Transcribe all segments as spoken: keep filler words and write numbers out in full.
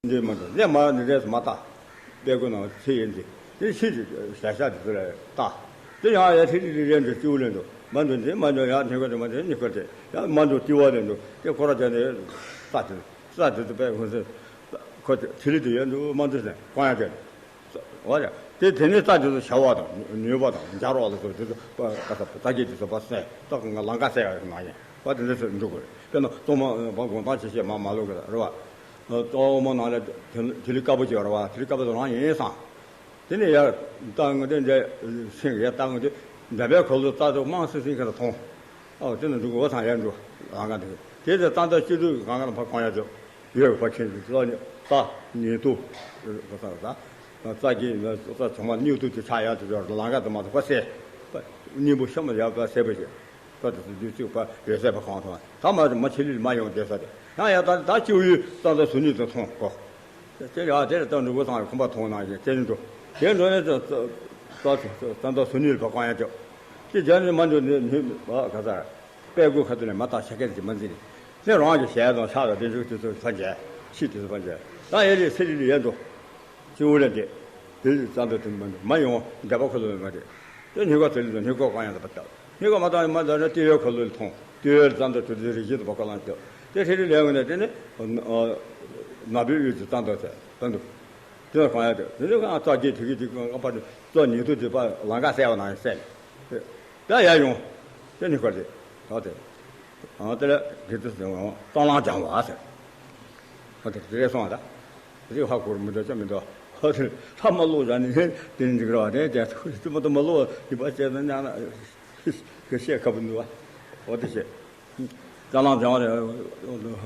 འདི་མ་འགྲོ་ནས་མ་འདི་འདྲས་མ་བལྟ། དཔེ་ཀུན་ནང་ཚེ་ཡིན་འདི་འདི་ཕྱི་ཞལ་ཤ་འདི་ཚོ་ལ་བལྟ། དེ་ཡང་ཡ་ཁྲི་ཁྲི་ཁྲི་རེ་འདྲ་སྐྱིད་པོ་ལེན་འདུག་མ་འདུག་འདི་མ་འདུག་ཡ་ཐེ་ཁོ་དེ་མ་འདུག་ཉི་ཁོ་དེ་ཡ་མ་འདུག་སྐྱིད་པོ་ལེན་འདུག་དེ་ཁོ་ར་བྱས་ནས་ས་དེ་ས་དེ་ཚོ་དཔེ་ཁོ་ཚོ་ཁོ་དེ་ཐི་ལི་དེ་ཡོད་འདུག་མ་འདུག་ཟེར་གང་ཡང་བྱས་འདུག་འོ་ཡ། དེ་དེ་ནས་རྩྭ་དེ་ཚོ་བྱ་བ་དང་ནུས་པ་དང་འབྱར་བ་ལ་སོགས་དེ་ཚོ་པ་ཀ་ས་རྩྭ་སྐྱེས་དེ་ཚོ་པ་སེ་ཏོག་ང་ལང་ཀ་སེ་ཡ་ནང་ཡིན་པ་དེ་འདྲ་ཚོ་འགྲོ་དགོས་རེད། དཔེར་ན་གཙང་མ་པ་དགོང་དག་ཆེ་ཆེ་མ་མ་ལོག་གི་རེད་བ། གཙང་མ་ནང་ལ་དེ་དེ་ལས་དཀར་པོ་ཅིག་ཡོད་རེད་བ། དེ་ལས་དཀར་པོ་དེ་རང་ཡིན་སང་། དེ་ནས་ཡར་ལྟ་ངོ་དེ་འདྲ་སེང་གེ་ཡར་ལྟ་ངོ་དེ་འདྲ་པའི་འཁོར་ལོ་རྩྭ་དེ་མང་སེ་སེང་གེ་ལ་མཐོང་། ཨོ་དེ་ནས་འགྲོ་གི་འོ་ཚང་ཡར་འགྲོ་ལང་ཀ་དེ་དེ་དེ་རྩྭ་མདའ་སྤྱི་ཚོགས་གང་ག་ལ་ཕར་གང་ཡར་འགྲོ། ཡོད་པ་ཁྱེད་ཀྱི་རྩ་རྩ་ཉེ་དུ་རྩ་ཆུང་མ་སྙིང་དུ་དེ་ཆགས་ཡག་དེ་ལ་ལང་ཀ་དུ་མ་དུ་པ་སེ་སྙིང་པོ་ཤ་མ་ཡག་པ་སེ་པ་ཞིག་ད་དུ་སུ་རྒྱུ་གཅིག་པ་ཡོད་སེ་པ་གང་ཐོང་ད་མ་མ་ཆེ་ལི་མ་ཡོང་བསྡད་ས་དེ་ཡང་ཡང་ད་ད་སྤྱི་བོའི་རྩ་འདབ་ཟུར་གཉིས་དུ་མཐོང་གོ། དེ་ཡང་དེ་ལ་ད་འགྲུབ་པོ་ཚང་ཁོམ་པ་མཐོང་ན་ཞེས་དེ་འགྲོ་དེ་འགྲོ་ནས་རྩ་འདབ་ཟུར་གཉིས་ལ་པ་གང་ཡང་ཅོ་དེ་རྒྱ་ནི་མ་འགྲོ་ནི་ནི་ག་ས་ར། དཔལ་མགོན་ཁ་ཐུག་ནས་མ་བཏགས་ཤ་སྐད་ཀྱི་མ་འཛིན་ནས་རང་གི་ཞལ་དང་ཕྱག་དང་བདེ་མཆོག་དེ་ཚོ་ཕ་འཇལ་ཤིས་དེ་ཚོ་ཕ་འཇལ་ད་ཡེ་རེ་སེ་རི་ལི་ཡན་དུ་ཅི་འུ་ལས་འདི་དེ་རྩ་འདོད་དུ་མ་འདུག་མ་ཡོང་འདྲ་པ་ཁོ་ལོ་མ་རེད། དེ་སྙིང་ག་དེ་ལི་དང་སྙིང་ག་གང་ཡང་དུ་པ་བཏགས་སྙིང་ག་མ་བཏགས་མ་བཏགས་ན་ཏི་ཡོ་ཁོ་ལོ་ལི་མཐོང་ཏི་ཡོ་རྩ་འདོད་དུ་དེ་རི་བཞིན་དུ་པ་ཁ་ལང་སྐྱོ་དེ་སེ་རི་ལི་ཡན་ནས་དེ་ནི་ནག་པོའི་དབུས་ཀྱི་རྩ་འདོད་ཟེར་ད་འདུག་དེ་ལ་གང་ཡང་དུ་དེ་ནི་གང་རྩ་རྒྱས་དེ་གི་དེ་གང་པ་དེ་རྩ་ཉིད་དུ་དེ་པ་ལང་ཀ་གསལ་བ་ནང་ཡང་གསལ། ད་ཡར་ཡོང་། དེ་ནི་ཁར་དེ། ད་དེ། ཨ་དེ་ལ་དེ་དུ་ཟེར་བ་གཙང་ལང་སྦྱང་བ་ཟེར། ད་དེ་དེ་རེད་སོང་བ་ད། རེད་ཧ་གོ་མི་འདུག་ཅག་མི་འདུག་ཧ་དེ་ལྷ་མ་བླུགས་ཡ་ནི་དེ་ནི་འགྲིག་ར་བ་དེ་དེ་ཚོ་དེ་མ་དུ་མ་བླུགས་ཡི་པ་བྱས་ན་ཉག་ན་གི་བཤད་ཁ་བུ་འདུག་བ། འོ་དེ་བཤད། ཅ་ལང་སྦྱང་བ་རེད།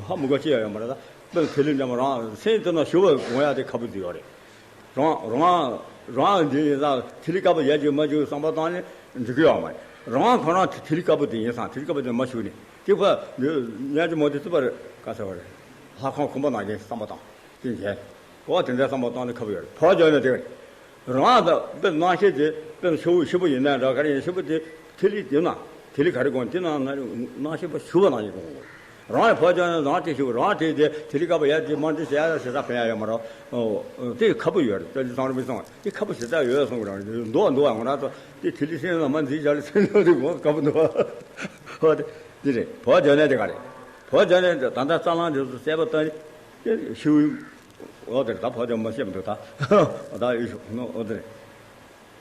ཧ་མི་གོ་ཅི་ཡ་ཡོད་མ་རེད་ད། དཔེ་དེ་ལས་འདྲ་མ་རང་སེམས་དེ་ན་ཞུ་བ་འོང་ཡ་དེ་ཁ་བུ་འདུག་ཡོད་རེད། རང་རང་རང་འདི་ཡིན་ཙང་ཐིག་ལེ་དཀར་པོ་ཡར་རྒྱས་མར་རྒྱས་བསམ་པ་བཏང་ནས་འགྲིག་གི་ཡོད་མ་རེད། རང་ཁོ་རང་ཐིག་ཐིག་ལེ་དཀར་པོ་དེ་ཡིན་ཙང་ཐིག་ལེ་དཀར་པོ་དེ་མ་ཞུགས་ནས་དེ་ཕར་འདི་ཉལ་གྱི་མོ་དེ་ཚུད་པ་རེད་ག་ཟེར་བ་རེད། ལྷ་ཁང་ཁང་པ་ནང་བཞིན་བསམ་པ་བཏང་དེ་མཇལ་གོ་བ་དེ་འདྲའི་བསམ་པ་བཏང་ནས་ཁ་བུ་ཡོད་རེད་བོད་ལྗོངས་ནས་དེ་རེད། རང་ད་དཔེ་རྣམ་ཤེས་དེ་དཔེ་ཤི་བོ་ཤི་བོ་ཡིན་ན་འདྲ་ག་རེ་ཡིན་ཤི་བོ་དེ་ཐིག་ལེ་དེ་ན་ཐིག་ལེ་ག་རེ་གོང་དེ་ན་རྣམ་ཤེས་པ་ཤི་བ་ནང་བཞིན་གོང་གོ། རང་ཡང་ཕར་ཅང་རང་དེ་ཤི་བོ་རང་དེ་དེ་ཐིག་ལེ་དཀར་པོ་ཡར་དེ་མར་དེ་ཟེར་ཡ་ཟེར་ས་ཕན་ཡ་ཡོད་མ་རེད། དེ་ཁ་བུ་ཡོད་རེད་ད་དེ་སང་རུ་མི་སང་དེ་ཁ་བུ་ཞེ་དྲག་ཡོད་སོང་རང་འདུག་འདུག་ང་རང་ཚོ་དེ་ཐིག་ལེ་སེམས་ལ་མ་འཛིན་བྱ་ལ་སེམས་ལ་དེ་གོང་ཁ་བུ་འདུག་ཧོ་དེ་དེ་རེད་ཕར་ཅང་ནས་དེ་ག་རེད། ཕར་ཅང་ནས་ད་ལྟ་རྩ་ལང་དེ་ཚོ་གསལ་པོ་བཏང་ནས་ཤི་བོ། འོ་དེར་ད་ཕོ་དེ་མ་ཤེས་མི་འདུག་ད། འོ་ད་ཡོད་ཤོག་ནོ་འོ་དེར།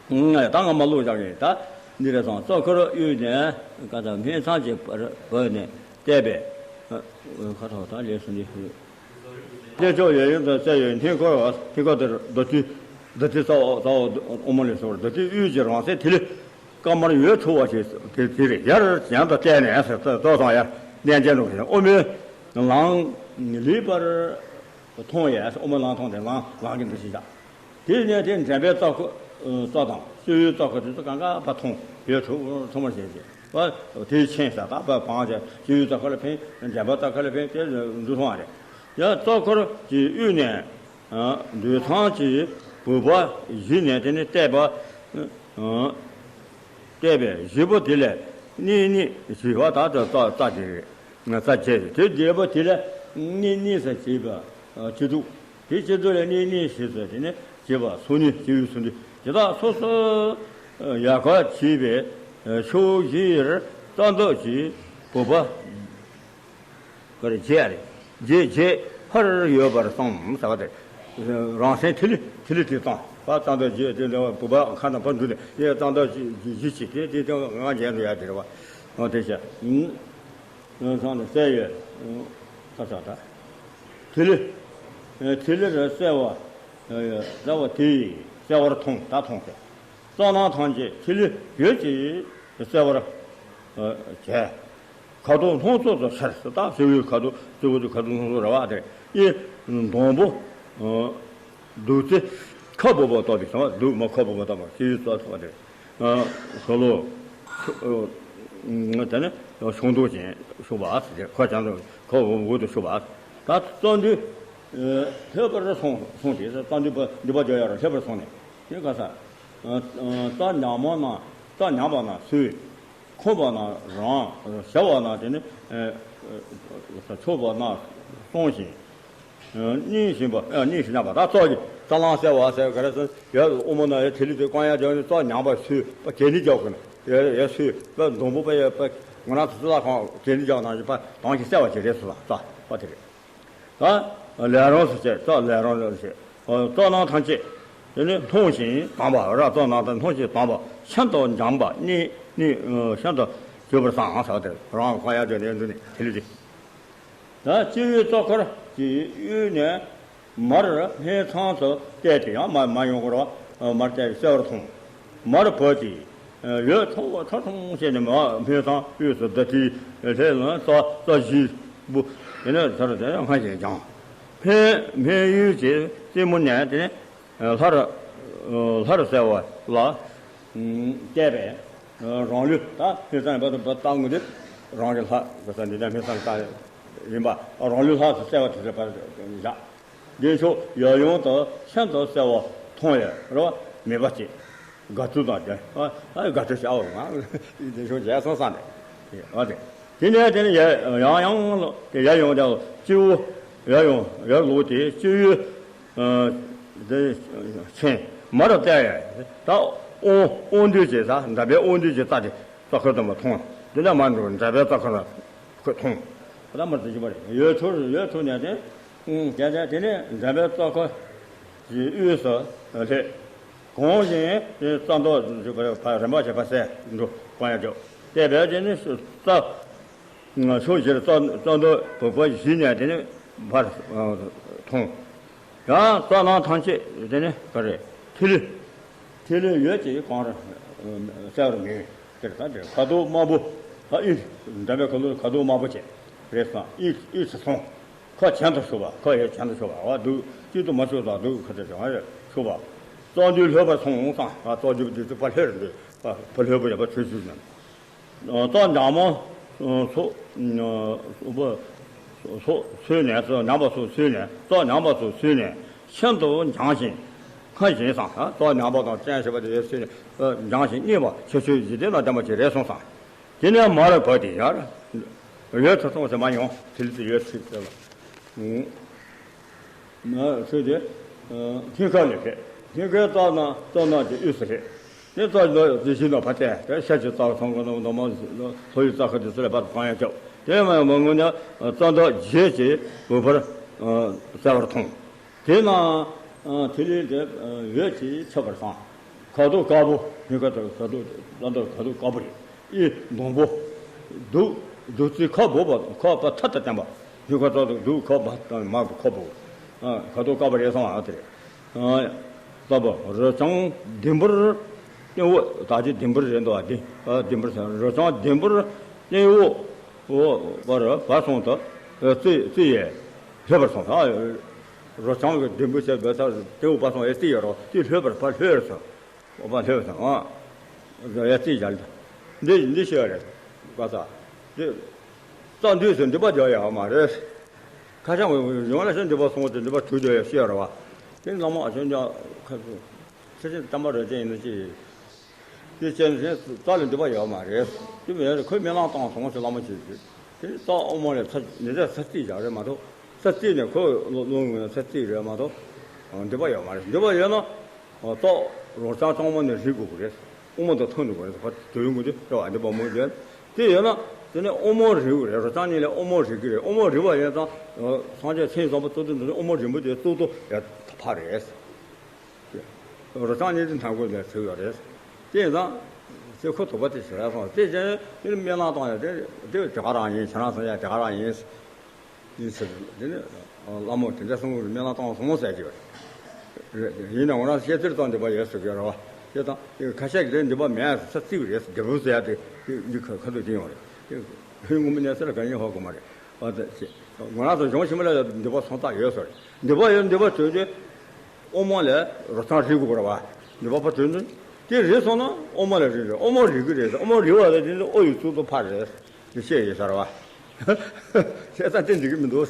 ད་ང་མ་ལུག་བཞག་ཡིན་ད། འདི་རེད་སོང་གཙོ་འཁོར་དབུས་ནས་ཀ་ད་སྨད་ཚང་གཅིག་བར་བོད་ནས་བལྟས་པས། ཁ་ཐོག་ད་ལས་སུ་འདི། གནས་མཆོག་ཡོད་ཡུལ་དུ་བཙལ་ཡོད་སྙིང་ཁོར་བ་སྙིང་ཁོར་དེར་རྡོ་རྗེ་རྡོ་རྗེ་རྩ་བ་རྩ་བ་ཨོ་མོ་ལས་སོར་རྡོ་རྗེ་དབུས་ཀྱི་རང་སེམས་ཐིག་ལེ། དཀར་དམར་འོད་འཕྲོ་བ་ཞིག་དེ་དེ་རེད་ཡར་ཡང་དུ་བལྟས་ནས་ཟེར་ཏེ་ལྟོས་སོང་ཡ། གནས་མཇལ་འགྲོ་གི་ཨོ་མོའི་ལང་ལི་པར་མཐོང་ཡས་ཨོ་མོ་ལང་མཐོང་དེ་ལང་ལང་གི་འདུ་ཤེས་བཞག་དེ་ནས་དེ་འགྲམ་པའི་རྩྭ་ཁོ་རྩྭ་དང་སྤྱི་བོའི་རྩྭ་ཁོ་དེ་ཚོ་གང་ག་ཕ་མཐོང་ཡོད་ཐུག་ཐུག་མར་བྱས་ཏེ་བ་དེའི་ཆེན་ས་དག་པ་བང་བྱས་སྤྱི་བོའི་རྩྭ་ཁོ་ལ་ཕན་འགྲམ་པའི་རྩྭ་ཁོ་ལ་ཕན་དེ་འདུ་སོང་བ་རེད། ཡང་རྩྭ་ཁོར་གྱི་དབུས་ནས། འདུས་ཚང་གི་བུ་པ་བཞི་ནས་དེ་ནི་བལྟས་པ། བལྟས་པས་བཞི་པོ་དེ་ལས་གཉིས་གཉིས་བྱས་པ་དག་ཏུ་རྩ་རྩ་བྱས་རེད། རྩ་བྱས་རེད་དེ་བརྒྱད་པོ་དེ་ལས་གཉིས་གཉིས་སུ་བྱས་པ་སྤྱི་གཙུག་དེ་སྤྱི་གཙུག་ལས་གཉིས་གཉིས་ཞེས་སུ་དེ་ནི་བྱས་པ་སོ་གཉིས་སྤྱི་བོའི་སོ་གཉིས་དེ་དག་སོ་སོ་ཡལ་ག་བྱས་པའི་ཕྱོགས་བཞིར་རྩ་འདབ་ཀྱི་བུ་པ། ག་རེ་བྱས་རེད། བྱས་བྱས་ཕར་ཡོད་པར་བསམ་ཟེར་བ་དེ། རང་སེམས་ཐིག་ལེ་ཐིག་ལེ་དེ་བཏང་བ་རྩ་འདབ་བརྒྱད་དེ་འདྲ་བ་བུ་པ་ཁ་ན་ཕར་འདུག་ནས་དེ་རྩ་འདབ་བཞི་བྱས་དེ་དེ་དེ་ང་མཇལ་འགྲོ་ཡ་དེ་རེད་བ། འོ་དེ་བྱས། ཚང་ནས་གསལ་ཡོད། ཁ་ཆག་ད། ཐིག་ལེ། ཐིག་ལེ་རེ་གསལ་བ། གསལ་བ་དེ་གསལ་བར་མཐོང་ད་མཐོང་ཟེར། རྩ་ནང་ཐམས་ཅད་ཐིག་ལེ་ཡོད་ཅེས་གསལ་བར་བྱས། ཁ་དོག་སྣ་ཚོགས་སུ་ཤར་ཟེར་ད་སྤྱི་བོའི་ཁ་དོག་སྤྱི་བོ་དེ་ཁ་དོག་སྣ་ཚོགས་རེད་བ་དེ་ཨེ། སྡོང་པོ། བདུད་རྩི་ཁ་སྦུབ་པ་ལྟ་བུའི་ཟེར་བ་བདུད་མ་ཁ་སྦུབ་པ་ལྟ་བུ་སྤྱི་བོའི་རྩ་ཐོག་དེ། ཤོ་ལོ། དེ་ནི་ཤོང་དུག་ཅན་ཤུག་པ་ཟེར་ཁ་བྱང་དུ་ཁ་འོག་ཏུ་ཤུག་པ། ད་རྩ་མདུད་ལྷོད་པར་སོང་སོང་དེ་རྩ་མདུད་པ་མདུད་པ་རྒྱག་ཡ་ར་ལྷོད་པར་སོང་ནས་དེ་ག་ས། རྩ་ཉག་མོ་ན་རྩ་ཉག་པ་ན་སུས། ཁོམ་པ་ན་རང་ཞ་བ་ན་དེ་ནི་ཆོག་པ་ན་སོང་ཞིང་། གཉིས་བཞིན་པ། གཉིས་བཞིན་པ་ད་ཙོག་གི་རྩ་རླངས་གསལ་བ་ཟེར་ག་རེ་ཟེར་ཡ། དབུ་མ་ན་ཡ་ཐིག་ལེ་དེ་བཀང་ཡ་བྱས་ནས་ཙོག་མྱངས་པ་སུས་པ་གད་སྙིགས་རྒྱག་གི་ན་ཡ་ཡ་སུས་པ་སྡོང་པོ་པ་ཡ་པ་ང་རང་ཚོ་ཙི་ལ་ཁང་གད་སྙིགས་རྒྱག་ནང་བཞིན་པ་དྭངས་ཤིང་གསལ་བ་ཅིག་རེད་ཟེར་ལ་ཙོག་པ་དེ་རེད། ད་ལས་རང་སུ་བྱས་ཙོག་ལས་རང་ལ་བྱས། རྩ་རྣམས་ཐམས་ཅད་དེ་ནི་མཐོང་ཞིང་དྭངས་པ་ར། རྩ་རྣམས་ཐམས་ཅད་མཐོང་ཞིང་དྭངས་པ་ཤིན་ཏུ་འཇམ་པ་ནི་ནི་ཤིན་ཏུ་བྱོས་པར་བསམ་ཟེར་བ་དེ་རང་གང་ཡང་དེ་ནས་འདུག་ནས་དེ་ལས་དེ། ད་སྤྱི་བོའི་རྩ་འཁོར་གྱི་དབུས་ནས་མར་སྨད་ཚང་དུ་བལྟས་ཏེ་ཡང་མར་མར་ཡོང་གི་རེད་བ། མར་བལྟས་ཏེ་གསལ་བར་མཐོང་། མར་བབས་ཏེ་འོད་ཁྲ་ཁྲ་ཁྲ་བྱས་ནས་མར་སྨད་ཚང་དབུས་སུ་ཟླ་ཐིག་ལྷས་ལ་རྩ་རྩ་བཞི་པོ་དེ་ནས་ཚར་དེ་སྔར་བཞིན་ཀྱང་། སྨད་སྨད་ཡུལ་གྱི་རྩེ་མོ་ནས་དེ་ནས་ལྷར་ལྷར་གསལ་བ་ལ་བལྟས་པས་རང་ལུས་ད་སྨད་ཚང་ཡིན་པ་དང་བལྟ་དངོས་དེ་རང་གི་ལྷ་ག་ས་འདི་ནས་སྨད་ཚང་ལྟ་ཡིན་པ་རང་ལུས་ལྷ་སུ་གསལ་བ་དེ་ཚོ་བར་བཞག་བདེ་མཆོག་ཡབ་ཡུམ་དུ་ཤིན་ཏུ་གསལ་བར་མཐོང་ཡང་རེ་བ་མེད་པ་ཅིག་དགའ་སྤྲོ་དང་ལྡན། ཨ་ཨ་དགའ་སྤྲོ་བྱའོ་ང་བདེ་མཆོག་མཇལ་སོང་བསམ་ནས། ཨ་དེ་དེ་ནས་དེ་ནས་ཡ་ཡང་ཡང་ལོ་དེ་ཡར་ཡོང་དེ་སྤྱི་བོ་ཡར་ཡོང་ཡར་ལོག་དེ་སྤྱི་བོའི་ཨ་དེ་ཆེན་མར་བལྟས་ཡ་ད་དབང་དབང་འདུས་ཀྱི་ས་འདྲ་པའི་དབང་འདུས་ཀྱི་རྩ་དེ་རྩ་འཁོར་དུ་མ་མཐོང་། དེ་ནས་མར་འགྲོ་འདྲ་པའི་རྩ་འཁོར་ཁོས་མཐོང་། ད་མར་དེ་བཞིན་པ་རེད། ཡོད་ཚུལ་ཡོད་ཚུལ་ནས་དེ། ཨུམ། དེ་ནས་དེ་ནས་འགྲམ་པའི་རྩ་འཁོར་གྱི་དབུས་སུ་སླེབས། གོང་བཞིན་རྩ་མདོག་རིམ་པ་བྱས་པ་གསལ་འགྲོ་གང་ཡང་འཇོག་བལྟས་པས་དེ་ནི་རྩ་ཕྱོགས་བཞིར་རྩ་རྩ་མདོག་བུ་བ་བཞི་ནས་དེ་ནི་འབར་མཐོང་། ཡང་རྩ་རྣམས་ཐམས་ཅད་དེ་ནི་ག་རེ་ཐིག་ལེ། ཐིག་ལེ་ཡོད་ཅེས་གང་རུང་གསལ་བར་མིན། དེར་ད་དེ་ཁ་དོག་དམར་པོ། ད་ཨི་འདྲ་བའི་ཁ་དོག་ཁ་དོག་དམར་པོ་བྱས་རེད་སོང་། ཨི་ཨི་ཚེ་སོང་། ཁ་གྱེན་དུ་ཞུགས་པ། ཁ་ཡང་གྱེན་དུ་ཞུགས་པ། འོ་འདུག་གཅིག་ཏུ་མ་ཞུགས་དང་འདུག་ཁ་དོག་གྱེན་ཞུགས་པ། རྩ་མདུད་ལྷོད་པར་སོང་སོང་། རྩ་མདུད་དེ་ཚོ་ཕར་ལྷོད་རེད་འདུག་ཕར་ལྷོད་པ་ཡོད་པ་ཆོས་ཆོས་ནས། རྩ་འཇམ་མོ་སོགས་སོགས་སོགས་ཚུལ་ནས། རྩ་མཉམ་པ་སོགས་ཚུལ་ནས། རྩ་མཉམ་པ་སོགས་ཚུལ་ནས་ཤིན་ཏུ་འཇམ་ཞིང་སྔར་བཞིན་བསམ། རྩ་མཉམ་པ་དང་བཙན་ཞེས་པ་དེ་ཚུལ་ནས་འཇམ་ཞིང་མཉེན་པ་ཆོས་ཆོས་འཇིག་རྟེན་དང་ལྡན་པ་ཅིག་རེད་སོང་བསམ། དེ་ནས་མར་བབས་ཏེ་ཡར་ཡོད་ཚུལ་སོང་ཟེར་མ་ཡོང་། དེ་ལ་དེ་ཡོད་ཚུལ་ཟེར་ལ། ཚུལ་དེ་སྙིང་ག་ལས་ཕེབས། སྙིང་གའི་རྩ་རྣམས་རྩ་རྣམས་ཀྱི་དབུས་སུ་སླེབས། དེ་རྩ་ལ་དེ་བཞིན་དུ་ཕར་བལྟས་ཏེ་ཤར་གྱི་རྩ་ཚང་གི་ནང་དུ་མ་ལྷོ་ཡི་རྩ་ཁ་དེ་ཚུར་ལ་ཕར་གང་ཡང་བཅུག་དེ་མ་མ་ངུ་ནས་རྩ་མདོག་བརྗིད་ཀྱིས་བུ་ཕར་གསལ་བར་མཐོང་། དེ་ན་ཐིག་ལེ་དེ་འོད་ཀྱིས་ཁྱབ་པར་བསམ། ཁ་དོག་དཀར་པོ། སྙིང་ག་དང་ཁ་དོག་རྩ་མདོག་ཁ་དོག་དཀར་པོ་རེད། ཨི་སྡོང་པོ། བདུག་བདུག་རྩི་ཁ་འབབ་པ། ཁ་པ་ཐ་ཐ་བསྟན་པ། སྙིང་ག་རྩ་དང་བདུག་ཁ་བ་དང་མར་ཁ་འབབ། ཁ་དོག་དཀར་པོ་རེད་སོང་ཨ་དེ་རེད། རྩ་བ་རུ་ལྕང་ལྡེམ་པར་སྟེང་འོག་ད་ཅི་ལྡེམ་པར་རེད་འདུག་ཨ། ལྡེམ་ལྡེམ་པར་ཟེར། རུ་ལྕང་ལྡེམ་པར་སྟེང་འོག་འོག་བར་བར་སོང་དུ་རྩི་རྩི་ཡས་ལྷོད་པར་སོང་། ཨ་རུ་ལྕང་གི་ལྡེམ་པར་བྱས་པའི་ས་སྟེང་འོག་བར་སོང་ཡས་རྩི་ཡས་རོ་རྩི་ལྷོད་པར་ཕར་ལྷོད་སོང་། འོག་པ་ལྷོད་སོང་ཨ། ཡ་རྩིས་བཞག་འདི་འདི་ཤེས་རེད། བཀའ་ས་འདི་རྩ་འདུས་སུ་འདི་པ་འཇོག་ཡག་མ་རེད། ཁ་ཤས་ཡོང་ལ་ཤེས་འདི་པ་སོང་སྟེ་འདི་པ་གྲུ་འཇོག་ཡག་ཤེས་རེད་བ། དེ་བླ་མ་ཨ་ཆོས་འཇོག་ཁ་སུ་ཁ་ཤས་བསྟན་པ་རོལ་ཅན་ཡིན་ན་ཅི། དེ་བྱས་ནས་རྩ་ལ་འདི་པ་ཡོད་མ་རེད། དེ་མེད་ཁོས་སྨོན་ལམ་བཏང་སོང་ཟེར་བླ་མ་ཅིག་གིས། དེ་རྩ་དབུ་མ་ལས་ཚ་འདི་འདྲ་ས་རྩིས་བཞག་རེད་མ་གཏོགས་ས་རྩིས་ནས་ཁོ་ལོ་ལོ་ངོས་ས་རྩིས་རེད་མ་གཏོགས་འདི་པ་ཡོད་མ་རེད། འདི་པ་ཡོད་ན། རྟོག་རང་རྐྱང་རྐྱང་མ་ནས་རིག་དགོས་ཀྱི་རེད། དབུ་མ་དང་མཐུན་དགོས་རེད། ཕར་དོན་དངོས་དེ་རེད་བ། འདི་པ་མོ་དེ་དེ་ཡོད་ན་དེ་ནས་དབུ་མ་རིག་དགོས་རེད། རང་རྐྱང་གཉིས་ལས་དབུ་མ་རིག་གི་རེད། དབུ་མ་རིག་པ་ཡིན་ཙང་སངས་རྒྱས་མཚན་ཉིད་ཟབ་པོ་གཙུག་ཏོར་འདི་ནི་དབུ་མ་རིང་པོ་དེ་གཙུག་ཏོར་ཡར་ཕར་རེད། རང་རྐྱང་གཉིས་དེ་མཐའ་འཁོར་ལ་ཚུད་ཡོད་རེད། དེ་ཡིན་ཙང་དེ་ཁོ་དོགས་པ་དེ་ཞིག་རེད་སོང་། དེ་བཞིན་དེ་ནི་སྨོན་ལམ་བཏང་ཡོད་དེ་དེ་དེ་ག་རང་ཡིན། ཁྱེད་རང་སངས་རྒྱས་དེ་ག་རང་ཡིན། ཡིན་ཟེར། དེ་ནི་བླ་མ་དེ་འདྲ་གསུང་གི་རེད། སྨོན་ལམ་བཏང་སོང་ཟེར་གྱི་རེད། ཡིན་ནའང་རང་བཤད་ཚུལ་ཙམ་འདི་པ་ཡོད་ཟེར་གྱི་རེད་བ། དེ་དང་ཁ་ཤས་ཀྱིས་དེ་འདི་པ་མེད་ས་རྩིས་རེད་ཟེར། འདི་པ་ཟེར་ཡ་དེ་འདི་ཁ་ཁ་ཐུག་དེ་ཡོང་རེད། དེ་ཧུན་ངོ་མི་གནས་ས་ལ་ག་ཡིན་ཧ་གོ་མ་རེད་བ། དེ་ང་རང་ཚོ་གཞུང་ཕྱི་མ་ལ་འདི་པ་སོང་ཙག་ཡོད་ཟེར་རེད། འདི་པ་ཡོད། འདི་པ་དོན་དེ་དབུ་མ་ལས་རོ་ཚང་རིག་དགོས་རེད་བ། འདི་པ་ཕ་དོན་དེ་དེ་རིག་སོང་ན་དབུ་མ་ལས་རིག་རེད། དབུ་མ་རིག་གི་རེད་ཟེར། དབུ་མ་རིག་པ་དེ་དེ་དབུ་ཡི་གཙུག་ཏོར་ཕར་རེད། དེ་བཤད་ཡོད་ས་རེད་བ། བཤད་ས་དེ་འགྲིག་གི་མི་འདུག་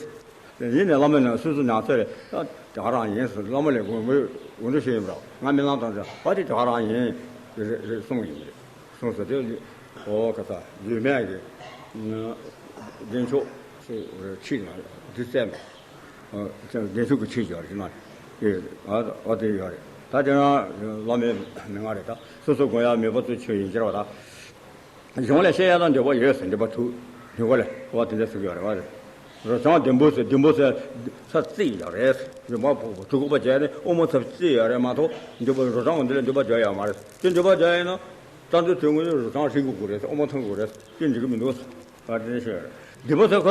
ཡིན་ནའི་བླ་མ་ནས་སོ་སོ་ཉག་ཚོད་རེད། ད་དེ་ག་རང་ཡིན་ཟེར། བླ་མ་ལས་དགོངས་དགོངས་དགོངས་དག་ཞུས་ཡིན་པ་རེད། ང་སྨོན་ལམ་བཏང་ཚེ་བ་དེ་དེ་ག་རང་ཡིན་རེད་རེད་གསུངས་ཡིན་པ་རེད། གསུངས་ཟེར་དེ་ཨོ་ག་ས་ཡོད་མེད་ཀྱི་བདེ་མཆོག་ཁྲིད་ན་དེ་བཙལ་མེད། བདེ་མཆོག་གི་ཆོས་ཀྱི་ཡོད་རེད་ན། དེ་ཨ་ཨ་དེ་ཡོད་རེད། ད་དེ་རང་བླ་མའི་མན་ངག་རེད། ད་སོ་སོ་དགོངས་ཡག་མེད་པ་ཚོའི་ཆོས་ཡིན་ཕྱིར་བ་དང་། གཞུང་ལས་བཤད་ཡག་དང་འདོད་པ་ཡོད་ཟེར། འདོད་པ་ཐུག་འདོད་པ་ལས་བ་དེ་འདྲ་ཟེར་གྱི་ཡོད་རེད་བ། རོ་བྱང་ལྡེམ་པོ་ཟེར། ལྡེམ་པོ་ཟེར་ས་བརྩིགས་ཡག་རེད། རོ་མ་ཕོག་པ་དུག་ཁུག་པ་བྱས་ནས་དབུ་མ་ས་བརྩིགས་ཡག་རེད་མ་གཏོགས། འདོད་པ་རོ་བྱང་འདི་ལ་འདོད་པ་འཇོག་ཡག་མ་རེད། དེ་འདོད་པ་འཇོག་ཡག་ཡིན་ན་རྩ་འདོད་དོན་དངོས་རོ་བྱང་ཧྲིལ་གི་དགོས་རེད། དབུ་མ་ཐང་དགོས་རེད། དེ་འགྲིག་གི་མི་འདུག་ཟེར། ཨ་དེ་ཤེས་རེད། འདི་པ་ས་ཁ་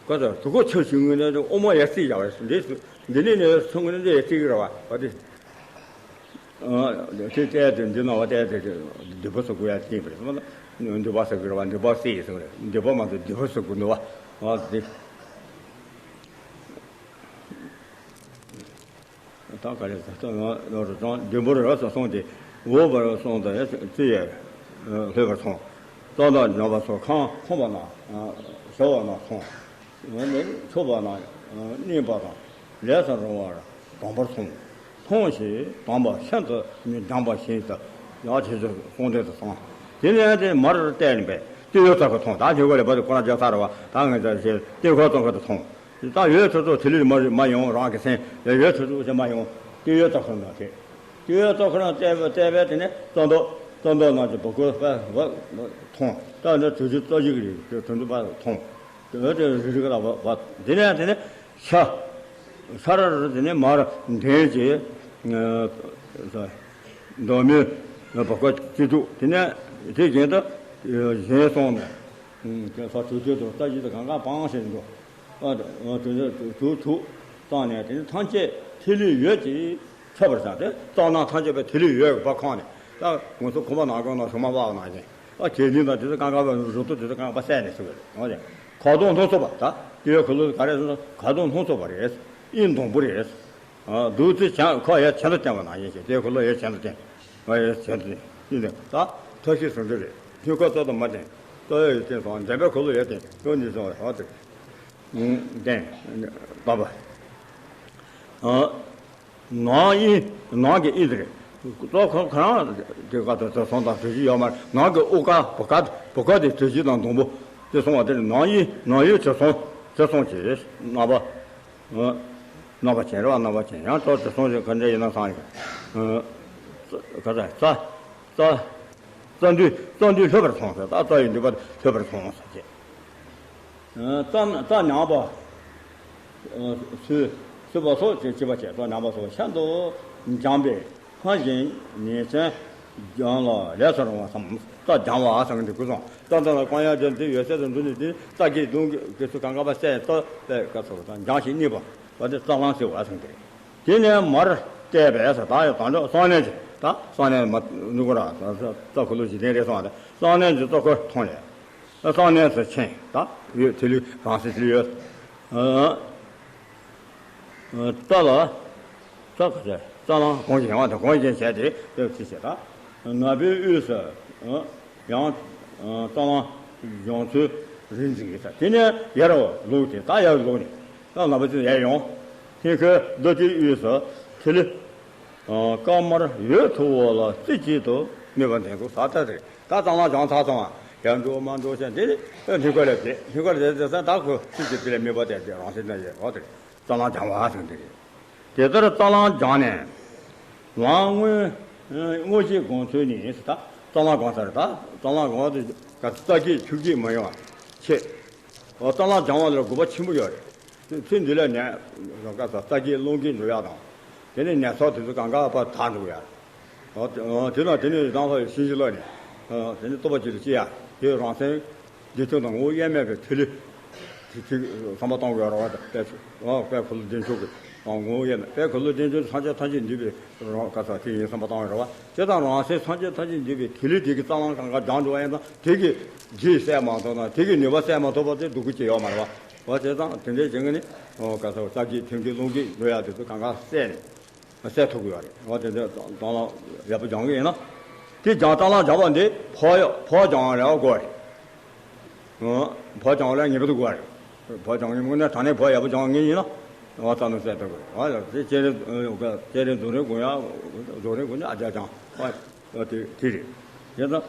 ཁ་ས་དུ་ཁོ་ཆབ་ཞིག་ངོས་ནས་དབུ་མ་ཡར་བརྩིགས་བཞག་པ་རེད། འདི་འདི་ནས་ནས་ཚུར་ངོས་ནས་འདི་ཡར་བརྩིགས་ཀྱི་རེད་བ། ཨ་དེ་ཨ་དེ་བལྟས་ཏེ་འདི་ནང་བ་བལྟས་ཏེ་འདི་པ་ས་ཁུ་ཡར་བརྩིགས་པ་རེད། དེ་མ་ད་འདི་པ་ས་ཁུ་རེད་བ། འདི་པ་བརྩིགས་ཟེར་རེད། འདི་པ་མ་ད་འདི་པ་ས་ཁུ་འདི་བ། ཨ་དེ། ད་ག་རེ་ཟེར། ད་ང་ལོ་རུ་ཙང་ལྡེམ་པོར་ར་སོང་སྟེ། འོ་བར་སོང་དང་བརྩི་ཡས་ལྷོད་པར་སོང་། རྩ་དང་འཇམ་པ་སོགས་ཁང་ཁོང་པ་ན་ཞོ་བ་ན་སོང་། ཆོ་བ་ན་གནས་པ་དང་ལས་སུ་རུང་བར་དང་པར་སོང་། སོང་ཞིང་དང་པ་ཤིན་ཏུ་འཇམ་པ་བཞིན་དུ་ཡང་ཇེ་ཆེར་སོང་སྟེ་དུ་སོང་། དེ་ནས་དེ་མར་བལྟས་ནས་པས་སྟོད་ཡུལ་རྩ་ཁ་མཐོང་། ད་ཁྱོད་ག་ལས་པ་དེ་ཁོ་རང་རྒྱ་ཚ་ར་བ། ད་ངས་ད་ཞེས་སྟོད་ཁ་རྩ་ཁ་དུ་མཐོང་། ད་ཡོད་ཚོད་ཚོད་དེ་ལས་མ་མ་ཡོང་། རང་གི་སེམས་ཡོད་ཚོད་ཚོད་ཅེས་མ་ཡོང་། དེ་ཡོད་ཚོད་ཁོ་ན་དེ། དེ་ཡོད་ཚོད་ཁོ་ན་བལྟས་པ་བལྟས་པས་དེ་ནས་རྩ་མདོག་རྩ་མདོག་ནང་གི་བ་ཀོ་བ་བ་མཐོང་། ད་ནི་དུས་ཚོད་རྩ་གཅིག་རེད། དེ་དོན་དུ་བ་མཐོང་། དེ་ཡོད་དེ་རི་རི་ཀ་ལ་བ་བ་དེ་ནས་དེ་ནས་ཤ་ཤ་ར་རི་དེ་ནས་མར་འདྲེན་གྱི་མདོག་མི་བ་ཀོ་སྤྱི་ཚུགས་དེ་ནས་དེ་བཞིན་དུ་གཞན་སོང་ནས་དེ་ས་དུས་ཚོད་དུ་རྩ་གཅིག་ཏུ་གང་ག་སྤང་ཞིག་འདུག་ཨ་དེ་དེ་དུ་དུ་བཏང་ནས་དེ་ནི་ཐམས་ཅད་ཐིག་ལེ་ཡོད་ཅེས་ཁྱབ་པར་བྱ་སྟེ། རྩ་རྣམས་ཐམས་ཅད་པའི་ཐིག་ལེ་ཡོད་པ་ཁོང་ནས། ད་ང་ཚོ་ཁོ་པ་ནང་གང་ན་ཞོ་མ་བག་ནང་བཞིན། ཨ་ཁྱེད་ནི་ད་དེ་ཚོ་གང་ག་བ་རུ་ཏོ་དེ་ཚོ་གང་ག་བ་བསད་ནས་ཟེར་བས། འོ་དེ་ཁ་དོག་སྣ་ཚོགས་པ། ད་དེ་ཡོད་ཁོ་ལོ་ག་རེ་ཟེར་ན་ཁ་དོག་སྣ་ཚོགས་པ་རེད། ཨིན་སྡོང་པོ་རེད། ཨ་བདུད་རྩི་ཆང་ཁ་ཡ་ཆེན་དུ་བསྟན་པ་ནང་བཞིན་བྱས། དེ་ཁོ་ལོ་ཡ་ཆེན་དུ་བསྟན། ང་ཡ་ཆེན་དུ་བསྟན་ཡིན་ནས། ད་ཐབས་ཤེས་སུ་འདི་རེད། ཐུན་ཁ་ཙོ་དང་མ་བསྟན། ཙོ་ཡ་ཡི་བསྟན་སོང་། འདན་པའི་ཁོ་ལོ་ཡ་བསྟན་ཡོད་འདི་སོང་རེད། ཨ་དེ་བསྟན་པ་པ། ཨ་ནང་ཨིན། ནང་གི་ཨིན་དེ་རེད། ཙོ་ཁོ་ཁོ་རང་དེ་ག་དུ་ཙོ་སོང་དང་དུས་ཀྱི་ཡོད་མ་རེད། ནང་གི་དབུ་ཀ་བུ་ཀ་བུ་ཀ་དེ་དུས་ཀྱི་དང་སྡོང་པོ་དེ་སོང་བ་དེ་རེད། ནང་ཨིན། ནང་ཡོད་ཅེས་སོང་ཅེས་སོང་ཅེས་ནང་པ། རྣམ་པ་ཅན་རེད་བ། རྣམ་པ་ཅན། ཡང་ཏོག་ཙེ་སོང་ཞིག་ག་འདྲ་ཡིན་ན་སང་ཡིན། ག་ས་རྩ་རྩ་རྩ་འདུས་རྩ་འདུས་ལྷོད་པར་སོང་ཟེར། ད་རྩ་ཡི་འདུས་པ་ལྷོད་པར་སོང་ཟེར་བྱས། རྩ་རྩ་ཉམས་པ་སུས་སུས་པ་སོགས་ཀྱིས་བྱས་པ་བྱས། རྩ་ཉམས་པ་སོགས་ཤིན་ཏུ་འཇམ་པས་སྔར་བཞིན་ཉེས་ཅན་སྦྱང་ལ་ལས་སུ་རུང་བ་སམ། རྩ་སྦྱང་བ་སམ་འདི་ཀུན་སོང་། རྩ་འདི་ལ་བཀང་ཡག་དེ་འདི་ཡོད་ཚད་དུ་འདུག་ནས། དེ་རྩ་སྐྱེས་ལུང་གི་དུས་སུ་གང་ག་པ་བསད་ཏོ་པས་ག་ཚོད་དང་སྦྱང་ཞིང་གནས་པ་བ་དེ་རྩ་རླུང་ཟེར་བ་སམ་དེ་རེད། དེ་ནས་མར་བལྟས་པས་ཟེར། ད་ཡང་དང་ཅོག་གསང་གནས་ཀྱི་ད་གསང་གནས་མ་ནུ་གུ་ར་རྩ་ཁུ་ལུ་ཞིག་ལྡན་རེད་སོང་བ་དེ། གསང་གནས་ཀྱི་རྩ་ཁུ་མཐོང་ཡས། གསང་གནས་སུ་ཕྱིན། ད་ཡོད་ཐིག་ལེ་རང་སེམས་ཐིག་ལེ་ཡོད། རྩ་ལ་རྩ་ག་ཚད་རྩ་རླུང་གོང་བཞིན་བ་དང་གོང་བཞིན་བྱས་ཏེ་དེ་ཚེ་བྱེད་ད། ནག་པོའི་དབུས་སུ་ཡང་རྩ་རླུང་སྦྱོང་ཚུལ་རིག་འཛིན་གྱི་ས། དེ་ནས་ཡར་ལོག་སྟེ། ད་ཡར་ལོག་ནས་ད་ནག་པོ་ཚོ་ཡར་ཡོང་། ཐིག་ཁུ་རྡོ་རྗེའི་དབུས་སུ་ཐིག་ལེ་དཀར་དམར་འོད་ཐུབ་པ་ལ་རྩེ་གཅིག་ཏུ་དམིགས་པ་འདི་ཚོ་ས་ད་རེད། ད་རྩ་རླུང་སྦྱོང་ཚར་སོང་བ། ཡར་འགྲོ་མར་འགྲོ་བྱས། དེ་ནས་སྙིང་ག་ལ་བསྡད། སྙིང་ག་ལ་བསྡད་དེ་ས་ད་ཁོ་ཚིག་གི་དེ་ལ་དམིགས་པ་གཏད་དེ་རང་སེམས་ན་ཡོད་འོ་དེ་རེད། རྩ་རླུང་སྦྱང་བ་ཟེར་འདི་རེད། དེ་ལྟར་རྩ་རླུང་སྦྱངས་ནས་ལམ་དངོས་དངོས་གཞི་སྒོམ་ཚུལ་ནི་ད་རྩ་རླུང་སྒོམ་ས་རེད། ད་རྩ་རླུང་སྒོམ་དུས་རྩ་སྐྱེས་ཆུ་སྐྱེས་མ་ཡོང་བ་ཆེད། འོ་རྩ་རླུང་སྦྱང་བ་ལ་དགོས་པ་ཆེན་པོ་ཡོད་རེད། ཚེ་འདི་ལ་ནད་རང་ཀ་ས་རྩ་སྐྱེས་རླུང་སྐྱེས་འགྲོ་ཡག་དང་། དེ་ནས་ནད་ཚོགས་དེ་ཚོ་གང་ག་པ་དག་འགྲོ་ཡག། འོ་དེ་ནང་དེ་ནས་རང་ལ་ཡོད་ཤིང་གཞི་ལ་ནས་དེ་ནས་ལྟོ་བ་ཅིག་ལ་སྐྱེ་ཡག་དེ་རང་སེམས་བདེ་ཐོབ་དང་ངོ་བོ་དབྱེར་མེད་པའི་ཐིག་ལེ་དེ་དེ་བསམ་པ་གཏོང་དགོས་ར་བ། དཔལ་དཔལ་འཁོར་ལོ་བདེ་མཆོག་གི་ངོ་བོ་དབྱེར་མེད། དཔལ་འཁོར་ལོ་བདེ་མཆོག་སངས་རྒྱས་ཐམས་ཅད་འདུས་པའི་རང་ཀ་ས་དེ་ཡིན་བསམ་པ་གཏོང་དགོས་ར་བ། དེ་དང་རང་སེམས་སངས་རྒྱས་ཐམས་ཅད་འདུས་པའི་ཐིག་ལེ་དེ་གི་རྩ་རླུང་གང་ག་སྦྱང་འགྲོ་བ་ཡིན་ན་དེ་གི་རྒྱུས་སད་མ་ཐུབ་ན། དེ་གི་ནུས་པ་སད་མ་ཐུབ་པ་དེ་སྡུག་གུ་ཅི་ཡོད་མ་རེད་བ། འོ་བྱས་ཙང་དེ་འདྲའི་བྱེད་ངེས་ནི་འོ་ག་ས་རྩ་སྐྱེས་ཐིག་སྐྱེས་རླུང་སྐྱེས་འགྲོ་ཡག་དེ་ཚོ་གང་ག་བསལ་ནས་བསལ་ཐུབ་ཀྱི་ཡོད་རེད། འོ་དེ་འདྲ་རྩ་རླུང་ཡག་པོ་སྦྱང་གི་ཡིན་ན། དེ་སྦྱང་རྩ་རླུང་སྦྱང་བ་འདི་ཕོ་ཡ་ཕོ་སྦྱང་བ་རེ་བ་དགོས་རེད། འོ་ཕོ་སྦྱང་བ་ལ་ངེས་པར་དུ་དགོས་རེད། ཕོ་སྦྱང་ངེས་མིན་ན་དྲང་གནས་ཕོ་ཡག་པོ་སྦྱང་ངེས་ཡིན་ན་འོ་རྩ་རླུང་བསལ་ཐུབ་ཀྱི་རེད། འོ་ཡ་དེ་སྤྱན་རས་སྤྱན་རས་རྫོགས་རིམ་དགོངས་ཡག་རྫོགས་རིམ་དགོངས་ནས་ཨ་ཅག་སྦྱང་འོ། ཨ་དེ་དེ་རེད། དེ་ལྟར་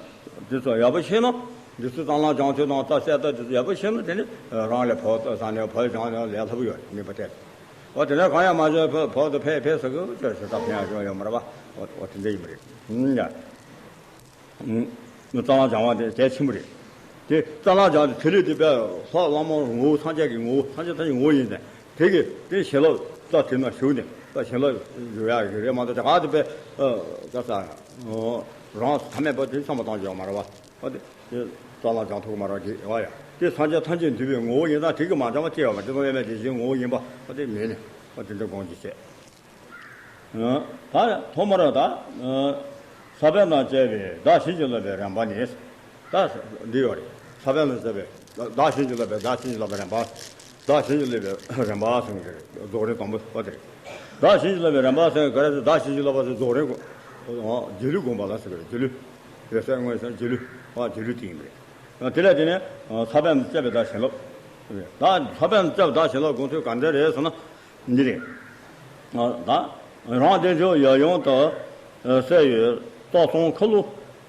འདི་ཚོ་ཡག་པོ་ཤེས་ན། འདི་ཚོ་རྩ་རླུང་སྦྱང་ཚུལ་དང་རྩ་གསལ་བཏབ་འདི་ཚོ་ཡག་པོ་ཤེས་ན། དེ་ནི་རང་ལས་ཕོ་རྩ་ས་ནས་ཕོ་སྦྱང་ནས་ལས་སླ་པོ་ཡོད་རེད། དམིགས་པ་གཏད། འོ་དེ་ནས་གང་ཡང་མ་བྱས་བོད་དུ་ཕེབས་ཕེབས་ཟེར་གི་ཅོ་ཞེ་དྲག་ཕན་ཡག་ཅོ་ཡོད་མ་རེད་པ། འོ་འོ་དེ་འདྲ་ཡིན་པ་རེད། ཨུམ་ཡ། ཨུམ། རྩ་བ་སྦྱང་བ་དེ་གལ་ཆེན་པོ་རེད། དེ་རྩ་བ་སྦྱང་དེ་ཐིག་ལེ་དེ་དཔེ་ལྷག་བླ་མ་ངོ་བོ་ཐམས་ཅད་ཀྱི་ངོ་བོ་ཐམས་ཅད་ཐམས་ཅད་ངོ་བོ་ཡིན་ཏེ། དེ་གི་དེ་བྱིན་རླབས་རྩ་དེ་ན་ཞུགས་ནས་ད་བྱིན་རླབས་ཞུགས་ཡག་གི་རེད་མ་གཏོགས་ད་ག་དེ་དཔེ་ཨ་ག་ས་རང་ཐ་མལ་པ་དེ་བསམ་པ་བཏང་རྒྱུ་ཡོད་མ་རེད་པ། ཨ་དེ་དེ་རྩ་བ་སྦྱང་ཐུབ་ཀྱི་མ་རེད་གི་ཨ་ཡ། དེ་ཐམས་ཅད་ཐམས་ཅད་འདུས་པའི་ངོ་བོ་ཡིན་ཙང་དེ་གི་མ་སྦྱངས་པ་ཅི་ཡོད་པ། དེ་ཚོ་དབེན་པའི་བདེ་ཆེན་ངོ་བོ་ཡིན་པ་ཨ་དེ་མེད་ནས་ཨ་དེ་འདྲ་དགོངས་ཀྱི་བྱས། ད་ཐོག་མར་ད་ས་བོན་དང་བཅས་པའི་བདག་བྱིན་གྱིས་རློབ་པའི་རིམ་པ་ནི། ད་འདི་ཡོད་རེད། ས་བོན་དང་བཅས་པའི་བདག་བྱིན་གྱིས་རློབ་པའི་བདག་བྱིན་གྱིས་རློབ་པའི་རིམ་པ། བདག་བྱིན་གྱིས་རློབ་པའི་རིམ་པ་ཟེར་གྱི་རེད། རྫོགས་རིམ་དང་པོ་པ་དེ་རེད། བདག་བྱིན་གྱིས་རློབ་པའི་རིམ་པ་ཟེར་གྱི་རེད། བདག་བྱིན་གྱིས་རློབ་པ་ཟེར་རྫོགས་རིམ་སྒྱུ་ལུས་བསྒོམ་པ་ལ་ཟེར་གྱི་རེད། སྒྱུ་ལུས། རེད་ཟེར་དངོས་སུ་སྒྱུ་ལུས་པ་སྒྱུ་ལུས་དེ་ཡིན་པ་རེད། དེ་ལས་དེ་ནས་ས་བོན་དང་བཅས་པའི་བདག་བྱིན་རློབ། ད་ས་བོན་དང་བཅས་པའི་བདག་བྱིན་རློབ་དགོངས་ཚུལ་ག་འདྲ་རེད་ཟེར་ན། འདི་རེད། ད་རང་བདེ་མཆོག་ཡབ་ཡུམ་དང་། སྲས་ཡོས་རྩ་གསུམ་འཁོར་ལོ་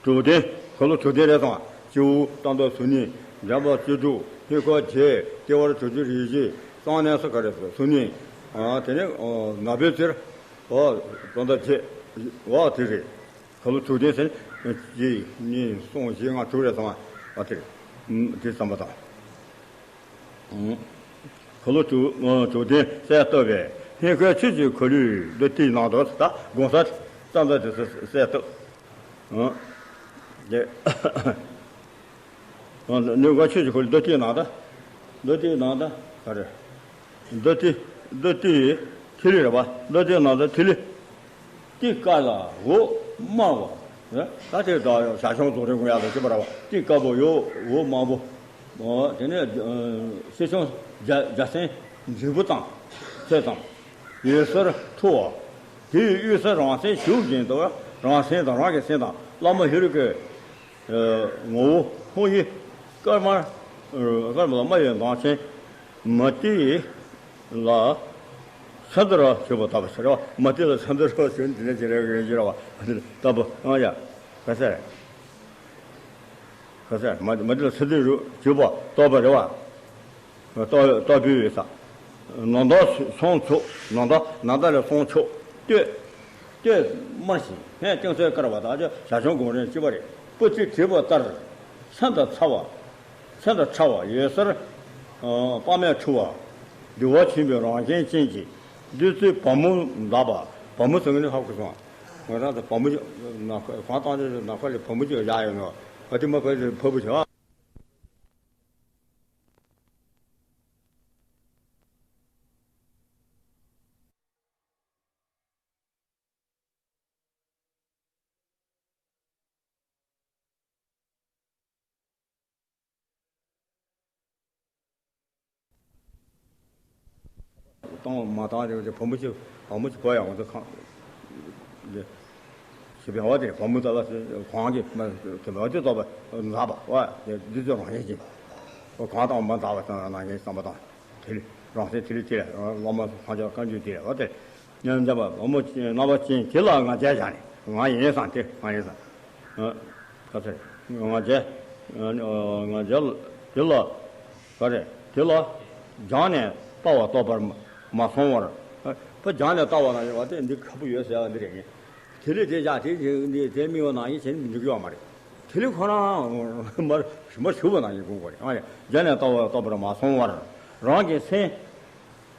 དྲུག་ལྡན། འཁོར་ལོ་དྲུག་ལྡན་རེད་དང་། སྤྱི་བོ་རྟ་མདའ་གཟུགས་བརྙན། འགྲམ་པ་བཅུ་དྲུག་སྙིང་ཁོག་བརྒྱད། ལྟེ་བར་དྲུག་ཅུ་རེ་བཞི། གསང་གནས་སུ་ག་རེ་ཟེར་གཟུགས་བརྙན། དེ་ནས་ནག་པོའི་རྩེར་རྟ་མདའ་བརྒྱད། འོ་དེ་རེད། འཁོར་ལོ་དྲུག་ལྡན་ཟེར་ན་གཅིག་གཉིས་གསུམ་བཞི་ལྔ་དྲུག་རེད་དང་། དེ་རེད། དེ་བསམ་པ་དང་། འཁོར་ལོ་དྲུག་དྲུག་ལྡན་གསལ་བཏབ་པའི། སྙིང་ཁའི་ཆོས་ཀྱི་འཁོར་ལོའི་མདོ་སྡེའི་ནང་དུ། ད་དགོངས་ས་ཙམ་ཙམ་དེ་གསལ་བཏབ། དེ་སྙིང་ཁའི་ཆོས་ཀྱི་འཁོར་ལོའི་མདོ་སྡེའི་ནང་དུ། མདོ་སྡེའི་ནང་དུ་ག་རེ། མདོ་སྡེ། མདོ་སྡེའི་ཐིག་ལེ་རེད་པ། མདོ་སྡེའི་ནང་དུ་ཐིག་ལེ། ཏི་ཀ་ལ་འོད་དམར་བ། ད་དེ་ད་ཞར་བྱུང་རྫོགས་རིམ་སྒོམ་ཡག་དང་གཅིག་པ་རེད་པ། ཏི་ཀ་པོ་ཡོད་འོད་དམར་པོ། དེ་ནས་སེར་ཆུང་རྒྱ་རྒྱ་སེན་འབྲས་བུ་དང་ཚད་དང་། འོད་ཟེར་འཕྲོ་བ། དེའི་དབུས་སུ་རང་སེམས་བཞུགས་བཞིན་དུ། རང་སེམས་དང་རང་གི་སེམས་དང་བླ་མ་ཧེ་རུ་ཀའི་ངོ་བོ་ཧཱུྃ་ཡིག་དཀར་དམར། དཀར་དམར་ལ་དམར་བའི་མདངས་ཅན། མུ་ཏིག་ལ་སིནྡྷུ་ར་བྱུག་པ་ལྟ་བུ་ཟེར་བ། མུ་ཏིག་ལ་སིནྡྷུ་ར་བྱུག་འདི་ནས་ཅི་རེད་གི་ཅི་རེད་བ། ལྟ་བུ་ཨང་ཡ། ག་ཟེར། ག་ཟེར། མུ་མུ་ཏིག་ལ་སིནྡྷུ་ར་བྱུག་པ་ལྟ་བུ་རེད་བ། ལྟ་ལྟ་བུའི་ས། ནམ་ཟླ་སུམ་ཚོགས། ནམ་ཟླ་ནམ་ཟླ་ལ་སུམ་ཚོགས། སྟོད་སྟོད་དམར་ཞིང་སྨད་སྤྲིན་ཚོགས་དཀར་བ་དང་། ཞར་བྱུང་སྒོམ་རིམ་གཅིག་པ་རེད། སྤུ་གྲི་བྲིས་པ་ལྟར་ཚེ་འདི་ཚ་བ། ཚེ་འདི་ཕྲ་བ། འོད་ཟེར་དཔག་མེད་འཕྲོ་བ། བསྡུ་བ་ཆེན་པོའི་རང་བཞིན་ཅན་གྱི་བདུད་རྩིའི་བ་མོ་འདབ་པ། བ་མོ་ཟེར་མཁན་ནི་ཧ་གོ་སོང་ང་། ང་རང་ཚོ་བ་མོ་ཅིག་ནམ་མཁའ་གང་བཏང་ནས་ནམ་མཁའ་ལ་བ་མོ་ཅིག་བཞག་ཡོད་ནོ། ཨ་དེ་མ་ཕ་ཕ་བུ་བྱ། བཏང་མ་བཏང་དེ་བུ་མོ་ཅིག་བུ་མོ་ཅིག་བུ་ཡང་ང་ཚོ་ཁང་། ཞེས་པའི་འོ་དེ་བུ་མོ་ཙ་ལ་གང་གི་མ་དེ་མ་དེ་ཙོག་པ་འཛག་པ་བ་དེ་འདི་ཚོ་རང་བཞིན་གྱིས་གང་དང་མ་འཛག་པ་ཙམ་རང་བཞིན་བསམ་པ་དང་། དེ་ལས་རང་སེམས་དེ་ལས་དེ་ལས་བླ་མ་སངས་རྒྱས་བཀའ་འགྱུར་དེ་ལས་བ་དེ་ཉམས་འདས་པ་བུ་མོ་རྣམ་པ་ཅན་དེ་ལ་ང་རྒྱལ་བཞག་ནས་ང་ཡིན་བསམ་སྟེ་ང་ཡིན་བསམ། ག་ཚོད་ང་རྒྱལ་ང་རྒྱལ་དེ་ལ་ག་རེ་དེ་ལ་སྦྱངས་ནས་ལྟ་བ་རྟོགས་པར་མ་སོང་བར། ཕ་སྦྱངས་ནས་ལྟ་བ་ན་ཡོད་པ་དེ་འདི་ཁག་པོ་ཡོད་ཟེར་བ་འདི་རེད། དེ་ལས་དེ་བཞག་དེ་དེ་དམིགས་པ་ནང་བཞིན་བྱས་ནས་མི་འགྲུབ་ཀྱི་ཡོད་མ་རེད། དེ་ལས་ཁོ་རང་མར་མར་ཞུགས་པ་ནང་བཞིན་སྒོམ་དགོས་རེད། ཨ་ཡ། སྦྱངས་ནས་ལྟ་བ་རྟོགས་པར་མ་སོང་བར། རང་གི་སེམས་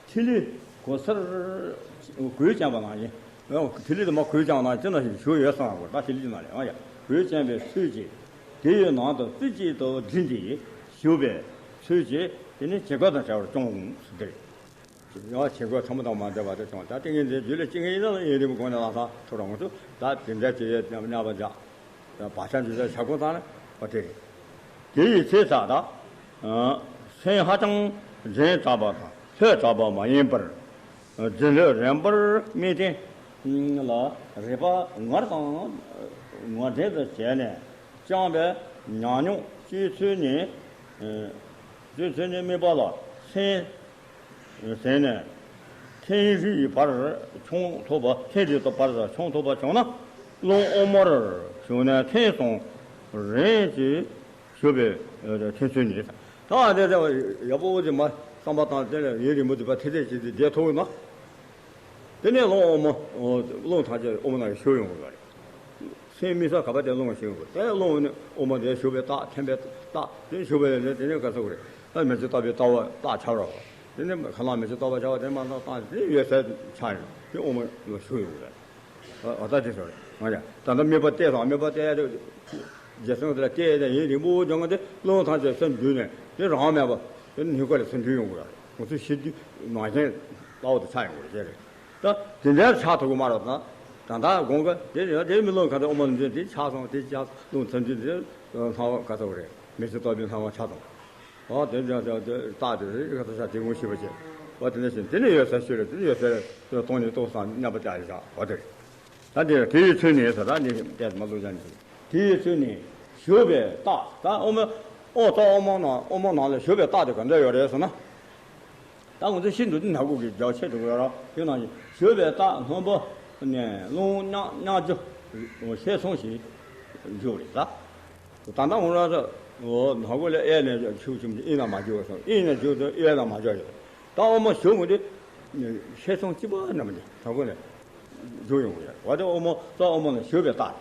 ཐིག་ལེ་གོ་སར་གོས་བཅངས་པ་ནང་བཞིན། ཐིག་ལེ་དེ་མ་གོས་བཅངས་ན་ཅི་ན་ཞིག་བཞུགས་ཡོད་བསམ་དགོས། ད་ཐིག་ལེ་ཅི་ན་རེད། ཨ་ཡ། གོས་བཅངས་པའི་ཚུལ་གྱིས་དེ་ཡི་ནང་དུ་རྩེ་གཅིག་ཏུ་བསྒྲིལ་ཏེ་བཞུགས་པའི་ཚུལ་གྱིས་དེ་ནི་བྱིང་རྒོད་དང་བྲལ་བར་སྐྱོང་ཟེར་དེ་རེད། ཡང་བྱིང་རྒོད་ཕྲ་མོ་དང་མ་འདྲ་བ་དེ་བྱུང་། ད་ཏིང་ངེ་འཛིན་རྒྱུད་ལ་སྐྱེ་ངེས་ཡིན་ན་ཡིན་རིང་པོ་གོང་ནས་ལྷག་བསམ་ཐོབ་ར་ང་ཚོ་ད་དེ་འདྲ་བྱེད་ཡས་མཉམ་པ་འཇག་བག་ཆགས་འཇུག་ས་བྱ་ཁོ་ཚང་ལ་བ་དེ་རེད། དེ་ཡི་ཚེ་ས་དང་། སེམས་ཧ་ཅང་བྱིང་དྲགས་པ་དང་ལྷོད་དྲགས་པ་མ་ཡིན་པར། སྒྱིད་ལུག་རན་པར་དམིགས་ཏེ། ལ་རེག་པ་ངར་དང་ངར་འདྲེན་དུ་བྱས་ནས་བཅངས་པའི་ཉམས་མྱོང་སྤྱོད་ཚུལ་ནི། སྤྱོད་ཚུལ་ནི་དམིགས་པ་ལ་སེམས་ཟིན་ནས་ཐིམ་རིམ་བར་མཆོང་ཐུབ་པ། ཐིམ་རིམ་དུ་བར་མཆོང་ཐུབ་པ་བྱུང་ན་རླུང་དབུ་མར་ཞུགས་ནས་ཐིམ་གསུམ་རིམ་གྱིས་ཞུགས་པའི་ཐིམ་ཚུལ་ནི། ད་དེ་ཡག་པོ་དེ་མ་ བསམ་པ་དང་དེ་ལ་ཡུན་རིང་པོ་དུས་པ་ཐེ་ཚེ་བྱེད་དུས་བསྡད་ཐུབ་ན། དེ་ནས་རླུང་དབུ་མ། རླུང་ཐམས་ཅད་དབུ་མ་ནང་ཞུགས་ཡོང་དགོས་པ་རེད། སེམས་དམིགས་ས་ག་པ་དེ་རླུང་ཞུགས་དགོས། དེ་རླུང་ནི་དབུ་མ་དེ་ཞུགས་པའི་རྟགས། འཐེན་པའི་རྟགས། དེ་ཞུགས་པའི་ལས་དེ་ནས་ག་ཚོད་རེད། ཨ་མེ་ལྕེ་ལྟ་བུའི་ལྟ་བ་རྟགས་འཆར་བ། དེ་ནས་ཁ་ལག་མེ་ལྕེ་ལྟ་བ་འཆར་བ་དེ་མ་ལྟ་སྟངས་དེ་ཡོད་ཚད་འཆར་ཡོང་དེ་དབུ་མ་ལ་ཞུགས་ཡོང་དགོས། ཨ་ད་དེ་ཚོ་རེད། ང་ཡ་ད་ལྟ་དམིགས་པ་གཏད་དང་། དམིགས་པ་གཏད་ཡ་དེ་རྗེས་སོང་དེ་ལ་གཏད་ཡ་དེ་ཡུན་རིང་པོ་སྦྱང་ང་དེ་རླུང་ཐམས་ཅད་སེམས་འདུས་ནས་དེ་རང་མེད་པ་དེ་ནི་ཧུ་ཀ་ལ་སེམས་འདུས་ཡོང་དགོས་རེད། ང་ཚོ་ཤི་དུས་ནང་བཞིན་ལྟ་བུ་དེ་ཆགས་ཡོང་དགོས་རེད། ཅེས་རེད། ད་དེ་འདྲའི་ཆགས་ཐུབ་ཀྱི་མ་རེད། ད་ད་ལྟ་དགོངས་ཀ་དེ་རེད། དེ་མི་རླུང་ག་དེ་དབུ་མ་ལ་འཛིན་དེ་ཆགས་སོང་། དེ་ཆགས་རླུང་ཚུར་འཛིན་དེ་སྣང་བ་ག་ཚོད་རེད། མེ་ལྕེ་ལྟ་བུའི་སྣང་བ་ཆགས་སོང་། ཨོ་དེ་འདྲ་འདྲ་འདྲ་རྟགས་དེ་རེད། ག་ཚོད་ཆགས་དེ་ངོ་ཤེས་པ་བྱེད། ཨོ་དེ་འདྲ་བྱས་དེ་ནས་ཡོད་ས་ཤོད་རེད། དེ་ནས་ཡོད་ས་རེད། སྟོང་ཉིད་རྟོགས་སམ་མཉམ་པ་བཅའ་ཡི་བཞག་ཨོ་དེ་རེད། ད་འདི་དེ་ཡི་ཚུལ་ནི་ཟེར། ད་འདི་བལྟས་མ་བློ་སྦྱང་ནི། དེ་ཡི་ཚུལ་ནི་ཞུགས་པའི་རྟགས། ད་དབུ་མ་ཨོ་ད་དབུ་མ་ནང་དབུ་མ་ནང་ལ་ཞུགས་པའི་རྟགས་དེ་ག་འདྲ་ཡོད་རེད་ཟེར་ན། ད་ང་ཚོ་ཤིན་ཏུ་འདི་ནག་པོ་གི་རྒྱ་ཆེ་འགྲོ་གི་ཡོད་ར། དེ་ནང་བཞིན་ཞུགས་པའི་རྟགས་སྔོན་པོ་ནས་རླུང་མཉམ་མཉམ་རྒྱུ་ཤེས་སོང་ཞིག་འཇུག་རེད་ད། ད་ལྟ་ང་རང་ཚོ་ནག་པོ་ལ་གཡས་ནས་ཆུ་ཆུམ་གྱི་དབུས་ན་མ་འཇུག་སོང་། དབུས་ནས་འཇུག་སོང་གཡས་ན་མ་འཇུག་ཡོད། ད་དབུ་མ་ཞུགས་མི་འདི་ཤེས་སོང་གཅིག་པ་ནམ་འདི་ནག་པོ་ནས་འཇུག་ཡོང་གི་ཡོད། འོ་དེ་དབུ་མ་རྟགས་དབུ་མ་ལ་ཞུགས་པའི་རྟགས།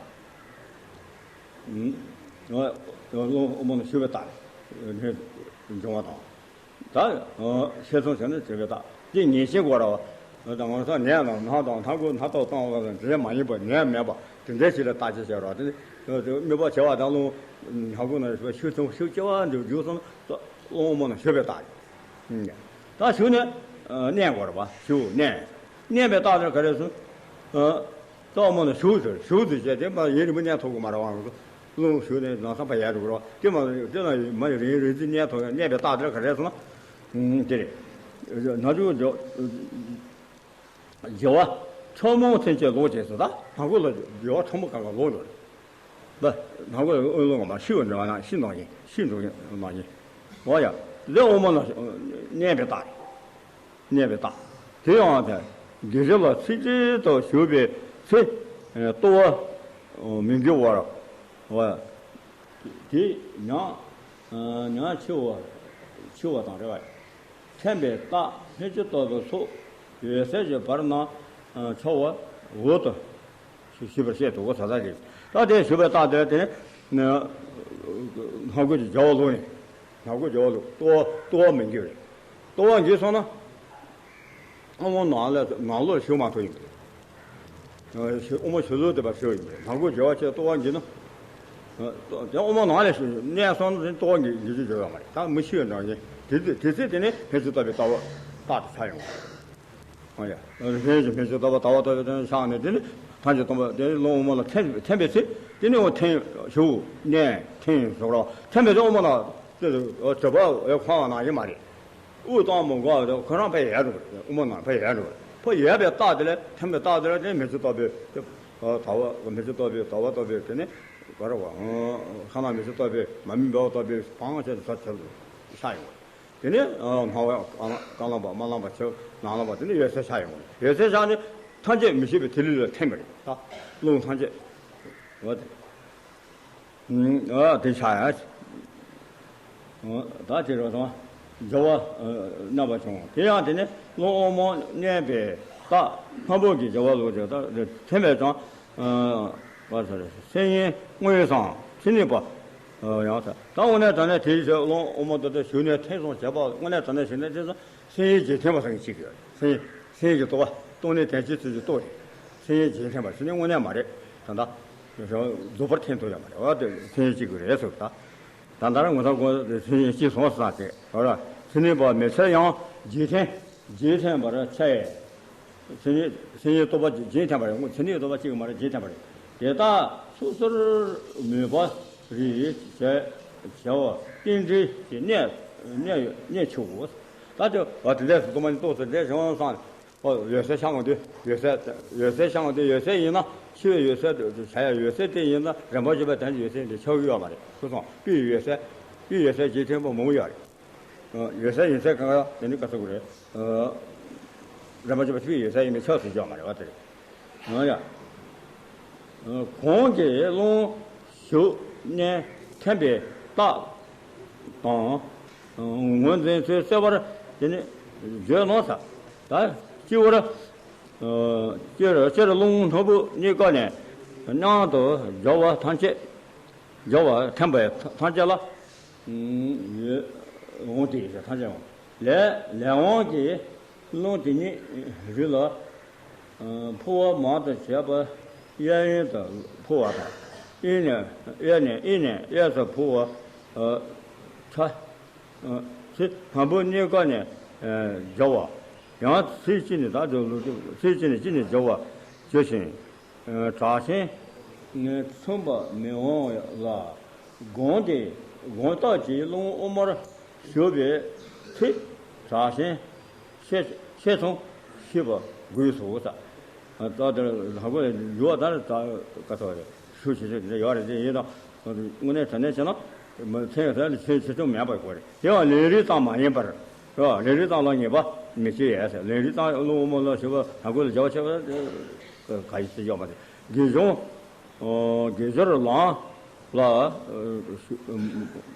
ཨུམ། དབུ་མ་ལ་ཞུགས་པའི་རྟགས་འབྱུང་བ་དང་། ད་ཤེས་སོང་ཟེར་ན་བྱེད་པའི་རྟགས་དེ་ངེས་ཤེས་དགོས་ར་བ། ད་ང་ཚོ་ནད་དང་ན་དང་ན་དགོས་ན་ཐོག་གཏོང་བ་དང་དེ་མ་ཡིན་པ་ནད་མེད་པ་དེ་འདྲའི་ཞིག་ལ་བརྟག་དཔྱད་བྱེད་རོགས། དེ་དམིགས་པ་བྱེད་པ་དང་རླུང་ན་དགོས་ན་ཤུགས་ཆུང་ཤུགས་ཆེ་བ་འདུག་འཇུག་སོང་། རླུང་དབུ་མ་ལ་ཞུགས་པའི་རྟགས། ད་ཞུགས་ནས་མནན་དགོས་ར་བ། ཞུགས་མནན། མནན་པའི་རྟགས་དེ་ག་རེ་ཟེར། ད་དབུ་མ་ལ་ཞུགས་ཟེར། ཞུགས་ཟེར་བྱས་དེ་མ་ཡུན་རིང་པོ་མནན་ཐུབ་ཀྱི་མ་རེད་བ། རླུང་ཞུགས་ནས་ལམ་སང་ཕར་ཡལ་འགྲོ་གི་རེད་བ། དེ་མ་དེ་ལ་མ་རིང་རིང་ཙམ་མནན་ཐུབ་ཡ། མནན་པའི་རྟགས་དེ་ག་རེ་ཟེར་ན། དེ་རེད། ན་ཆུང་བདེ་བ་ཕྲ་མོ་ཐམས་ཅད་ལོག་བྱས་སོ། ད་ནག་པོ་ལ་བདེ་བ་ཕྲ་མོ་གང་ག་ལོག་འགྲོ་རེད། ད་ནག་པོ་ལ་དབུལ་ལོང་མ་ཤི་བ་འདྲ་བ་ན་ཤི་ནང་བཞིན་ཤི་འགྲོ་ནང་བཞིན། འོ་ཡ། དེ་དབུ་མ་ལ་མནན་པའི་རྟགས་རེད། མནན་པའི་རྟགས། དེ་ཡང་དེ་དགེ་སྦྱོར་ལ་ཚིག་གཅིག་ཏུ་ཞུགས་པའི་ཚེ། ལྟོ་བ་མི་འགྱུར་བར། དེ་ཉམས་ཉམས་འཆི་བ་འཆི་བ་དང་རེ་བ། འཐེན་པའི་རྟགས་སྨིན་ཅི་ལྟ་བུ་སོགས་འོད་གསལ་གྱི་བར་ན་འཆར་བ་འོག་ཏུ་ཞུ་ཞུས་པར་བཤད་དོ། ས་ད་དེ་ད་དེ་ཞུགས་པའི་རྟགས་དེ་དེ་ནི་སྔ་རྒོལ་གྱི་རྒྱལ་བ་ལུགས་ནས། སྔ་རྒོལ་རྒྱལ་བ་ལུགས། ལྟོ་བ་ལྟོ་བ་མི་འགྱུར་རེད། ལྟོ་བ་འགྱུར་སོང་ན། དབུ་མ་ནང་ལ་ནང་ལོགས་ཞུགས་མ་ཐུབ་ཡིན། དབུ་མ་ཞུགས་ལུགས་དེ་བར་ཞུགས་ཡིན། སྔ་རྒོལ་རྒྱལ་བ་ཆེ་ལྟོ་བ་འགྱུར་ན། དེ་དབུ་མ་ནང་ལ་ཞུགས་མནན་སོང་ན་ལྟོ་བ་འགྱུར་འགྱུར་རྒྱུ་ཡོད་མ་རེད། ད་མི་ཤི་བའི་འདྲ་བཞིན་དེ་དེ་ཚེ་དེ་ནས་སྨིན་ཅི་ལྟ་བུའི་ལྟ་བ་རྟགས་དེ་ཆགས་ཡོང་བ་རེད། ཨ་ཡ། སྨིན་ཅི་སྨིན་ཅི་ལྟ་བུ་ལྟ་བ་ལྟ་བུའི་དོན་ཆགས་ནས་དེ་ནི་ཐམས་ཅད་སྟོང་པ་དེ་ནི་རླུང་དབུ་མ་ལ་འཐེན་འཐེན་པའི་ཚེ་དེ་ནི་འོ་འཐེན་ཞུགས་མནན་འཐེན་ཞུགས་རོ། འཐེན་པའི་ཚེ་དབུ་མ་ལ་དེ་དྲི་བ་འོ་འཁོར་བ་ནང་བཞིན་མ་རེད། དབུགས་གཏོང་མི་དགོས་པ་དེ་ཁོ་རང་ཕར་ཡལ་འགྲོ་གི་རེད། དབུ་མ་ནང་ཕར་ཡལ་འགྲོ་གི་རེད། ཕར་ཡལ་བའི་རྟགས་དེ་ལ་འཐེན་པའི་རྟགས་དེ་ལ་དེ་མེ་ལྕེ་ལྟ་བུའི་དེ་ལྟ་བ་མེ་ལྕེ་ལྟ་བུའི་ལྟ་བ་ལྟ་བུའི་དེ་ནི་ག་རེ་བ། ཁ་ནང་མེ་ལྕེ་ལྟ་བུའི་མ་རྨོས་འབེལ་བ་ལྟ་བུའི་སྤང་བྱས་ནས་ཚར་ཚར་དུ་ཤར་ཡོང་བ་རེད། དེ་ནས་སྣང་བ་རྐང་ལམ་པ་དམར་ལམ་པ་ཆེ་ནག་ལམ་པ་དེ་ནས་འོད་གསལ་ཤར་ཡོང་བ་རེད། འོད་གསལ་ཤར་ནས་ཐམས་ཅད་མི་ཤེས་པའི་ཐིག་ལེ་ལ་འཐེན་པ་རེད། ད་རླུང་ཐམས་ཅད་འོ་དེ། ཨ་དེ་ཆགས་ཡ། ད་དེ་རོ་དང་སྦྱོར་བ་རྣམ་པ་བྱུང་། དེ་ཡང་དེ་ནི་རླུང་དབུ་མ་མནན་པའི་རྟགས་སྔ་པོ་གི་སྦྱོར་བ་ལུགས་དེ་ལྟར་འཐེན་པས་ཀྱང་བ་ཟེར་སེམས་ཉིད་དངོས་སམ་མཚན་ཉིད་པ་ཡང་ཟེར། ད་དངོས་གནས་དྲང་གནས་དེའི་ཕྱིར་རླུང་དབུ་མ་དེ་ལྟར་ཞུགས་ནས་འཐེན་སོང་བྱས་པ་དངོས་གནས་དྲང་གནས་ཞུགས་ནས་འཐེན་སོང་། སེམས་ཉིད་རྗེས་འཐེན་པ་ཟེར་མཁན་གཅིག་ཡོད། སེམས་སེམས་ཉིད་ཀྱི་རྟོག་པ། སྟོང་ཉིད་དོན་སྤྱིའི་ཚུལ་གྱི་རྟོག་རེད། སེམས་ཉིད་རྗེས་འཐེན་པ་ཟེར་ནི་དངོས་གནས་མ་རེད། ད་ལྟ་རྫོགས་པར་འཐེན་ཐུབ་ཡོད་མ་རེད་བ། དེ་སེམས་ཉིད་གཅིག་གི་རེད་ཟེར། ད་ད་ལྟ་ངོ་ཚ་གོ་སེམས་ཉིད་གཅིག་སོང་ཟེར་ཏེ་བ་ར། མཚན་ཉིད་པ་མེད་ཚེ་ཡང་རྗེས་འཐེན་རྗེས་འཐེན་པར་འཆར་ཡས། སེམས་ཉིད་སེམས་ཉིད་རྟོག་པ་རྗེས་འཐེན་པ་རེད། མཚན་ཉིད་རྟོག་པ་གཅིག་མ་རེད། རྗེས་འཐེན་པ་རེད། དེ་དག་སོ་སོར་མོས་པ་རེད་བྱས་བྱས་པ་རྟེན་འབྲེལ་གྱི་གནད་གནད་གནད་ཆེའོ། ད་དེ་བ་དེ་འདྲས་སུ་གཏོང་མ་ནི་ཏོག་ཙམ་འདྲས་བྱུང་སོང་། ཨོ་འོད་གསལ་ཤར་འོང་དུས་འོད་གསལ་འོད་གསལ་ཤར་འོང་དུས་འོད་གསལ་ཡིན་ན་འཆི་བའི་འོད་གསལ་དུ་བྱ་ཡ་འོད་གསལ་དེ་ཡིན་ན་རིམ་པ་བྱེད་པ་དོན་གྱི་འོད་གསལ་འདི་ཆགས་ཀྱི་ཡོད་མ་རེད། ཁུ་སོང་པི་ཡི་འོད་གསལ་པི་ཡི་འོད་གསལ་རྗེས་འཐེན་པ་མང་པོ་ཡོད་རེད། འོད་གསལ་ཡིན་ཚད་གང་ག་དེ་ནི་ག་ཚོད་དགོས་རེད། རིམ་པ་བྱེད་པ་པི་ཡི་འོད་གསལ་ཡིན་ནི་ཆགས་སུ་འཇོག་མ་རེད་བ་དེ་རེད། ཡང་ཡ། གོང་གི་རླུང་ཞུགས་ནས་འཐེན་པའི་རྟགས་དང་། ངོས་འཛིན་ཚུལ་གསལ་བར་ དེ་ནི་བརྗོད་ལོང་ས། ད་སྤྱི་བོར། སྤྱིར་སྤྱིར་རླུང་སྣ་བུག་གཉིས་ཀ་ནས་མཉམ་དུ་སྦྱོར་བ་ཐམས་ཅད། སྦྱོར་བ་ཐམས་པའི་ཐམས་ཅད་ལ། འོང་སྟེ་ཐམས་ཅད་འོང་། ལས་ལས་དབང་གིས་རླུང་དེ་ཉིད་རི་ལ། འཕོ་བ་མང་དུ་བྱས་པ་གཡས་གཡོན་དུ་འཕོ་བ་དང་། གཡས་ནས་གཡས་ནས་གཡས་ནས་གཡས་སུ་འཕོ་བ། ཚ། ཚེ་སྣ་བུག་གཉིས་ཀ་ནས་སྦྱོར་བ། ཡང་ཚེ་གཅིག་ནས་ད་ཚེ་གཅིག་ནས་གཅིག་ནས་སྦྱོར་བ་བྱེད་ཅིང་། དྲག་ཞན་མཚུངས་པ་མི་འོང་ལ། སྒོམ་དེ་སྒོམ་རྟགས་ཀྱིས་རླུང་དབུ་མར་ཞུགས་པའི་ཚེ། དྲག་ཞན་ཤས་ཤས་ཆུང་ཤེས་པ་དགོས་སོ། ས། ད་དེར་ལྷ་གོ་ཡུ་བ་དར་ད་ག་ཚོད་རེད། ཤུགས་ཆེ་ཆེ་དེ་ཡོད་རེད། དེ་ཡིན་དང་དངོས་གནས་དྲང་གནས་བྱས་ན་མི་ཚན་ཡོད་ས་ལ་ཆེ་ཆེ་ཆུང་མེད་པར་དགོས་རེད། དེ་ཡང་ལས་རིགས་ཙམ་མ་ཡིན་པར། རེད་བ། ལས་རིགས་ཙམ་ལ་ངེས་པ་མི་བྱེད་ཡས་ཟེར། ལས་རིགས་ཙམ་རླུང་དབུ་མ་ལ་ཞུགས་པ་ལྷ་གོ་ལ་སྦྱོར་བ་བྱེད་པ་ག་ཡི་ཚེ་ཡོད་མ་རེད། དགེ་སྦྱོར། དགེ་སྦྱོར་ལམ་ལ།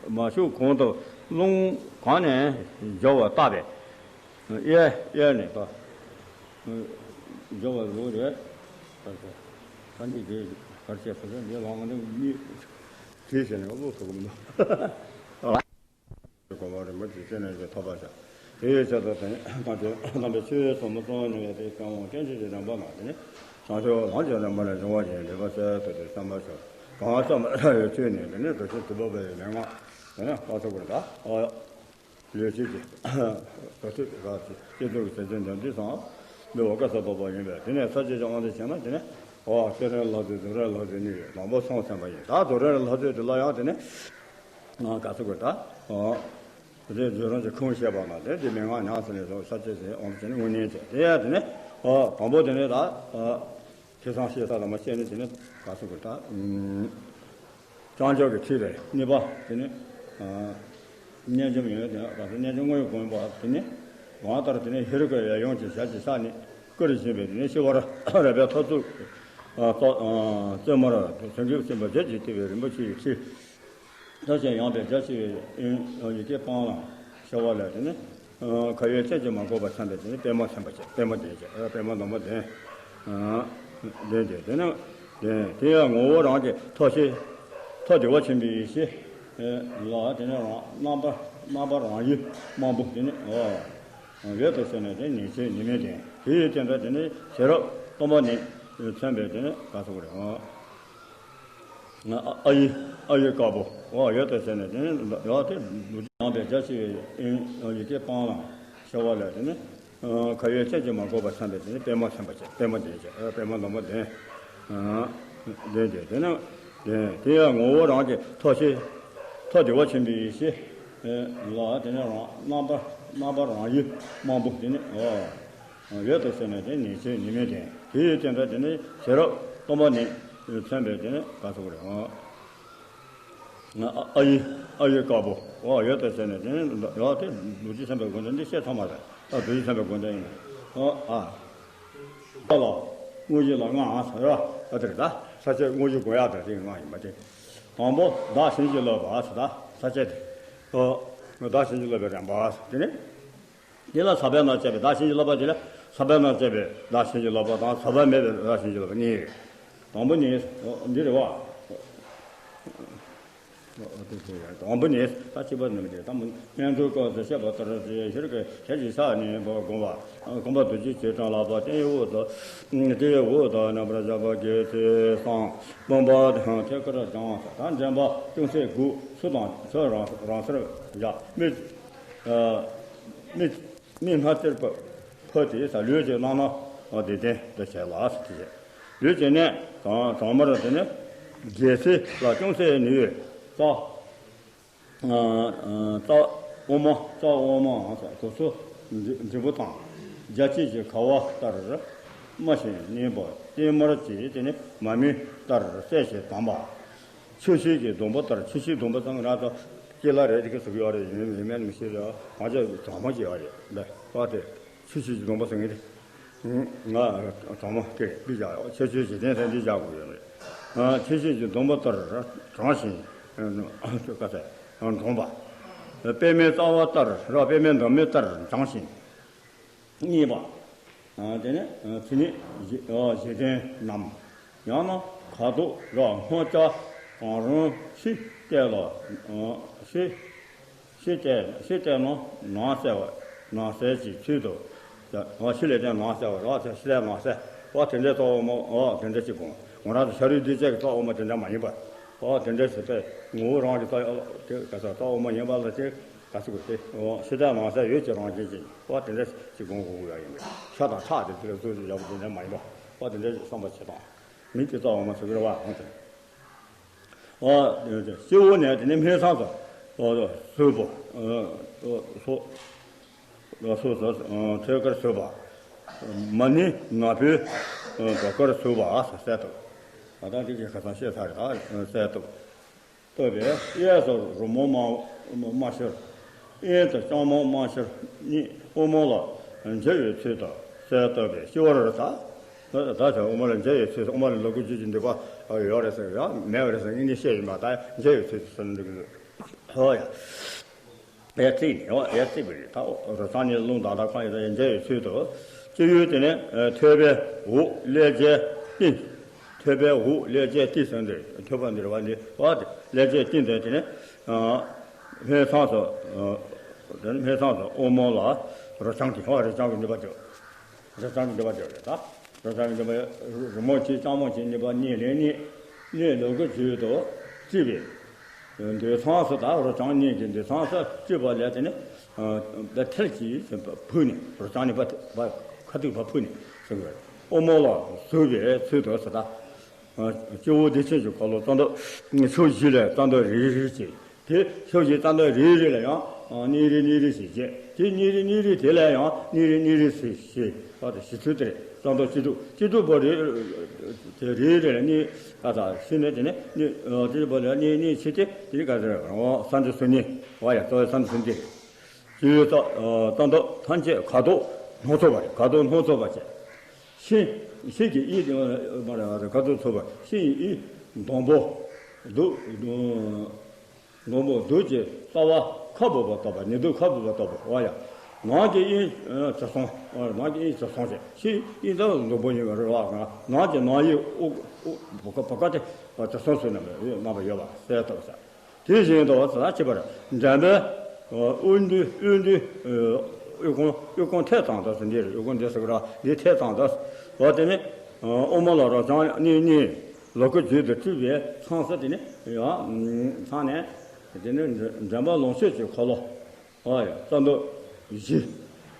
མ་ཞུགས་གོང་དུ་རླུང་གང་ནས་སྦྱོར་བ་བརྟག་པས། གཡས་གཡས་ནས་ད། སྦྱོར་བ་རུ་རེད། ད་འདི་དེ་གར་བྱས་ཟེར་ན་འདི་ལམ་འདི་གཉིས་དེ་བྱས་ནས་བློ་ཐུག་གི་མི་འདུག་གོ་བ་རིན་པོ་ཆེ་སེམས་ནས་ཐོབ་པ་བྱ། དེ་ཡི་ཆེད་དུ་དེ་ནི་ཐམས་ཅད་དམ་པའི་ཆོས་ཚོགས་མི་གཙང་བ་ནི་ཡང་དེ་ཀུན་དབང་སྐྱོན་ཅན་གྱི་རིམ་པ་མ་དེ་ནི་བྱང་ཆུབ་ལམ་གྱི་རིམ་པ་ལས་འབྱུང་བ་ཡིན། ལེགས་པར་གསལ་ཐུབ་པའི་བསམ་པ་ཞིག་གང་བསམ་ཡོད་ཚུལ་ནས་དེ་ནི་འདུ་ཤེས་དྲུག་པ་པའི་མན་ངག་དེ་ནི་བཀའ་སྩལ་དགོས། ད་ཨ་ལུས་ཤེས་ཀྱི་དུ་ཐུབ་ར་ཅི་སྐྱེ་ཚུལ་གྱི་སེམས་ཅན་འདི་འདྲ་སང་འདི་བ་ཀ་ས་བབ་པ་ཡིན་པས། དེ་ནས་ས་བཅད་ཀྱི་དབང་དུ་བྱས་ན་དེ་ནི་ཨོ་སྤྱན་རས་ལྷ་མཛེས་རྡོར་རས་ལྷ་མཛེས་གཉིས་ཡོད། དང་པོ་སངས་ཚན་པ་ཡིན། ད་རྡོར་རས་ལྷ་མཛེས་དེ་ལ་ཡང་དེ་ནི་ང་ག་ཚོད་དགོས། ད་ཨོ་དེ་བརྗོད་རང་གི་ཁུངས་བཤད་པ་ན་དེ་དེ་མན་ངག་ཉག་ཚེ་ནས་བཟུང་ས་བཅད་ཟེར་འོང་དེ་ནི་དངོས་གནས་བྱས། དེ་ཡང་དེ་ནི་ཨོ་དང་པོ་དེ་ནི་ད་ཨོ་ཁེ་སང་ཤེས་ས་ལ་མ་བཤད་ནི་དེ་ནི་ག་ཚོད་དགོས། ད་ཨུམ། རྐྱང་ཕྱོགས་ཀྱི་ཁྲིད་རེད། གཉིས་པ་དེ་ནི་ཨ་རྣལ་འབྱོར་ཡོད་དེ་ད་རྣལ་འབྱོར་དངོས་ཡོད་དགོངས་པ་དེ་ནི་གང་ལྟར་དེ་ནི་ཧེ་རུ་ཀའི་ཡབ་ཡུམ་གྱི་ཞལ་གྱིས་བཞེས་ནས་བསྐུར་བཞིན་པའི་དེ་ནི་སྤྱི་བོར་རས་པའི་ཐོར་ཚུགས་ཨ་ཏོ་ཨ་བཙུན་མོར་བྱིན་གྱིས་བརླབས་པའི་རྫས་ཀྱིས་བཏེགས་པའི་རིན་པོ་ཆེའི་ཁྲི། ཐབས་ཤེས་ཡངས་པའི་རྒྱ་ཆེ་བའི་ཡི་གེ་སྤང་བླང་ཞེས་པ་ལས་དེ་ནི་ཁ་ཡོད་ཅན་གྱིས་མ་གོས་པར་འཚམས་པའི་དེ་ནི་པད་མ་འཚམས་པ་བྱས། པད་མ་ལྡན་བྱས། པད་མ་ལྡོང་པོ་ལྡན། ལྡན་ཏེ་དེ་ནི་ལྡན། དེ་ཡང་ངོ་བོ་རང་གི་ཐོག་ཤེས་ཐོག་བདེ་བ་ཆེན་པོའི་ཡེ་ཤེས་ལ་དེ་ནི་རང་རྣམ་པ་རྣམ་པ་རང་ཡུལ་དམར་པོ་དེ་ནི་འོད་དུ་ཟེར་ནས་དེ་ཉི་ཚེ་ཉི་མའི་གདན། དེ་ཡི་སྟེང་དུ་དེ་ནི་ཤེས་རབ་སྟོང་པ་ཉིད་མཚོན་པའི་དེ་ནི་ག་ཚོད་རེད། ཨ་ཡི་ཨ་ཡི་དཀར་པོ་འོ་ཡོད་དོ་ཟེར་ནས་དེ་ནི་ཡང་དེ་ལུགས་ཡངས་པའི་རྒྱ་ཆེ་བའི་ཡི་གེ་སྤང་བླང་ཞེས་པ་ལས་དེ་ནི་ཁ་ཡོད་ཅན་གྱིས་མ་གོས་པར་འཚམས་པའི་དེ་ནི་པད་མ་འཚམས་པ་བྱས། པད་མ་ལྡན་བྱས། པད་མ་ལྡོང་པོ་ལྡན། ལྡན་ཏེ་དེ་ནི་ལྡན། དེ་ཡང་ངོ་བོ་རང་གི་ཐོག་ཤེས་ཐོག་བདེ་བ་ཆེན་པོའི་ཡེ་ཤེས་ལ་དེ་ནི་རང་རྣམ་པ་རྣམ་པ་རང་ཡུལ་དམར་པོ་དེ་ནི་འོ། ཡོད་དོ་ཟེར་ནས་དེ་ཉི་ཚེ་ཉི་མའི་གདན། དེ་ཡི་སྟེང་དུ་དེ་ནི་ཤེས་རབ་སྟོང་པ་ཉིད་མཚོན་པའི་དེ་ནི་ག་ཚོད་རེད། ཨ་ཡི་ཨ་ཡི་དཀར་པོ་འོ་ཡོད་དོ་ཟེར་ནས་དེ་ནི་ཡང་དེ་ལུགས་ཀྱི་མཚོན་པའི་དགོངས་དོན་འདི་བཤད་ཚང་མ་རེད། ཨ་ལུགས་ཀྱི་མཚོན་པའི་དགོངས་དོན་ཡིན། ཨ་ཨ་ལ་དངོས་གཞི་ལ་ལྔ་ཟེར་བ་ཨ་དེ་རེད། ད་ས་བཅད་དངོས་གཞི་དགོངས་ཡག་དེ་རིགས་ལྔ་ཡིན་པ་དེ། དང་པོ་བདག་གཞན་གྱིས་བསླབ་པ་ཟེར། ད་ས་བཅད་དེ་ཨ་བདག་གཞན་གྱིས་བསླབ་པའི་རིམ་པ་ཟེར་དེ་ནི། དེ་ལ་ཟག་པས་མནར་བཅས་པའི་བདག་གཞན་གྱིས་བསླབ་པ་དེ་ལ་ཟག་པས་མནར་བཅས་པའི་བདག་གཞན་གྱིས་བསླབ་པ་དང་ཟག་པ་མེད་པའི་བདག་གཞན་གྱིས་བསླབ་པ་གཉིས་རེད། དང་པོ་ནི། འདི་རེད་བ། དང་པོ་ནི་ད་གཅིག་པ་ནི་མི་དེ་དང་པོ་སྨན་གྲོལ་སྐབས་སུ་བཤད་པ་ལྟར་ཞེས་ཤེས་རབ་ཀྱི་ཞལ་གྱིས་བཞེས་ནས་བསྒོམ་པ། བསྒོམ་པ་རྡོ་རྗེ་རྗེས་དྲན་ལག་པ་རྟེན་འོག་ཏུ་རྟེན་འོག་ཏུ་མཉམ་པར་བཞག་པ་དགེ་ཚུལ་བསམ། བུམ་པ་དང་ཐད་ཀར་སྦྱང་། ད་འདྲེན་པ་ཅུང་ཟད་དགོས། ཚུལ་དང་ཚུལ་རང་རང་སར་བཞག་མི་མི་མི་སྣ་གཏེར་ཕབ་ཕབ་སྟེ་ལུས་ཀྱི་རྣམ་སྣང་བདེ་ལྡན་དུ་བྱས་ལ་ཟེར་ཏེ། ལུས་ཀྱི་གནད་དང་དང་མར་དེ་ནི་དགེ་ཚུལ་ལ་ཅུང་ཟད་ནུས་པའི་རྩ་རྩ་དབུ་མ་རྩ་དབུ་མའམ་དུ་ཚོ་འབྲས་བུ་དང་རྒྱ་སྐྱེད་ཀྱི་ཁ་བ་ལྟར་སྨྲ་ཞིང་མནན་པ་ཏིལ་མར་གྱིས་དེ་ནི་མ་རྨོས་ལྟར་བསལ་ཞིང་དམ་པ། ཆུ་ཤེལ་གྱི་སྡོང་པོ་ལྟར། ཆུ་ཤེལ་སྡོང་པོ་ཚང་ར་ཚོ་སྐྱེ་ལ་རེད་དེ་གི་ཟུག་ཡོད་རེད། ཡིན་མིན་མི་ཤེས་ར་གང་ཅི་གྲང་མོ་ཅིག་ཡོད་རེད་ལ་བ་དེ་ཆུ་ཤེལ་གྱི་སྡོང་པོ་ཟེར་ངེས་དེ། ང་གྲང་མོ་དེ་འདི་བཞག་ཡོད། ཆུ་ཤེལ་གྱི་སྟེང་ཟེར་འདི་བཞག་དགོས་ཡོད་རེད། ཆུ་ཤེལ་གྱི་སྡོང་པོ་ལྟར་གྲང་ཞིང་ཀ་ས་གྲོང་པ། པདྨའི་རྩ་བ་ལྟར་ར། པདྨའི་འདབ་མ་ལྟར་བགྲངས་ཤིང་། གཉིས་པ། ཨ། དེ་ནས་ཨ་ཚིག་ནི་བཞི། ཨ། བཞི་ལྡན་ནམ། ཡང་ན་ཁ་དོག་ར། སྔོ་སྐྱ་གང་རུང་ཕྱི་བལྟས་ལ། ཨ། ཕྱི་ཕྱི་བལྟས། ཕྱི་བལྟས་ན་ནགས་གསལ་བ། ནགས་གསལ་གྱི་ཚུལ་དུ། ཨ། ཕྱི་ལ་བལྟས་ནགས་གསལ་བ་ར། ཕྱི་ལ་ནགས་གསལ་བ་དེ་འདྲའི་རྩ་བ་དབུ་མ། ཨ། དེ་འདྲ་ཅིག་དགོངས། ང་རང་ཚོ་ཤ་རུས་གདོས་བཅས་ཀྱི་རྩ་བ་དབུ་མ་དེ་འདྲ་མ་ཡིན་པར། ཨ། དེ་འདྲ་ཞིག་སྟེ་ངོ་བོ་རང་གི་རྩ། དེ་ག་ས་རྩ་བ་དབུ་མ་ཡིན་པ་ལ་དེ། ག་ཚོད་དགོས་ཏེ། ཕྱི་ལྟར་ནང་གསལ་འོད་ཀྱི་རང་བཞིན་ཅན། ཨོ་དེ་འདྲ་ཞིག་དགོངས་དགོས་ཀྱི་ཡོད་ཡིན་པས། ཤ་དང་ཁྲག་དེ་དེ་ལ་བཟོ་བཅོས་ཡག་པོ་དེ་འདྲ་མ་ཡིན་པ། ཨོ་དེ་འདྲ་ཞིག་བསམ་པ་བྱེད་སྟངས། མིང་དེ་རྩ་བ་དབུ་མ་ཟེར་གྱི་རེད་པ། ཨོ་དེ། ཨོ་སྤྱི་བོ་ནས་དེ་ནས་སྨིན་མཚམས་སུ། ཨོ་ཟུག་པོ། ཨོ་སོ་སོ་སོ། ཐོད་དཀར་ཟུག་པ། མ་ནི་ནག་པོའི་རྡོ་དཀར་ཟུག་པ་གསལ་བཏབ། ད་ལྟ་འདི་གི་ཁ་སང་བཤད་ཚར་རེད། ད་གསལ་བཏབ། བཏབ་པས་གཡས་སུ་རོལ་མོ་དམར་ཤར། གཡོན་དུ་ལྕང་མོ་དམར་ཤར་གཉིས། དབུ་མ་ལ་འཇའ་བའི་ཚུལ་དུ་གསལ་བཏབ་པས། སྤྱི་བོར་ད། ད་ད་དེ་དབུ་མ་ལ་འཇའ་བའི་ཚུལ། དབུ་མ་ལ་ལོ་དགུ་བཅུ་གཅིག་འདུས་པ་ཡོད་རེད་ཟེར། ཡང་མེད་པ་རེད་ཟེར། ངས་ནི་བཤད་ཡིན་པ། ད་འཇའ་བའི་ཚུལ་དུ་གསལ་འདུག། ཧོ་ཡ། ཨེ་ཙི་ནི། ཨོ་ཨེ་ཙི་བི་རི་ད། རོ་ཚང་ནི་རླུང་དང་ད་ཁོང་ཡི་ད་འཇའ་བའི་ཚུལ་དུ། སྤྱི་བོའི་དེ་ནས་ཐོད་པའི་འོག་ཀླད་རྒྱས་སྟེང་། ཐོད་པའི་འོག་ཀླད་རྒྱས་སྟེང་ཟེར་འདི། ཐོད་པ་འདི་རེད་པ། འདི་པ་དེ་ཀླད་རྒྱས་སྟེང་དེ་དེ་ནས། ཨ། སྨིན་མཚམས་སུ། ཨ། དེ་ནས་སྨིན་མཚམས་སུ་དབུ་མ་ལ་རོ་རྐྱང་གི། ཨ། རོ་རྐྱང་གི་ནུས་པ་དེ། རོ་རྐྱང་གི་ནུས་པ་དེ་རེད་ད། རོ་རྐྱང་གི་ནུས་པ། རོལ་མོ་གཅིག་རྐྱང་མོ་གཅིག་ནུས་པ་གཉིས་ལན་གཉིས། གཉིས་ལོགས་ཀྱི་བརྗོད་དུ་བརྩིས་པས། འདུས་མཚམས་སུ། ད་རོ་རྐྱང་གཉིས་ཀྱི་འདུས་མཚམས་སུ་བརྩིས་པ་ལས་དེ་ནི། ཨ། མཐིལ་གྱིས་བུད་ནས། རོ་རྐྱང་ནི་བ་བ་ཁ་ཐུག་བ་ཕུད་ནས་ཟེར་དགོས། དབུ་མ་ལ་ཟུག་པའི་ཚུལ་དུ་ཟེར་ད། ཨ། སྤྱི་བོ་བདེ་ཆེན་གྱི་འཁོར་ལོ་རྩ་མདོ་ཕྱོགས་བཞི་ལས་རྩ་མདོ་རེ་རེ་བྱས། དེ་ཕྱོགས་བཞི་རྩ་མདོ་རེ་རེ་ལ་ཡང་གཉིས་རེ་གཉིས་རེ་ཞེས་བྱས། དེ་གཉིས་རེ་གཉིས་རེ་དེ་ལ་ཡང་གཉིས་རེ་གཉིས་རེ་ཞེས་བྱས། ཨ། དེ་བྱེད་ཚུལ་དེ་རེད། རྩ་མདོ་སྤྱི་གཙུག། སྤྱི་གཙུག་པོ་རེ་དེ་རེ་རེ་ལ་གཉིས། ཨ། ད་ཕྱི་ནས་དེ་ནས་གཉིས། ཨ། སྤྱི་གཙུག་པོ་ལ་གཉིས་གཉིས་བྱས་ཏེ། དེ་ནི་ག་ཚོད་རེད། ཨོ་ས་མཚམས་སུ་གཉིས། ཨོ་ཡ། རྩ་བའི་ས་མཚམས་སུ་གཉིས་རེད། སྤྱི་བོའི་རྩ། ཨ། རྩ་མདོ་ཐམས་ཅད་ཁ་དོག་སྣ་ཚོགས་པ་རེད། ཁ་དོག་སྣ་ཚོགས་པ་བྱས། ཤིང་། ཤིང་གི་དབྱིབས་དེ་མ་རེད། ཁ་དོག་ཚོགས་པ། ཤིང་གི་དབྱིབས་ཟླུམ་པོ། གདུགས། ཟླུམ་པོ་གདུགས་ཀྱི་རྩ་བ་ཁ་སྦུབ་པ་ལྟ་བུ། ཉི་གདུགས་ཁ་སྦུབ་པ་ལྟ་བུ། ཨོ་ཡ། ནགས་ཀྱི་དབྱིབས་བྱེ་སྲང་། ཨོ། ནགས་ཀྱི་དབྱིབས་བྱེ་སྲང་བྱས། ཤིང་དབྱིབས་ད་ཟླུམ་པོ་ཡིན་པ་རེད་པ། ནགས་ཀྱི་ནགས་དབྱིབས་དབུ། དབུ་བ་ག་བ་ག་དེ་བྱེ་སྲང་བཟོས་གནང་བ་ཡོད་པ་གསལ་བཏབ་ཟེར། དེ་བཞིན་དུ་ཟེར་ན་ཅི་བར་འགྲམ་པའི་དབུས་འདུས། དབུས་འདུས། དབུས་གོང་། དབུས་གོང་ཐད་ཙམ་དུ་ཟེར་འདི་རེད། དབུས་གོང་འདི་ཟེར་གི་ར། འདི་ཐད་ཙམ་དུ། འོ་དེ་ནི་དབུ་མ་ལ་རོ་རྐྱང་གཉིས་གཉིས་ལོགས་ཀྱི་བརྗོད་དུ་བརྩིས་པའི་མཚམས་སུ་དེ་ནི་ཡང་མཚམས་ནས། དེ་ནི་འགྲམ་པ་ལོངས་སྤྱོད་ཀྱི་འཁོར་ལོ། ཨ་ཡ། རྩ་མདོ་བཞི།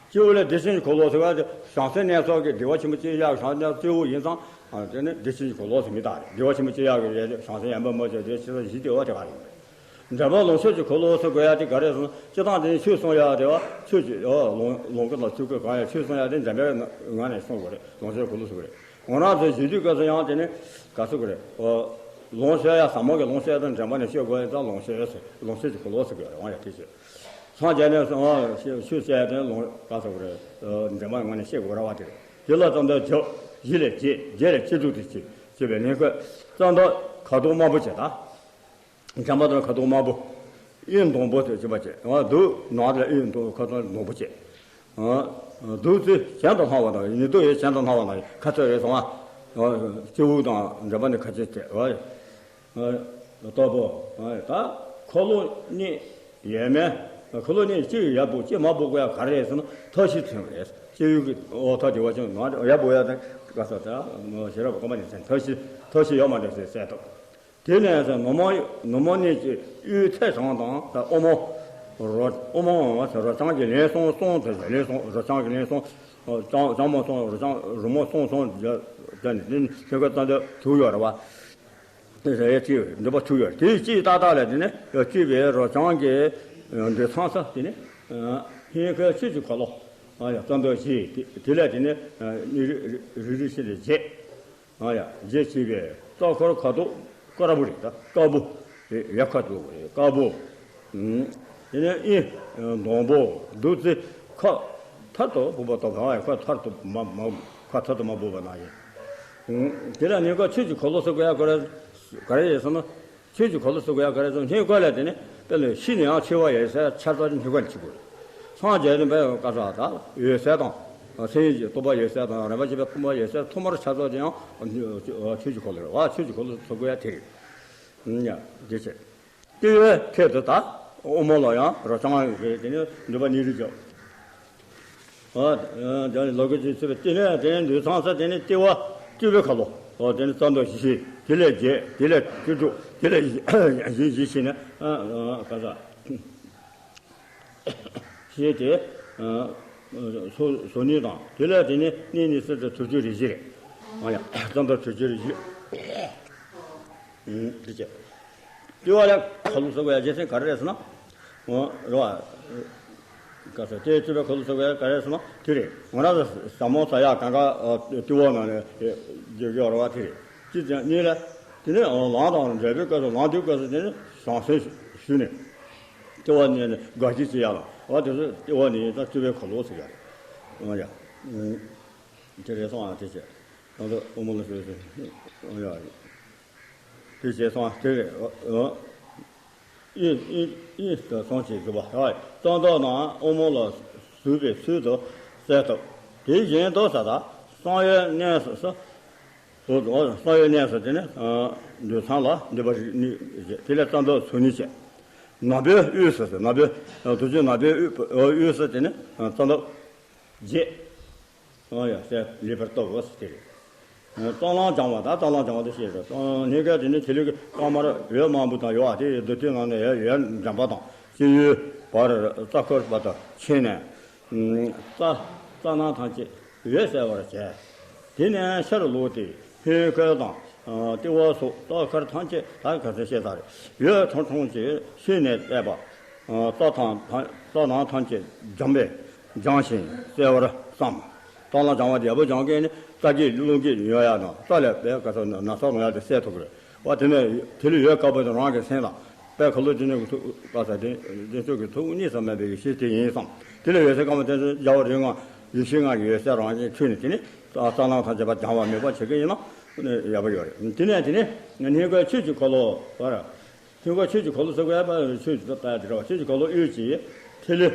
སྤྱི་བོ་ལ་བདེ་ཆེན་གྱི་འཁོར་ལོ་ཟེར་བ་དེ་བྱང་སེམས་གནས་ཚོགས་ཀྱི་བདེ་བ་ཆེན་པོ་སྐྱེ་ཡག་གི་བྱང་སེམས་གནས་ཚོགས་སྤྱི་བོ་ཡིན་ཙང་། ཨ། དེ་ནི་བདེ་ཆེན་གྱི་འཁོར་ལོ་ཟེར་མི་དག་རེད། བདེ་བ་ཆེན་པོ་སྐྱེ་ཡག་གི་བྱང་སེམས་ཡངས་པ་མ་བྱས་དེ་ཆེ་ས་བཞི་དེ་བ་དེ་ག་རེད། འགྲམ་པ་ལོངས་སྤྱོད་ཀྱི་འཁོར་ལོ་ཟེར་དགོས་ཡག་དེ་ག་རེ་ཟེར་ན། སྤྱིར་བཏང་དེ་ནི་ཆོས་གསུང་ཡག་དེ་བ། ཆོས་ཀྱི། ཨ། ལོངས་ལོངས་སྐུ་དང་ཆོས་སྐུ་གང་ཡང་ཆོས་གསུང་ཡག་དེ་འགྲམ་པའི་ངང་ནས་གསུང་དགོས་རེད། ལོངས་སྤྱོད་འཁོར་ལོ་ཟེར་དགོས་རེད། ང་རང་ཚོ་བཞུགས་དུས་སྐབས་སུ་ཡང་དེ་ནི་ག་ཟེར་དགོས་རེད། ཨ། ལོངས་སྤྱོད་ཡག་ཟབ་མོ་གི་ལོངས་སྤྱོད་དེ་འགྲམ་པ་ནས་སྤྱོད་དགོས་ཡག་ཙང་ལོངས་སྤྱོད་ཟེར། ལོངས་སྤྱོད་ཀྱི་འཁོར་ལོ་ཟེར་དགོས་རེད། འོ་ཡ། དེ་ཆོས། སངས་རྒྱས་ནས་སོང་བ་ཆོས་བཤད་དེ་ལོངས་ག་ཟེར་དགོས་རེད། འདྲེན་པ་ངོས་ནས་བཤད་དགོས་ར་བ་དེ་རེད། དེ་ལ་རྩ་མདོ་བརྒྱད། བཞི་ལས་བརྒྱད། བརྒྱད་ལས་སྤྱི་གཙུག་ཏུ་བྱས། བྱས་པའི་ལེན་སྐབས་རྩ་མདོ་ཁ་དོག་དམར་པོ་བྱས། ད་འགྲམ་པ་དང་ཁ་དོག་དམར་པོ། དབུས་ཟླུམ་པོ་དེ་བྱས་པ་བྱས། འོ་གདུགས་ནག་ལ་དབུས་ཟླུམ། ཁ་དོག་ཟླུམ་པོ་བྱས། འོ་གདུགས་རྩི་གྱེན་དུ་སྣང་བ་དང་། ཉི་གདུགས་ཡང་གྱེན་དུ་སྣང་བ་དང་། ཁ་ཚོད་རེད་སོང་ཨ། འོ་སྤྱི་བོ་དང་འགྲམ་པ་ནས་ཁ་ཚོད་བྱས། འོ། ལྟ་བུ། ད་འཁོར་ལོ་གཉིས་ཡས་མས། འཁོར་ལོ་གཉིས་གཅིག་ཡར་སྦུབ་གཅིག་མར་སྦུབ་དགོས་ཡག་ག་རེ་རེད་ཟེར་ན། ཐབས་ཤེས་མཚོན་པ་རེད། སྤྱི་བོའི་གི་འོ་ཐོག་དེ་བ་ཅུང་ནང་ཡར་སྦུབ་ཡག་དེ་ག་ས་ད་ཤེས་རབ་གོང་མ་ནས་མཚོན། ཐབས་ཤེས་ཐབས་ཤེས་ཡོད་མ་རེད་ཟེར་གསལ་ཐུབ། དེ་ནས་ནུ་མ་ནུ་མ་གཉིས་ཀྱི་དབུས་ཐད་ཙམ་དང་། ད་དབུ་མ་རོ་དབུ་མ་རོ་རྐྱང་གི་ལན་གསུམ་གསུམ་དུ་བྱས། ལན་གསུམ། རོ་རྐྱང་གི་ལན་གསུམ། རྐྱང་རྐྱང་མ་གསུམ། རོ་རྐྱང་རོལ་མོ་གསུམ་གསུམ་བྱས་ནས་དེ་ནི་ཐོད་རྒལ་རྩ་མདོ་དྲུག་ཡོད་རེད་བ། དེ་རེད། ཅེས་འདོད་པ་ཐུག་ཡོད། དེའི་སྤྱི་ཏག་ཏག་ལ་དེ་ནི་སྤྱི་བོའི་རོ་རྐྱང་གི་འདུས་མཚམས་སུ་དེ་ནི་སྙིང་གའི་ཆོས་ཀྱི་འཁོར་ལོ། ཨ་ཡ། རྩ་མདོ་བཞི། དེ་དེ་ལ་དེ་ནི་རིལ་རིལ་རིལ་ཞིག་ལས་བརྒྱད། ཨ་ཡ། བརྒྱད་བྱས་པའི་རྩ་འཁོར་ཁ་དོག་དཀར་པོ་རེད། ད་དཀར་པོ་རེད། ཡ། ཁ་དོག་རེད། དཀར་པོ། དེ་ནས་དབུས་ཟླུམ་པོ། བདུད་རྩི་ཁ་མཐར་ཐུག་སྦུབ་པ་ལྟ་བུ། ཨ་ཡ། ཁ་མཐར་ཐུག་མ་མ་ཁ་མཐར་ཐུག་མ་སྦུབ་པ་ན་ཡིན། དེ་ལ་སྙིང་ག་ཆོས་ཀྱི་འཁོར་ལོ་ཟེར་དགོས་ཡག་ག་རེ་ག་རེ་ཡིན་ཟེར་ན། ཆོས་ཀྱི་འཁོར་ལོ་ཟེར་དགོས་ཡག་ག་རེ་ཟེར་ན། སྙིང་ག་ལ་དེ་ནི་ དཔེ་ལ་ཤི་ནས་ཡང་འཆི་བ་ཡོད་ཚད་ཆ་ཚང་ཉིད་ཀ་ནས་འཆི་དགོས། སངས་རྒྱས་ནི་དཔེ་བཀའ་ས་དང་ཡོད་ཚད་དང་སེམས་ཉིད་ཀྱི་སྟོང་པ་ཡོད་ཚད་དང་རིམ་པ་བཞིན་པའི་སྟོང་པ་ཡོད་ཚད་ཐོག་མར་ཆ་ཚང་དེ་ཡང་ཆོས་ཀྱི་འཁོར་ལོ་རེད་བ། ཆོས་ཀྱི་འཁོར་ལོ་ཚུགས་དགོས་ཡ་དེ་རེད། ཡ་འདི་བྱས། དེ་ཡོད་ཐད་དུ་ད་དབུ་མ་ལ་ཡང་རོ་ལྕང་རེད། དེ་ནི་འདུས་པ་གཉིས་རེད་ཀྱང་། ཨ་ཨ་ལོ་ཀེ་ཅི་ཚུལ་དེ་ནས་དེ་ནས་འདུས་ཚང་ས་དེ་ནས་ལྟེ་བ་སྤྲུལ་པའི་ཁ་ལོ། ཨོ་དེ་ནས་རྩ་མདོག་བཞི་བཞི། དེ་ལས་བརྒྱད། དེ་ལས་བཅུ་དྲུག། དེ་ལས་བཞི་བཞི་བྱས་ནས་ཨ་ཨ་ག་ས་ཞེས་ཏེ། ཨ་ཨ་སོ་སོ་གཉིས་དང་དེ་ལས་དེ་ནས་གཉིས་གཉིས་སུ་དྲུག་ཅུ་རེ་བཞི་རེད། ཨ་ཡ་རྩ་མདོག་དྲུག་ཅུ་རེ་བཞི། ཨུམ་དེ་བྱས། ལྟེ་བ་ལ་ཁ་ལོ་ཟེར་བའི་རྒྱུ་མཚན་ག་རེ་རེད་ཟེར་ན། འོ་རེད་བ། ག་ས་ལྟེ་བའི་ཁ་ལོ་ཟེར་བའི་ག་རེ་ཟེར་ན་དེ་རེད། ང་རང་ཚོ་ཟ་མོ་ཟ་ཡག་གང་ག་ལྟེ་བ་ནང་ནས་རྒྱག་གི་ཡོད་རེད་བ། དེ་རེད། ཅི་ཙམ་གཉིས་ལ། དེ་ནས་ལངས་དང་འབྲས་བུའི་སྐབས་སུ་ལངས་དུས་སྐབས་སུ་དེ་ནས་བྱང་སེམས་ཞུས་ནས་ལྟེ་བ་ནས་དགའ་སྐྱིད་ཅི་ཡག་ལ་བ། དེ་ཚོ་ལྟེ་བ་ནས་ད་ལྟེ་བའི་ཁ་ལོ་ཟེར་ཡག་རེད། འོ་ཡ། དེ་རེད་སོང་ཨ། དེ་བྱས། ད་ལྟ་དབུ་མ་ལ་ཞུགས་ཟེར། ཡ། དེ་བྱས་སོང་དེ་རེད། ཨ་ཨ། ཨི་ཨི་ཨི་དང་སོང་ཅིག་གཟུགས་པ། ཨ་རྩ་མདོག་ནང་དབུ་མ་ལ་ཞུགས་པའི་ཚུལ་དུ་གསལ་བཏབ། དེ་བཞིན་དུ་ས་དང་གསང་བའི་གནས་སུ་ས། སོ་སོ་གསང་བའི་གནས་སུ་དེ་ནི་འདུས་ཚང་ལ་འདུས་པ་རིགས་གཉིས་བྱས། དེ་ལས་རྩ་མདོག་ཚོགས་གཉིས་བྱས། ནག་པོའི་དབུས་སུ་ཟེར། ནག་པོའི་དུས་ཀྱི་ནག་པོའི་དབུས་སུ་དེ་ནི་རྩ་མདོག་བརྒྱད། ཨོ་ཡ་ཟེར་ལེགས་པར་བསྟོད་དགོས་ཟེར་དེ་རེད། རྩ་རླུང་སྦྱང་བ་དང་རྩ་རླུང་སྦྱང་བ་དེ་ཤེས་དགོས། སྣོད་ཀ་དེ་ནི་ཐིག་ལེ་དཀར་དམར་འོད་དམར་པོ་དང་ཡོད་པ་དེ་བདུད་རྩིའི་ནང་ནས་ཡོད་ཡོད་འཇམ་པ་དང་སྤྱི་བོའི་བར་རྩ་འཁོར་བར་དུ་ཕྱིན་ནས། རྩ་རྩ་ནང་ཐམས་ཅད་འོད་གསལ་བར་བྱས། དེ་ནས་ཕྱིར་ལོག་སྟེ་སྣོད་ཀ་དང་ལྟེ་བ་སོགས་རྩ་འཁོར་ཐམས་ཅད་ད་ག་ཚོད་ཤེས་ཚར་རེད། འོད་ཁྲུང་ཁྲུང་ཅིག་ཤེས་ནས་བསྡད་པ། རྩ་ཐང་རྩ་ནང་ཐམས་ཅད་འཇམ་པས་སྦྱང་ཞིང་གསལ་བར་བསམ། རྩ་རླུང་སྦྱང་བ་དེ་ཡག་པོ་སྦྱང་མཁན་ནི་རྩ་སྐྱེས་རླུང་སྐྱེས་ཡོད་ཡ་དང་རྩ་ལས་པའི་ག་ས་ན་ན་ཚ་རུང་ཡ་དེ་སེལ་ཐུབ་ཀྱི་རེད་བ། དེ་ནས་དེ་ལས་ཡོད་དཀར་པོ་དེ་རང་གི་སེམས་དང་དཔལ་ཁ་ལོ་ཅི་ནས་ཐུགས་པ་ས་དེ་དེ་ཚོ་གི་ཐུགས་གཉིས་སུ་མེད་པའི་ཤེས་དེ་ཡིན་བསམ། དེ་ལས་འོད་ཟེར་དཀར་མོ་དེ་ཚོ་རྒྱལ་བ་རིགས་ལྔ་ཡེ་ཤེས་ལྔ་གི་འོད་ཟེར་རང་བཞིན་འཕྲོས་ནས་དེ་ནས་རྩ་རླུང་ཐམས་ཅད་པ་སྦྱང་བ་ནུས་པ་བྱེད་ཀྱི་ཡིན་ན་ཡག་པོ་ཡོད་རེད། དེ་ནས་དེ་ནས་སྣོད་ཀ་ཆོས་ཀྱི་འཁོར་ལོ་བར། སྣོད་ཀ་ཆོས་ཀྱི་འཁོར་ལོ་ཟེར་བའི་བར་ཆོས་ཀྱི་ད་ལྟ་དེ་རེད་བ། ཆོས་ཀྱི་འཁོར་ལོ་དབུས་ཀྱི་ཐིག་ལེ་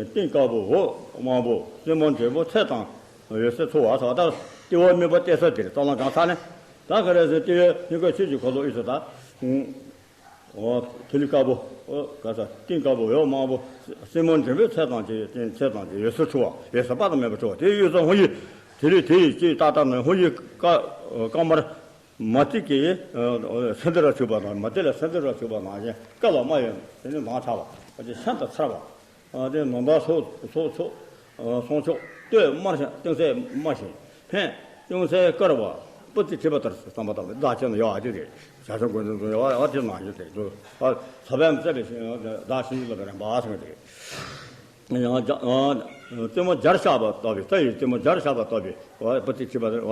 སྟེང་དཀར་པོ་འོག་དམར་པོ་སེན་མོ་འབྲས་བུ་ཚད་དང་འོད་ཟེར་འཕྲོ་བ་ཟེར་བ། ད་ལྟེ་བ་སྨད་པ་ལྟེ་ས་དེ་རེད། རྩ་རླུང་སྦྱངས་ཚར་ནས་ད་ག་རེ་ཟེར་ལྟེ་བའི་སྣོད་ཀ་ཆོས་ཀྱི་འཁོར་ལོ་དབུས་སུ་ད། འོ་ཐིག་ལེ་དཀར་པོ། འོ་ག་ས་སྟེང་དཀར་པོ་འོག་དམར་པོ། སེན་མོ་འབྲས་བུ་ཚད་དང་བཅས་ཚད་དང་བཅས་འོད་ཟེར་འཕྲོ་བ། འོད་ཟེར་དཔག་ཏུ་མེད་པ་འཕྲོ་བ་དེ་དབུས་སུ་ཧཱུྃ་ཡིག་དེ་ལས་དེ་ཡི་དཀྱིལ་ཏག་ཏག་ན་ཧཱུྃ་ཡིག་དཀར་དཀར་དམར། མ་ཏི་ཀའི་སེ་འདི་ར་བྱུག་པ་དང་། མ་ཏི་ལ་སེ་འདི་ར་བྱུག་པ་ནང་བཞིན་དཀར་ལ་དམར་ཡོད་དེ་ནི་མང་ཆགས་པ་དེ་ཤིན་ཏུ་མཚར་བ། དེ་ནང་ལྟར་སོགས་སོགས་སོགས་སོང་ཆོག་སྟོད་དམར་ཞིང་སྟོད་ཚད་དམར་ཞིང་འཕེན། ཅུང་ཟད་དཀར་བ་སྤུ་རྩི་བྲིས་པ་ལྟར་བསམ་པ་དང་བདག་ཅན་ཡོད་པ་དེ་རེད། བྱ་ཆུང་དགོན་དུ་ཡོད་པ་དེ་ནང་བཞིན་དེ་འདུག་ཨ་ས་བོན་བཙལ་བའི་བདག་བྱིན་གྱིས་རློབ་པའི་རིམ་པ་ཟེར་བ་དེ་རེད། ཡང་རྩེ་མོ་བརྒྱར་བཤགས་པ་ལྟ་བུའི་རྩ་ཡི་རྩེ་མོ་བརྒྱར་བཤགས་པ་ལྟ་བུའི་སྤུ་རྩི་བྲིས་པ་དེ་རེད།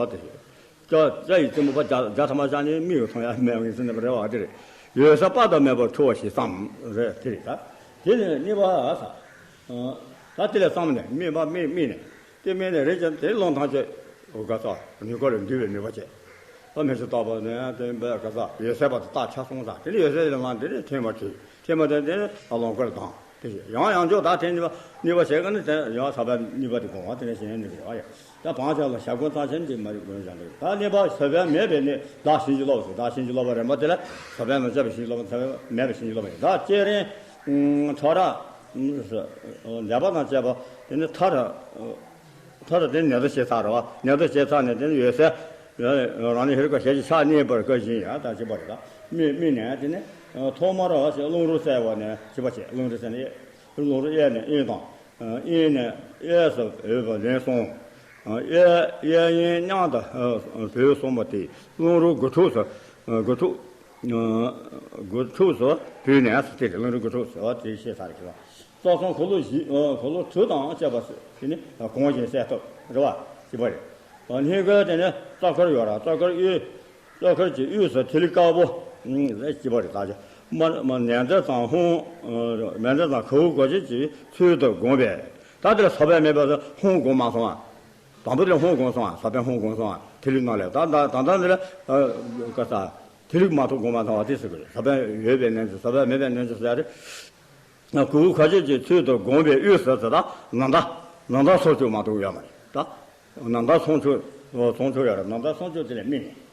རྩ་ཡི་རྩེ་མོ་པ་བརྒྱ་བརྒྱ་ཐམ་པ་བཤགས་ནས་མིག་གིས་མཐོང་ཡ་མེད་པ་ཡིན་ཟེར་ནས་རེད་བ་དེ་རེད། འོད་གསལ་དཔག་ཏུ་མེད་པ་འཕྲོ་བ་ཞིག་བསམ། རེད་དེ་རེད་ད། དེ་ནས་གཉིས་པ་ས། ད་དེ་ལས་བསམ་ནས་དམིགས་པ་དམིགས་དམིགས་ནས་དེ་དམིགས་ནས་རེད་ཀྱང་དེ་རླུང་ཐམས་ཅད་འོ་ག་ས་ནུས་ཁོ་ལ་འདུས་པའི་ནུས་པ་བྱས། ད་མེ་ཆུ་ལྟ་བུ་ནས་དེ་འབད་ག་ས་འོད་གསལ་བར་དུ་རྟགས་ཆ་སོང་ས་དེ་ནས་འོད་གསལ་ལ་ལངས་དེ་ནས་ཐེངས་མ་དྲུག་ཐེངས་མ་དེ་དེ་ནས་རླུང་སྐོར་དང་དེ་བྱས། ཡང་ཡང་འཇོག་ད་ཐེངས་གཉིས་པ་གཉིས་པ་བྱས་ཀ་ནི་དེ་ཡང་ས་བོན་གཉིས་པ་དེ་གོང་བ་དེ་ནས་གཞན་ནི་རེད་ཨ་ཡ། ད་བང་ཆེན་ལ་ཞབས་བསྐུལ་གཙང་ཆེན་གྱི་མ་རིག་དགོན་བཞག་འདུག་ད་གཉིས་པ་ས་བོན་མེད་པའི་གནས་བདག་བྱིན་གྱིས་རློབ་ཟེར། བདག་བྱིན་གྱིས་རློབ་པ་རིམ་པ་དེ་ལ་ས་བོན་ལ་སྐྱབས་བྱིན་གྱིས་རློབ་པ། ས་བོན་མེད་པ་བྱིན་གྱིས་རློབ་པ་ཡིན། ད་བསྐྱེད་རིམ་ཁྲག་ར་ལས་པ་དང་བཅས་པ་དེ་ནི་མཐར་མཐར་དེ་ནི་ནད་དུ་བྱེད་ཚར་རོ། ནད་དུ་བྱེད་ཚར་ནས་དེ་ནི་འོད་གསལ་རང་ནི་ཧེ་རུ་ཀ་ཞལ་གྱི་ཕྱག་གཉིས་པར་བཀའ་བཞིན་ཡང་དག་བྱེད་པ་རེད། ད་དམིགས་དམིགས་ནས་དེ་ནི་ཐོག་མར་རླུང་རོ་བསལ་བ་ནས་བྱེད་པ་བྱེད། རླུང་རོ་བསལ་ནས་རླུང་རོ་གཡས་ནས་གཡོན་དང་། གཡས་ནས་གཡས་སུ་འོད་པ་ལན་གསུམ། གཡས་གཡས་གཡོན་མཉམ་དུ་འོད་གསུམ་པ་དེ་རླུང་རོ་དགུ་ཕྲུགས་སུ་དགུ་ཕྲུགས་དགུ་ཕྲུགས་སུ་བུས་ནས་དེ་རེད། རླུང་རོ་དགུ་ཕྲུགས་སུ་བ་དེ་ཤེས་ཚར་གི་རྩ་གསུམ་འཁོར་ལོ་བཞི་འཁོར་ལོ་དྲུག་དང་བཅས་པ་དེ་ནི་གོང་བཞིན་གསལ་ཐུབ་རེད་བ། ཅི་པ་རེད། སྣོད་ཀ་དེ་ནི་རྩ་འཁོར་ཡོད་ར། རྩ་འཁོར་གཡས། རྩ་འཁོར་གྱི་དབུས་སུ་ཐིག་ལེ་དཀར་པོ། ལས་སྐྱེས་པ་རེད། ད་ཅི་མ་མ་ནན་ཏན་ཙམ་ཧཱུྃ། མན་ཏན་ཙམ་ག་ཧུ་གོ་ཆེན་གྱི་ཚུལ་དུ་བསྒོམས་པས། ད་དེར་ས་བོན་མེད་པ་ཧཱུྃ་བསྒོམ་མ་སོང་ང་། དང་པོ་དེར་ཧཱུྃ་བསྒོམ་སོང་ང་། ས་བོན་ཧཱུྃ་བསྒོམ་སོང་ང་། ཐིག་ལེ་རྣམས་ལས་ད་ད་ད་ད་འདི་ལ་ག་ས། དེ་ལུགས་མ་གཏོགས་སྒོམ་མ་ཚང་བ་དེ་ཟེར་གི་རེད། ཟག་པ་ཡོད་པའི་རྣལ་འབྱོར། ཟག་པ་མེད་པའི་རྣལ་འབྱོར་ཟེར་ཡ་རེད། གུ་གུ་ཁ་ཤས་ཀྱི་ཚུལ་དུ་བསྒོམས་པའི་དབུས་སུ་ཟེར་ད་ནམ་ཟླ། ནམ་ཟླ་སོགས་ཀྱང་མ་གཏོགས་ཡོད་མ་རེད་ད། ནམ་ཟླ་སོང་ཆོག་སོང་ཆོག་ཡོད་རེད། ནམ་ཟླ་སོང་ཆོག་དེ་ལས་དམིགས་ནས།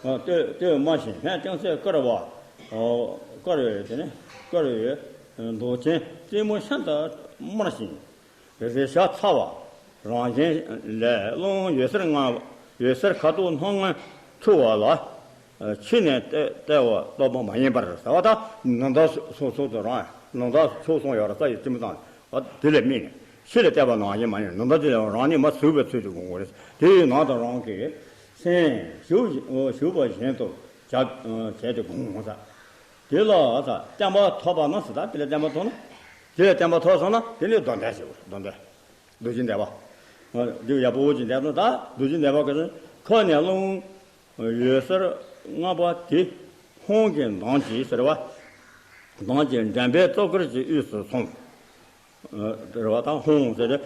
ཨ། སྟོད་སྟོད་དམར་ཞིང་ལྷོ་རྐྱང་ཚད་དཀར་བ། ཨོ། དཀར་བའི་དེ་ནི་དཀར་བའི་མདོག་ཅན། རྩེ་མོ་ཤིན་ཏུ་དམར་ཞིང་། རེག་བྱ་ཚ་བ་རང་བཞིན་ལས་རླུང་འོད་ཟེར་ལྔ། འོད་ཟེར་ཁ་དོག་སྣང་ངོར་འཕྲོ་བ་ལ། ཕྱི་ནས་བལྟ་བ་ལྟ་བུ་མ་ཡིན་པར་ཟེར་བ་དང་། ནམ་ཟླ་སོ་སོ་སོ་རང་ནམ་ཟླ་ཕྱོགས་གསུམ་ཡོད་རེད། ས་ཡི་སྤྱི་མོ་དང་། ཨ། དེ་ལས་དམིགས་ནས་ཕྱི་ལ་བལྟས་པ་ནང་བཞིན་མ་ཡིན། ནམ་ཟླ་དེ་ལ་རང་ཉིད་མ་ཟུག་པའི་ཚུལ་དུ་བསྒོམ་དགོས་རེད། དེའི་ནང་དུ་རང་གི་སེམས་བཞུགས་བཞུགས་པ་བཞིན་དུ་བྱ་བྱས་ཏེ་བསྒོམ་ཟེར། དེ་ལ་ས་བརྟན་པ་ཐོབ་པ་ན་ཟེར། ད་དེ་ལ་བརྟན་པ་ཐོབ་ན། དེ་ལ་བརྟན་པ་ཐོབ་སོང་ན་དེ་ནི་མདོ་འདོན་ཞེས་པ། མདོ་འདོན། རྡོ་རྗེ་འདེབས་པ། འདི་ཡག་པོ་ཅིག་འདེབས་ན། ད་རྡོ་རྗེ་འདེབས་པ་གི་ཁ་ནས་རླུང་འོད་ཟེར་ལྔ་པ་དེ་ཧཱུྃ་གི་མདངས་ཀྱིས་ཟེར་བ། མདངས་ཀྱིས་འདྲེན་པའི་རྩ་དཀར་གྱི་དབུས་སུ་སོང་། ཨ། རེད་བ། ད་ཧཱུྃ་ཟེར་ཏེ་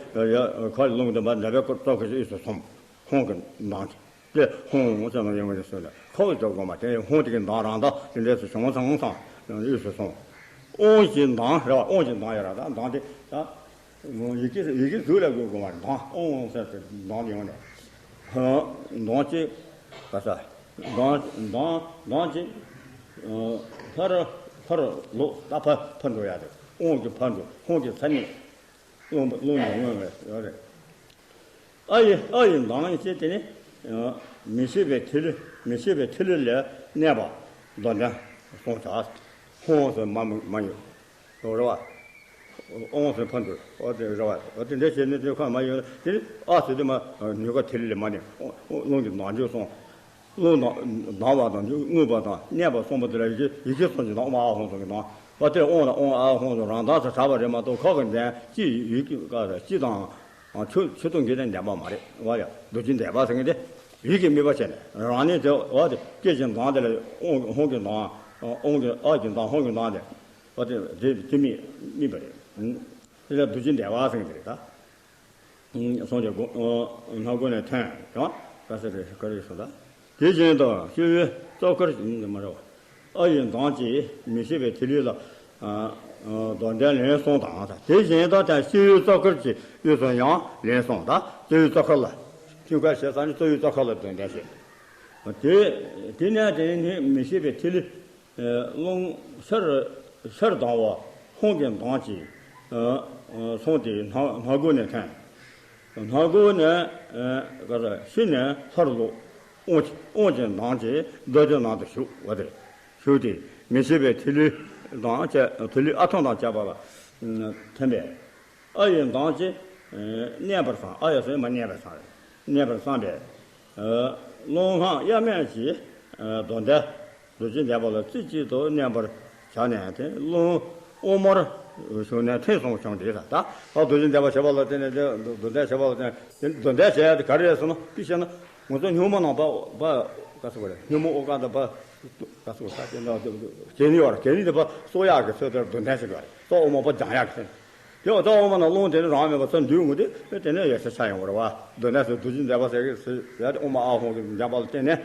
ཁ་རླུང་འདོན་པ་འདྲེན་པའི་རྩ་དཀར་གྱི་དབུས་སུ་སོང་། ཧཱུྃ་གི་མདངས་ཀྱིས། དེ་ཧཱུྃ་ཟེར་ན་ཡོང་གི་རེད་ཟེར་ནས་ཁོ་བོས་སྒྲུབ་དགོས་མ། དེ་ཧཱུྃ་དེ་གི་མདངས་རང་དང་དེ་འདྲས་སུ་བྱུང་ཙང་ཙང་དབུས་སུ་སོང་། དབང་གི་མདངས་རེད་བ། དབང་གི་མདངས་ཡོད་ར། ད་མདངས་དེ་ད་ཡི་གེ་ཡི་གེ་གཟུགས་ལ་དགོས་དགོས་མ་རེད། མདངས། དབང་ཟེར་ཏེ་མདངས་དེ་ཡོང་ནས། མདངས་ཀྱིས་ག་ས། མདངས་མདངས་མདངས་ཀྱིས་ཕར་ཕར་ལོག་ད་ཕར་ཕར་འགྲོ་ཡ་རེད། དབང་གིས་ཕར་འགྲོ། ཧཱུྃ་གིས་ཚ་ནི། རླུང་རླུང་ནི་མངོན་པ་ཡོད་རེད། ཨ་ཡི་ཨ་ཡི་མདངས་ཀྱིས་དེ་ནི་མི་ཤེས་པའི་ཐིག་ལེ། མི་ཤེས་པའི་ཐིག་ལེ་ལ་གནས་པ་མདོར་བསྟན་སོང་ཙང་། ཧཱུྃ་ཟེར་མ་མ་མ་ཡོད། རེད་བ། དབང་ཟེར་ཕར་འགྲོ། ཨོ་དེ་རེད་བ། ཨོ་དེ་འདྲ་བྱས་ནས་དེ་ཁ་མ་ཡོད་ན། དེ་ནི་ཨ་ཟེར་དུས་མ་ནུས་ཁ་ཐིག་ལེ་ལ་མ་གནས། རླུང་གི་མདངས་ཀྱིས་སོང་། རླུང་དང་ལྡང་བ་དང་རྔུབ་པ་དང་གནས་པ་གསུམ་པོ་དེ་ལ་ཡི་གེ་ཡི་གེ་གསུམ་གྱི་མདངས། ཨོཾ་ཨཱཿཧཱུྃ་གསུམ་གྱི་མདངས། ཨོ་དེ་ཨོཾ་དང་ཨོཾ་ཨཱཿཧཱུྃ་གསུམ་རང་མདངས་སུ་གྲགས་པ་རེད་མ་གཏོགས། ཁོག་གི་མདངས་སྤྱི་ཡི་གེ་ཀ་ས་སྤྱི་དང་ཆུ་ཆུ་དུང་གི་དེ་ལྡན་པ་མ་རེད་བ། ཡ་རྡོ་རྗེ་འདེབས་པ་ཟེར་མཁན་དེ་ཡི་གེ་དམིགས་པ་བྱས་ནས་རང་ཉིད་དེ། ཨོ་དེ་སྐད་ཀྱི་མདངས་དེ་ལ་ཨོཾ་ཧཱུྃ་གི་མདངས། ཨོཾ་གི་ཨཱཿ་གི་མདངས། ཧཱུྃ་གི་མདངས་དེ། ཨོ་དེ་དེ་དེ་དམིགས་དམིགས་པ་རེད། དེ་ལ་རྡོ་རྗེ་འདེབས་པ་ཟེར་མཁན་དེ་རེད་ད། སངས་རྒྱས་སྒོ་སྣ་སྒོ་ནས་ཐོན་ཀྱང་ག་ས་རེ་ག་རེ་སོང་ད། དེ་བཞིན་དུ་སྤྱི་བོའི་རྩ་དཀར་མ་རེད་བ། ཨ་ཡི་མདངས་ཀྱིས་མི་ཤེས་པའི་ཐིག་ལེ་ལ་མདོར་བསྟན་ལན་གསུམ་དང་། དེ་བཞིན་དུ་ད་སྤྱི་བོའི་རྩ་དཀར་གྱི་དབུས་སུ་ཡང་ལན་གསུམ། ད་སྤྱི་བོའི་རྩ་དཀར་ལ། ཐུན་ཁ་ཞེས་ས་ནི་སྤྱི་བོའི་རྩ་དཀར་ལ་མདོར་བསྟན་བྱེད། དེ་དེ་ནས་དེ་ནི་མི་ཤེས་པའི་ཐིག་ལེ། རླུང་ཤར་ཤར་ལྡང་བ་ཧཱུྃ་གི་མདངས་ཀྱིས་སོང་སྟེ་སྣ་སྣ་སྒོ་ནས་ཐོན། སྣ་སྒོ་ནས་ག་ས་ཕྱི་ནས་ལྷར་ལོག། དབང་དབང་གི་མདངས་ཀྱིས་རྡོ་རྗེ་ནང་དུ་ཞུགས་པ་དེ། ཞུགས་ཏེ་མི་ཤེས་པའི་ཐིག་ལེ་དང་བཅས། ཐིག་ལེ་ཨ་ཐུང་དང་བཅས་པ་ལ་ཐིམ་པས། ཨ་ཡི་མདངས་ཀྱིས་མནན་པར་བསམ། ཨ་ཡི་ཟེར་མ་མནན་པར་བསམ་རེད། མནན་པར་བསམ་པས། རླུང་སྣ་གཡར་མས་ཀྱིས་མདོར་བསྟན་རྡོ་རྗེ་འདེབས་པ་ལ་རྩེ་གཅིག་ཏུ་མནན་པར་བྱ་ནས། དེ་རླུང་དབུ་མར་ཞུགས་ནས་ཐེངས་གསུམ་བྱུང་སྟེ། ད་ཨ་རྡོ་རྗེ་འདེབས་པ་བྱེད་པ་ལ་བརྟེན་ནས། དེ་རྡོར་གདན་བྱེད་པ་ལ་བརྟེན་ནས། དེ་རྡོར་གདན་བྱེད་ཡ་དེ་ག་རེ་རེད་ཟེར་ན། དཔེ་བཤད་ན་ང་ཚོ་སྨྱུག་མ་ནང་པ་པ་ག་ཟེར་དགོས་རེད། སྨྱུག་མ་དབུ་རྐང་དང་པ་ག་ཟེར་དགོས་རེད། ད་དེ་ན་གད་སྙིགས་ཡོད་རེད། གད་སྙིགས་དེ་པ་གསོག་ཡག་གི་ཚུལ་དུ་རྡོར་གདན་བྱེད་དགོས་རེད། རྩ་དབུ་མ་པ་སྦྱང་ཡག་གི་ཚུལ། དེ་རྩ་དབུ་མ་ནང་རླུང་དེ་ནི་རང་མེད་པ་ཚུར་འདུས་འོང་དུས། དེ་ནས་འོད་གསལ་ཆགས་ཡོང་བ་རེད་བ། རྡོར་གདན་ཟེར་རྡོ་རྗེ་འདེབས་པ་ཟེར་གི་ཟེར་ཡ་དེ། དབུ་མ་ཨཱཿཧཱུྃ་གི་འདེབས་པ་ལ་བརྟེན་ནས།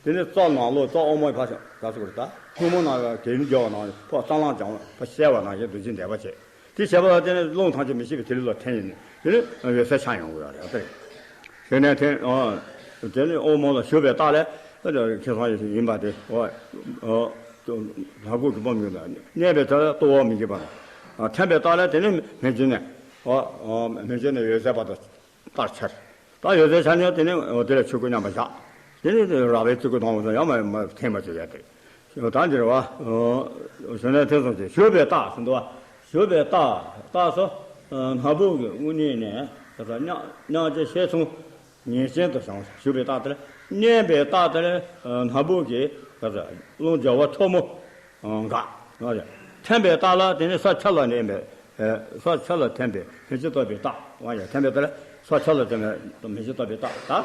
དེ་ནས་རྩ་ནང་ལོགས་རྩ་དབུ་མ་ཕར་ག་ཟེར་དགོས་རེད། ད་སྨྱུག་མ་ནང་གད་སྙིགས་བརྒྱབ་པ་ནང་ཕར་རྩ་རླུང་སྦྱངས། ཕར་གསལ་བ་ནང་བཞིན་རྡོ་རྗེ་འདེབས་པ་བྱེད། དེ་བྱས་པ་ལ་བརྟེན་ནས་རླུང་ཐམས་ཅད་མི་ཤེས་པའི་ཐིག་ལེ་ལ་ཐིམ་ཡིན་ནས། དེ་ནས་འོད་གསལ་ཆགས་ཡོང་གི་ཡོད་རེད། ཨ་དེ་རེད། དེ་ནས་དེ་ཨ་དེ་ནས་དབུ་མ་ལ་ཞུགས་པའི་རྟགས་ལས་ཁེ་བཟང་ཡིན་པ་དེ། ཨ་ཨ་ལྷ་སྐུ་གི་སྤོམ་ཡོད་ལ་གནས་པའི་ཐོག་ལ་ལྟོ་བ་མི་བརྗེད་པ་དང་། ཨ་ཐིམ་པའི་རྟགས་ལས་དེ་ནས་མེ་མཆོད་ནས། ཨ་ཨ་མེ་མཆོད་ནས་འོད་གསལ་བར་དུ་ལྟར་འཆར། ད་འོད་གསལ་འཆར་ནས་དེ་ནས་དེ་ལ་ཆོས་སྐུ་མཉམ་པར་བཞག། དེ་ནས་རལ་པའི་བརྩི་བཀུར་གཏོང་བ་ཡང་མ་མ་ཐེངས་མ་གཅིག་ཡ་དེ། ད་འདིར་བ། ཞུགས་ནས་ཐེངས་གསུམ་བྱས། ཞུགས་པའི་རྟགས་ཟེར་འདུག་བ། ཞུགས་པའི་རྟགས། རྟགས་སུ་སྣ་བུག་གི་དབུས་ནས་ནས་ད་ལྟ་སྙིང་སྙིང་རྗེ་ཤེར་ཕྱིན་ངེས་ཅན་དུ་བྱུང་། ཞུགས་པའི་རྟགས་དེར། མནན་པའི་རྟགས་དེར་སྣ་བུག་གི་ད་ལྟ་རླུང་རྒྱལ་བ་ཐོག་མོ་འགགས། ཐིམ་པའི་རྟགས་ལ་དེ་ནི་ས་ཆ་ལ་མནན་པའི། ས་ཆ་ལ་ཐིམ་པའི་མེ་ལྕེ་བཏབ་པའི་རྟགས། ཡ་ཐིམ་པའི་རྟགས་ལ་ས་ཆ་ལ་ཐིམ་པའི་མེ་ལྕེ་བཏབ་པའི་རྟགས་ད།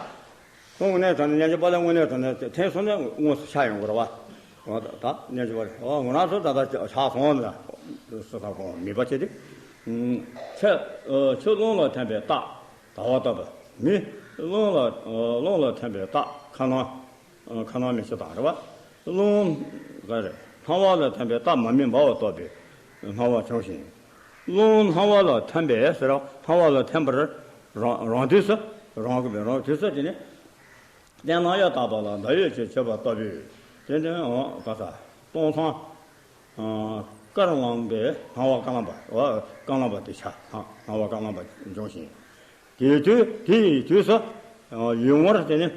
དངོས་གནས་དྲང་གནས་སྙིང་རྗེ་དཔལ་ལྡན་དངོས་གནས་དྲང་གནས་དེ་ཐེངས་གསུམ་ནས་དངོས་སུ་ཤར་ཡོང་གི་རེད་བ། འོ་ད་ད་སྙིང་རྗེ་དཔལ་ལྡན། འོ་ང་རང་ཚོ་ད་ལྟ་ཆགས་སོང་ན། སུ་ས་གོང་མི་པ་ཆེ་སྟེ། ཆུ་ཆུ་རླུང་ལ་ཐིམ་པའི་རྟགས་ཟླ་བ་ལྟ་བུ། མེ་རླུང་ལ་རླུང་ལ་ཐིམ་པའི་རྟགས་ཁ་ནང་ཁ་ནང་མེ་ལྕེ་དང་རེད་བ། རླུང་ག་རེ། སྣང་བ་ལ་ཐིམ་པས་རྟགས་མ་དམིགས་འབར་བ་རྟོགས་པའི་སྣང་བ་བྱུང་ཞིང་། རླུང་སྣང་བ་ལ་ཐིམ་པས་ཟེར་རོ། སྣང་བ་ལ་ཐིམ་པར་རང་རང་དུས་སུ། རང་གི་རང་དུས་སུ་དེ་ནི། རྟེན་ལ་གཡོ་བཏགས་པ་ལ་བདག་ཡོད་ཅེས་བྱེད་པ་ལྟ་བུའི། དེ་ནི་འོ་ག་ས། སྟོང་སང་། དཀར་ལངས་པའི་སྣང་བ་དཀར་ལམ་པ། འོ་དཀར་ལམ་པ་དེ་ཆ། སྣང་བ་དཀར་ལམ་པ་འབྱུང་ཞིང་། དེའི་དུས་དེ་ཡི་དུས་སུ། ཡུལ་ངོར་དེ་ནི།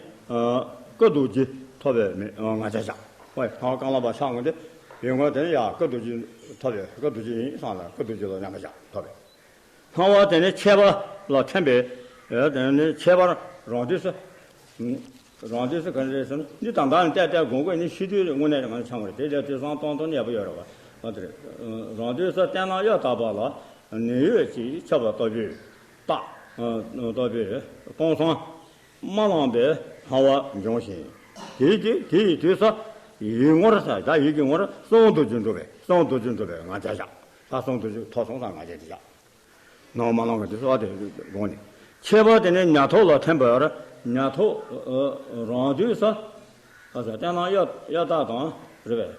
སྐུ་རྡོ་རྗེ་ཐོབ་པའི་ང་རྒྱལ་བཞག། འོ་སྣང་བ་དཀར་ལམ་པ་ཆགས་འོང་དུས། ཡུལ་ངོར་དེ་ནི་ཡ་སྐུ་རྡོ་རྗེ་ཐོབ་པའི། སྐུ་རྡོ་རྗེ་ཡིན་བསམ་ལ་སྐུ་རྡོ་རྗེ་ལ་མཉམ་པར་བཞག་ཐོབ་པའི། སྣང་བ་དེ་ནི་མཆེད་པ་ལ་ཐིམ་པས། དེ་ནི་མཆེད་པར་རང་དུས་སུ། རང་དུས་སུ་ག་རེ་རེད་ཟེར་ན། འདི་དང་གང་ནས་བལྟས་བལྟས་དགོངས་དགོས་ནི་ཤི་དུས་དངོས་གནས་དངོས་གནས་ཆགས་པ་རེད། དེ་ལས་དུས་སང་སྟོང་སྟོང་ནི་ཡག་པོ་ཡོད་རེད་བ། འོ་དེ་རེད། རང་དུས་སུ་རྟེན་ལ་གཡོ་བཏགས་པ་ལ་ནི་ཡོད་ཅེས་བྱ་བ་ལྟ་བུའི་རྟགས། ལྟ་བུའི་སྟོང་སང་མ་ལངས་པའི་སྣང་བ་འབྱུང་ཞིང་། དེའི་དུས་དེ་ཡི་དུས་སུ་ཡུལ་ངོར་ས། ད་ཡུལ་གྱི་ངོར་གསང་བ་རྡོ་རྗེ་འགྲུབ་པའི། གསང་བ་རྡོ་རྗེ་འགྲུབ་པའི་ང་རྒྱལ་བཞག། ད་གསང་བ་རྡོ་རྗེ་ཐོབ་སོང་ཙང་ང་རྒྱལ་དེ་བཞག། སྣང་བ་མ་ལངས་པའི་དུས་སུ་བ་དེ་དགོངས་ནས། མཆེད་པ་དེ་ནི་ཉ་ཐོག་ལ་ཐིམ་པར། ཉ་ཐོག་རང་དུས་སུ། ཨ་ས་རྟེན་ལ་གཡོ་གཡོ་བཏགས་དང་རེད་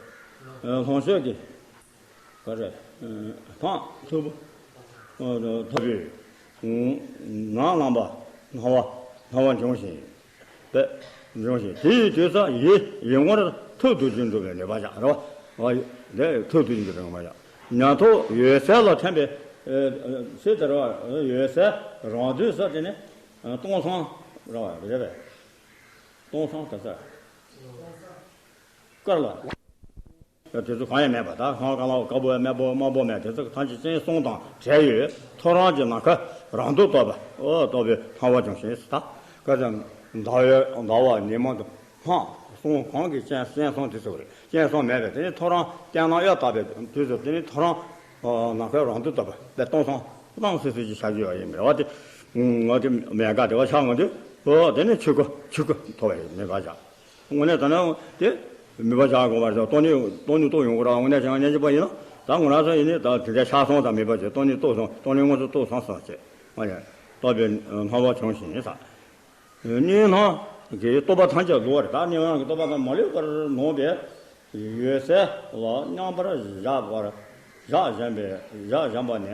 པས། ལྷུང་བཟེད་ཀྱི་ག་རེ། འཕང་མཐུག་པོ་ཐོབ་པས། ནམ་ལངས་པ་སྣང་བ་སྣང་བ་འབྱུང་ཞིང་། པས་འབྱུང་ཞིང་། དེ་ཡི་དུས་སུ་ཡུལ་ཡུལ་ངོར་ཐུགས་རྡོ་རྗེ་འགྲུབ་པའི་ནུས་པ་བཞག་རེད་བ། དེ་ཐུགས་རྡོ་རྗེ་འགྲུབ་པའི་ནུས་པ་བཞག། ཉ་ཐོག་འོད་གསལ་ལ་ཐིམ་པས། ཚེ་དེར་བ་འོད་གསལ་རང་དུས་སུ་དེ་ནི་སྟོང་སང་རེད་བ། རེད་པས། སྟོང་སང་ག་ས། དཀར་ལ། དེ་ཚོ་གང་ཡང་མེད་པ། ད་སྣང་བ་དཀར་ལམ་པ་དཀར་པོ་ཡང་མེད། པོ་དམར་པོ་མེད། དེ་ཚོ་ཐམས་ཅད་སྤྱན་གསུམ་དང་བྲལ་ཡོད། ཐོ་རངས་ཀྱི་ནམ་མཁའ་རང་དུ་རྟོགས་པ། འོ་རྟོགས་པའི་སྣང་བ་འབྱུང་ཞིང་ཟེར། ད་ག་ཚོད་ཟླ་བའི་ཟླ་བ་ཉི་མ་དང་སྣང་གསུམ་གང་གི་སྤྱན་སྤྱན་གསུམ་དེ་ཚོ་རེད། སྤྱན་གསུམ་མེད་པས་དེ་ནི་ཐོ་རངས་རྟེན་ལ་གཡོ་བཏགས་པའི་དུས་སུ་དེ་ནི་ཐོ་རངས་ནམ་མཁའ་རང་དུ་རྟོགས་པ་དེ་སྟོང་སང་སྣང་སྲིད་སྲིད་ཀྱི་ཤར་གྱི་ཡོད་ཡིན་པ་རེད་བ། དེ་ང་དེ་མེད་ག་དེ་བ་ཆགས་འོང་དུས། འོ་དེ་ནི་ཆོས་སྐུ་ཆོས་སྐུ་ཐོབ་པ་ཡིན་ནི་ག་བྱ། དངོས་གནས་ད་ནི་དེ་མོས་པ་བྱ་དགོས་པ་རེད། སྟོང་ཉིད་སྟོང་ཉིད་རྟོགས་ཡོང་གི་རེད། དངོས་གནས་བྱས་ན་སྙན་འཇེབས་པ་ཡིན་ན། ད་ང་རང་ཚོ་ཡིན་ནི་ད་དེ་འདྲ་ཆགས་སོང་ཙང་མོས་པ་བྱས། སྟོང་ཉིད་རྟོགས་སོང་། སྟོང་ཉིད་དངོས་སུ་རྟོགས་སོང་ཟེར་བྱས། ཨ་ཡ། རྟོགས་པའི་སྣང་བ་བྱུང་ཞིང་ཟེར། གཉིས་སྣང་གི་རྟོག་པ་ཐམས་ཅད་ལོག་པ་རེད། ད་གཉིས་སྣང་གི་རྟོག་པ་ཐམས་མ་ལུས་པར་ལོག་པའི་འོད་གསལ་ལ་མཉམ་པར་བཞག་པར་བཞག་བཞིན་པའི་བཞག་བཞིན་པ་ནས།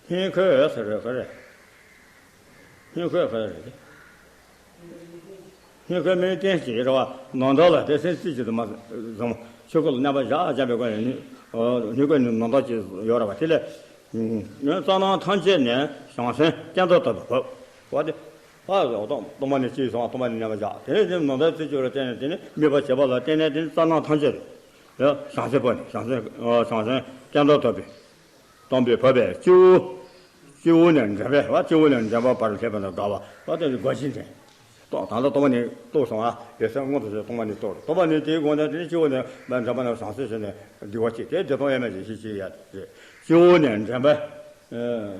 སྔོན་འཁོད་ཟེར་བའི་ག་རེ། སྔོན་འཁོད་ག་རེ་རེད། སྔོན་འཁོད་མིང་བསྟན་ཅིག་རེད་བ། ནང་དོན་ལ་དེ་སེམས་རྩིས་ཀྱི་དུ་མ་བཟུང་། ཆོས་སྐུ་ལ་མཉམ་པར་བཞག་བཞག་པའི་སྒོ་ནས་ནི། སྔོན་འཁོད་ནི་ནང་དོན་ཅིག་ཡོད་རེད་བ། དེ་ལས་རྩ་རྣམས་ཐམས་ཅད་ནས་བྱང་སེམས་སྐྱེ་འགྲོ་ལྟ་བུ་བབ་བ་དེ། ཨ་སྟོང་པ་ནི་གཅིག་སོང་། སྟོང་པ་ནི་མཉམ་པར་བཞག། དེ་ནས་དེ་ནང་དོན་རྩིས་ཀྱི་ལ་བརྟེན་ནས་དེ་ནི་དམིགས་པ་བྱེད་པ་ལ་བརྟེན་ནས་དེ་ནི་རྩ་རྣམས་ཐམས་ཅད་དེ་བྱང་སེམས་པ་ནི་བྱང་སེམས་བྱང་སེམས་སྐྱེ་འགྲོ་ལྟ་བུ། སྟོང་པའི་བབ་པའི་སྤྱི་བོ། སྤྱི་བོ་ནས་མགྲིན་པའི་བ། སྤྱི་བོ་ནས་མགྲིན་པ་བར་སླེབས་པ་ན་དགའ་བ། བ་དེ་དགའ་བཞིན་དྲན། སྟོང་ད་ལྟ་སྟོང་པ་ཉིད་རྟོགས་སོང་ཨ། འོད་གསལ་མངོན་དུ་བྱས། སྟོང་པ་ཉིད་རྟོགས། སྟོང་པ་ཉིད་དེའི་སྒོ་ནས་དེ་ནི་སྤྱི་བོ་ནས་མགྲིན་པ་ནས་བྱང་སེམས་བྱས་ནས་བདེ་བ་སྐྱེས། དེ་བདེ་སྟོང་དབྱེར་མེད་ཀྱི་གཞི་སྐྱེ་ཡ་རེད། སྤྱི་བོ་ནས་མགྲིན་པ་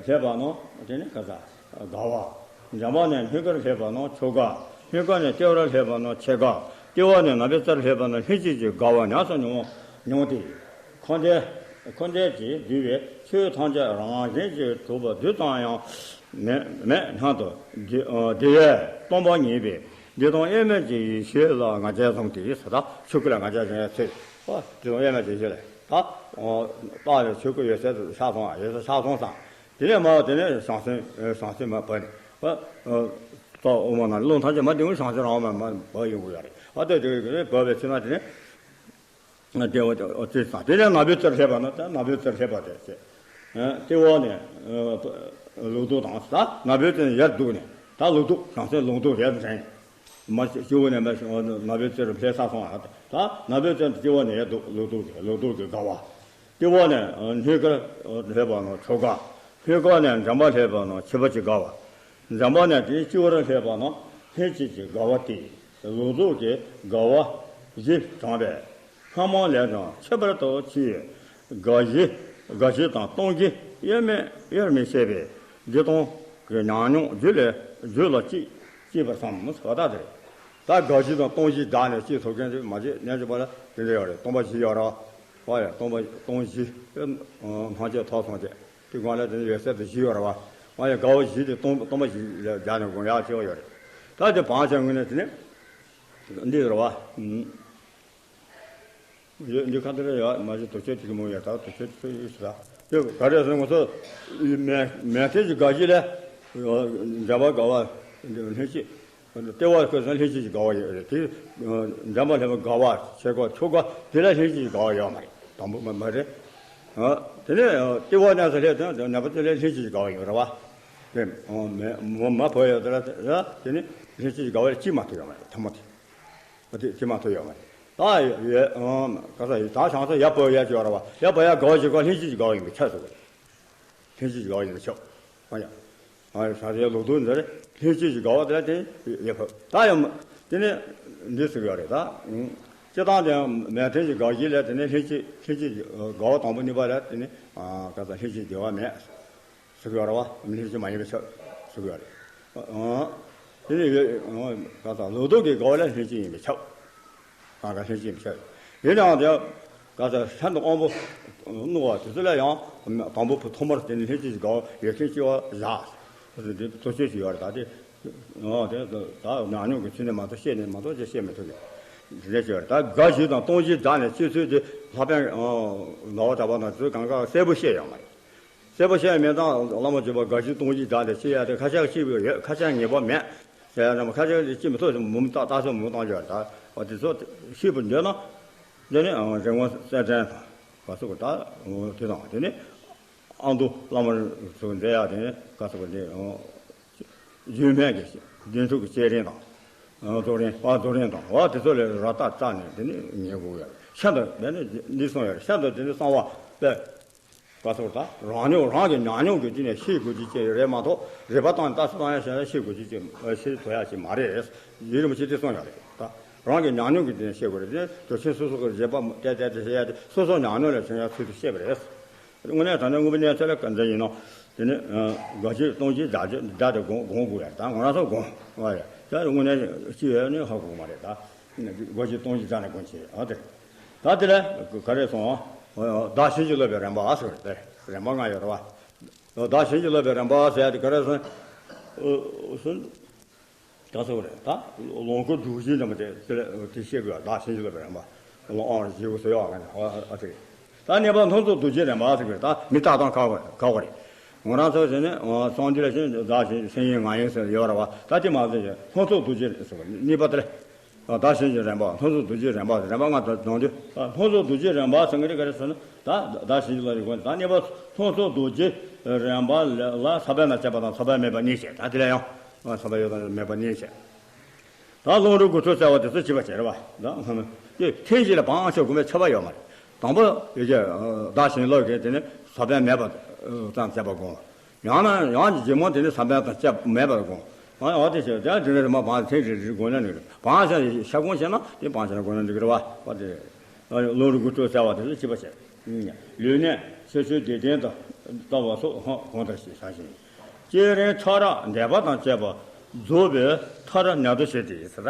སླེབས་པ་ན་དེ་ནི་ག་ས་དགའ་བ། མགྲིན་པ་ནས་སྙིང་གར་སླེབས་པ་ན་མཆོག་དགའ། སྙིང་ག་ནས་ལྟེ་བར་སླེབས་པ་ན་ཆེ་དགའ། ལྟེ་བ་ནས་ནང་པའི་རྩར་སླེབས་པ་ན་ལྷན་སྐྱེས་ཀྱི་དགའ་བ་ཉམས་སུ་མྱོང་མྱོང་སྟེ། འཁོར་འདས་འཁོར་འདས་ཀྱིས་བསྡུས་པའི་ཆོས་ཐམས་ཅད་རང་བཞིན་གྱིས་གྲུབ་པ་རྡུལ་ཙམ་ཡང་མེད་མེད་སྙམ་དུ་བདེ་བདེ་བས་སྟོང་པ་ཉིད་པའི་བདེ་སྟོང་དབྱེར་མེད་ཀྱི་ཡེ་ཤེས་ལ་ང་རྒྱལ་བཟུང་སྟེ་ཟེར། ད་ཆོས་སྐུ་ལ་ང་རྒྱལ་བཟུང་ཡ་ཚེ། ཨ་བདེ་སྟོང་དབྱེར་མེད་ཀྱི་ཡེ་ཤེས་ལ་ད་རྟགས་ནས་ཆོས་སྐུ་འོད་གསལ་དུ་ཤར་སོང་། ཨ་འོད་གསལ་ཤར་སོང་ཙང་། དེ་ནས་མར་དེ་ནས་བྱང་སེམས་བྱང་སེམས་མར་བབས་ནས། ཨ་རྟོག་འོག་མ་ན་རླུང་ཐམས་ཅད་མར་དེ་ནས་བྱང་སེམས་རང་མར་མར་བབས་ཡོང་གི་ཡོད་རེད། ཨ་ལྟོས་དེ་བབས་པའི་ཚེ་ན་དེ་ནས་ལྟེ་བ་ཨ་ཙི་ས། དེ་ནས་ནང་པའི་རྩར་སླེབས་པ་ན་ད་ནང་པའི་རྩར་སླེབས་པ་དེ་ཚེ། ཨ་ལྟེ་བ་ནས་ཨ་ལུགས་ལྡོག་དང་། ད་ནང་པའི་རྩ་ནས་ཡར་ལྡོག་ནས་ད་ལུགས་ལྡོག། བྱང་སེམས་ལུགས་ལྡོག་རེད་དྲན། མ་སྤྱི་བོ་ནས་མ་ནང་པའི་རྩར་སླེབས་ཚར་སོང་ཨ། ད་ནང་པའི་རྩ་ནས་སྤྱི་བོ་ནས་ཡར་ལྡོག། ལུགས་ལྡོག་གི་ལུགས་ལྡོག་གི་དགའ་བ། ལྟེ་བ་ནས་སྙིང་གར་སླེབས་པ་ན་མཆོག་དགའ། སྙིང་ག་ནས་མགྲིན་པར་སླེབས་པ་ན་ཁྱད་པར་གྱི་དགའ་བ། མགྲིན་པ་ནས་དེའི་སྤྱི་བོར་སླེབས་པ་ན་ལྷན་སྐྱེས་ཀྱི་དགའ་བ་སྟེ། ལུགས་ལྡོག་གི་དགའ་བ་བཞི་དྲངས་པས། སྔ་མ་ལས་ཀྱང་ཁྱད་པར་དུ་ཆེ་བའི་དགའ་བཞི། དགའ་བཞི་དང་སྟོང་བཞི་དབྱེར་མེད་དབྱེར་མི་ཕྱེད་པའི་བདེ་སྟོང་གི་ཉམས་མྱོང་རྒྱུད་ལས་རྒྱུད་ལ་སྐྱེས་སྐྱེས་པར་བསམ་ཟེར་བ་ད་དེ་རེད། ད་དགའ་བཞི་དང་སྟོང་བཞི་བདག་ནས་སྐྱེས་ཐུབ་མཁན་དེ་མ་བྱེད་སྙམ་བྱེད་པ་ལ་དེ་འདྲ་ཡོད་རེད། སྟོང་པ་བཞི་ཡོད་རེད་བ། ཡ་སྟོང་པ་སྟོང་བཞི་སྣང་མཆེད་ཐོབ་སོང་བྱས་དེ་སྒང་ལ་དེ་ནས་འོད་གསལ་དུ་བཞི་ཡོད་རེད་བ། ཡ་དགའ་བ་བཞི་དེ་སྟོང་སྟོང་པ་བཞི་ལ་སྦྱར་ནས་དགོངས་ཡག་ཆེ་བ་ཡོད་རེད། ད་དེ་བག་ཆགས་ངོས་ནས་དེ་ནས་འདི་རེད་བ། ཡོད། འདི་ཁ་ཐུག་ལ་ཡོད་མ་གཞི་དུར་ཁྲོད་ཅིག་མོ་ཡོད། ད་དུར་ཁྲོད་ཅིག་ཡོད་ཟེར། དེ་ག་རེ་ཟེར། ང་ཚོ་མེ་མེ་ཐོན་གྱི་དགའ་བཞི་ལས་འདྲ་བ་དགའ་བ་ལྷན་སྐྱེས། ལྟེ་བ་ཁོས་ལྷན་སྐྱེས་ཀྱི་དགའ་བ་ཡོད་རེད། དེ་འདྲ་མ་ལྷན་པ་དགའ་བ་ཆེ་གོ་ཆུང་གོ་དེ་ལ་ལྷན་སྐྱེས་ཀྱི་དགའ་བ་ཡོད་མ་རེད། དང་པོ་མ་མ་རེད། དེ་ནས་ལྟེ་བ་གནས་སུ་སླེབས་དུས་ནང་པ་དེ་ལ་ལྷན་སྐྱེས་ཀྱི་དགའ་བ་ཡོད་རེད་བ། དེ་མ་མ་ཕོ་ཡོད་དེ་ལ་དེ་ནི་ལྷན་སྐྱེས་ཀྱི་དགའ་བ་ལ་གཅིག་མ་ཐུབ་ཡོད་མ་རེད། ཐ་མ་དེ། དེ་དེ་མ་ཐུབ་ཡོད་མ་རེད། ད་ཡོད་ཨང་ག་ས་ཡོད། ད་བྱང་ས་ཡ་བོ་ཡ་ཅིག་ཡོད་རེད་བ། ཡ་བོ་ཡ་དགའ་བ་ཞིག་གོ་ལྷན་སྐྱེས་ཀྱི་དགའ་བ་ཡིན་པའི་ཆ་ཟེར་བ་རེད། ལྷན་སྐྱེས་ཀྱི་དགའ་བ་ཡིན་པའི་ཆ། ཨ་ཡ། ཨ་ཡ་ས་རེ་ལོག་རྟོག་འདི་རེད། ལྷན་སྐྱེས་ཀྱི་དགའ་བ་དེ་ལ་དེ་ཡ་བོ་ད་ཡང་དེ་ནས་འདི་ཟེར་གི་ཡོད་རེད་ད། སྤྱི་བཏང་དེ་མེ་ཐོན་གྱི་དགའ་བཞི་ལས་དེ་ནས་ལྷན་སྐྱེས་ལྷན་སྐྱེས་ཀྱི་དགའ་བ་དང་པོ་གཉིས་པ་ལས་དེ་ནས་ག་ས་ལྷན་སྐྱེས་དགའ་བ་མེད། ཟེར་གི་ཡོད་རེད་བ། ལྷན་སྐྱེས་མ་ཡིན་པའི་ཆ་ཟེར་གི་ཡོད་རེད། ཨང་། དེ་ནས་ཡོད་ཨང་ག་ས་ལོག་རྟོག་གི་དགའ་བ་ལ་ལྷན་སྐྱེས་ཡིན་པའི་ཆ། གང་ག་ལྷན་སྐྱེས་ཡིན་པའི་ཆ། ཡིན་ནའང་དེ་ག་ས་ཤིན་ཏུ་དབང་པོ་རྣོ་བ་དེ་ཚོ་ལ་ཡང་དང་པོ་བུ་ཐོག་མར་དེ་ནས་ལྷན་སྐྱེས་ཀྱི་དགའ་བ་ཡོད་མཁན་སྐྱེ་བ་བཞག་དེ་དེ་ཚོ་ཆོས་ཤིག་ཡོད་རེད། ད་དེ་ཨང་དེ་ད་ཉམས་མྱོང་གི་ཚུལ་ནས་མ་གཏོགས་བཤད་ནས་མ་གཏོགས་ཅི་བཤད་མི་ཐུབ་གི་དེ་འདྲ་ཞིག་ཡོད་རེད། ད་དགའ་བཞི་དང་སྟོང་བཞི་སྦྱར་ནས་སྤྱི་ཚོད་དེ་ལྷག་པའི་ལོ་གྲྭ་པ་དང་དེ་ཚོ་གང་ག་གསལ་པོ་བཤད་ཡོད་མ་རེད། གསལ་པོ་བཤད་མེད་ཙང་བླ་མ་བརྒྱུད་པ་དགའ་བཞི་སྟོང་བཞི་སྦྱར་ཏེ་ཤེས་ཡ་དེ་ཁ་ཤས་ཤེས་པ་ཡོད། ཁ་ཤས་ངེས་པ་མེད། ཟེར་ཡ་རྣམས་ཁ་ཤས་ཤེས་མི་ཐུབ་ཟེར་མུ་མཐའ་ལྟ་ཚུལ་མུ་བཏང་རྒྱུ་རེད། ད་འོ་དེ་ཚོ་ཤེས་པར་འདོད་ན་དེ་ནི་རི་ངོ་གསལ་སྒྲོན་དང་ག་ཚོད་གོ་ད་དེ་དང་དེ་ནི་ཨ་མདོ་བླ་མ་ཚོ་འདྲེ་ཡ་དེ་ནི་ག་ཚོད་གོ་དེ་རྒྱུད་སྨད་ཀྱི་བདེན་ཚུགས་ཀྱི་སྤྱན་རས་དང་། རྫོགས་རིམ་པ་རྫོགས་རིམ་དང་བ་དེ་ཚོ་ལས་ར་ཏ་རྩ་ནས་དེ་ནི་ཉན་དགོས་ཡོད། ཤིན་ཏུ་དེ་ནི་འདི་གསུངས་ཡོད། ཤིན་ཏུ་དེ་ནི་གསང་བ་པས། ག་ཚོད་ད་རང་མྱོང་རང་གི་ཉམས་མྱོང་གི་སྟེང་ནས་ཤེས་དགོས་རྒྱུ་ཅིག་རེད་མ་གཏོགས་རིག་པ་བཏང་ནས་ལྟ་ཚུལ་བཏང་ཡ་བྱས་ན་ཤེས་དགོས་རྒྱུ་ཅིག་ཤེས་ཐུབ་ཡ་ཅིག་མ་རེད། ཡིད་རིན་པོ་ཆེས་དེ་གསུངས་ཡོད་རེད་ད། རང་གི་ཉམས་མྱོང་གི་སྟེང་ནས་ཤེས་དགོས་རེད། དེ་དུས་ཆེན་སོ་སོ་གི་བཞེད་པ་བལྟས་བལྟས་ཏེ་བཤད་ཡ་དེ་སོ་སོ་ཉམས་མྱོང་ལས་བྱུང་ཡ་ཚུལ་དུ་བཤད་པ་རེད། དངོས་གནས་དྲང་གནས་དངོས་པོའི་གནས་ཚུལ་ལ་ག་འདྲ་ཡིན་ནོ། དེ་ནི་དགའ་བཞི་སྟོང་བཞི་སྦྱར་སྦྱར་དེ་སྒོམ་སྒོམ་དགོས་ཡ་ད་ང་རང་ཚོ་སྒོམ་བ་ཡ་ད་དངོས་གནས་ཅི་ཡོད་ནི་ཧ་གོ་གི་མ་རེད་ད། དགའ་བཞི་སྟོང་བཞི་སྦྱར་ནས་སྒོམ་བྱེད་ཨ་དེ། ད་དེ་ལ་ག་རེ་སོང་། བདག་གཞན་གྱི་སློབ་པའི་རིམ་པ་ཟེར་དེ་རིམ་པ་ལྔ་ཡོད་རེད་བ། བདག་གཞན་གྱི་སློབ་པའི་རིམ་པ་ཟེར་ཡ་དེ་ག་རེ་སོང་། ད་ཚོ་རེད་ད། ལོངས་སྐུ་འགྲུབ་བཞི་འདྲ་མ་དེ་དེ་ལ་དེ་བཤད་དགོས། བདག་གཞན་གྱི་སློབ་པའི་རིམ་པ། ལོངས་ཨང་བཞི་དགུ་ཟེར་ཡོད་ག་ནས་ཨ་དེ་རེད། ད་གནས་པ་ལྷུན་རྫོགས་རྡོ་རྗེའི་རིམ་པ་ཟེར་དགོས་ད་མི་རྟག་དང་ཁ་བ་ཁ་བ་རེད། ང་རང་ཚོ་ཟེར་ནས་སངས་རྒྱས་ལ་ཞེན་བདག་གཞན་སེམས་ཡིན་ང་ཡིན་ཟེར་ཡོད་རེད་བ། ད་དེ་མ་ཟེར་ཞིང་ལྷུན་རྫོགས་རྡོ་རྗེ་རེད་ཟེར་བ་གཉིས་པ་དེ་ལ། བདག་གཞན་གྱི་རིམ་པ་ལྷུན་རྫོགས་རྡོ་རྗེའི་རིམ་པ་རིམ་པ་ལྔ་དང་སྦྱོང་དུས་ལྷུན་རྫོགས་རྡོ་རྗེའི་རིམ་པ་ཟེར་གྱི་རེད། ག་རེ་ཟེར་ན་ད་བདག་གཞན་གྱི་སློབ་པའི་སྒོ་ནས་ད་གནས་པ་ལྷུན་རྫོགས་རྡོ་རྗེའི་རིམ་པ་ལ་ས་བོན་དང་བཅས་པ་དང་ས་བོན་མེད་པ་གཉིས་བྱས། ད་དེ་ལ་ཡང་ས་བོན་ཡོད་དང་མེད་པ་གཉིས་བྱས། ད་རླུང་རོ་དགུ་ཐོག་གསལ་བ་དེ་ཚོ་བྱེད་པ་བྱེད་རེད་བ། ད་དེ་ཐེངས་གཅིག་ལ་བག་ཆགས་སྒོམ་པའི་ཁྱབ་པ་ཡོད་མ་རེད། དང་པོ་ཡོད་ཀྱི་བདག་གཞན་སློབ་ཀྱི་དེ་ནི་ས་བོན་མེད་པ་ཙམ་བྱས་པ་སྒོམ། ཡང་ན་ཡང་གི་རྗེས་མ་དེ་ནི་ས་བོན་དང་བཅས་མེད་པར་སྒོམ། ཨ་ཨ་དེ་བྱས་དེ་དེ་ནི་རིམ་པ་བག་ཆགས་ཐེངས་རེ་རེ་སྒོམ་ན་འགྲིག་རེད། བག་ཆགས་ཤ་སྒོམ་བྱས་ན་དེ་བག་ཆགས་སྒོམ་ན་འགྲིག་རེད་བ། ཨ་དེ་རེད། རླུང་རོ་དགུ་ཐོག་གསལ་བ་དེ་ཚོ་བྱེད་པ་བྱེད། ལུས་གནད་ཕྱི་ཕྱིར་བདེ་ལྡན་དང་ལྟ་བ་སོགས་གོང་ལྟར་ཞེས་བྱ་ཞིང་། བསྐྱེད་རིམ་ཕྲ་རགས་འདས་པ་དང་བཅས་པ་རྫོགས་པའི་མཐར་ནན་ཏུར་བྱེད་དེ་ཟེར།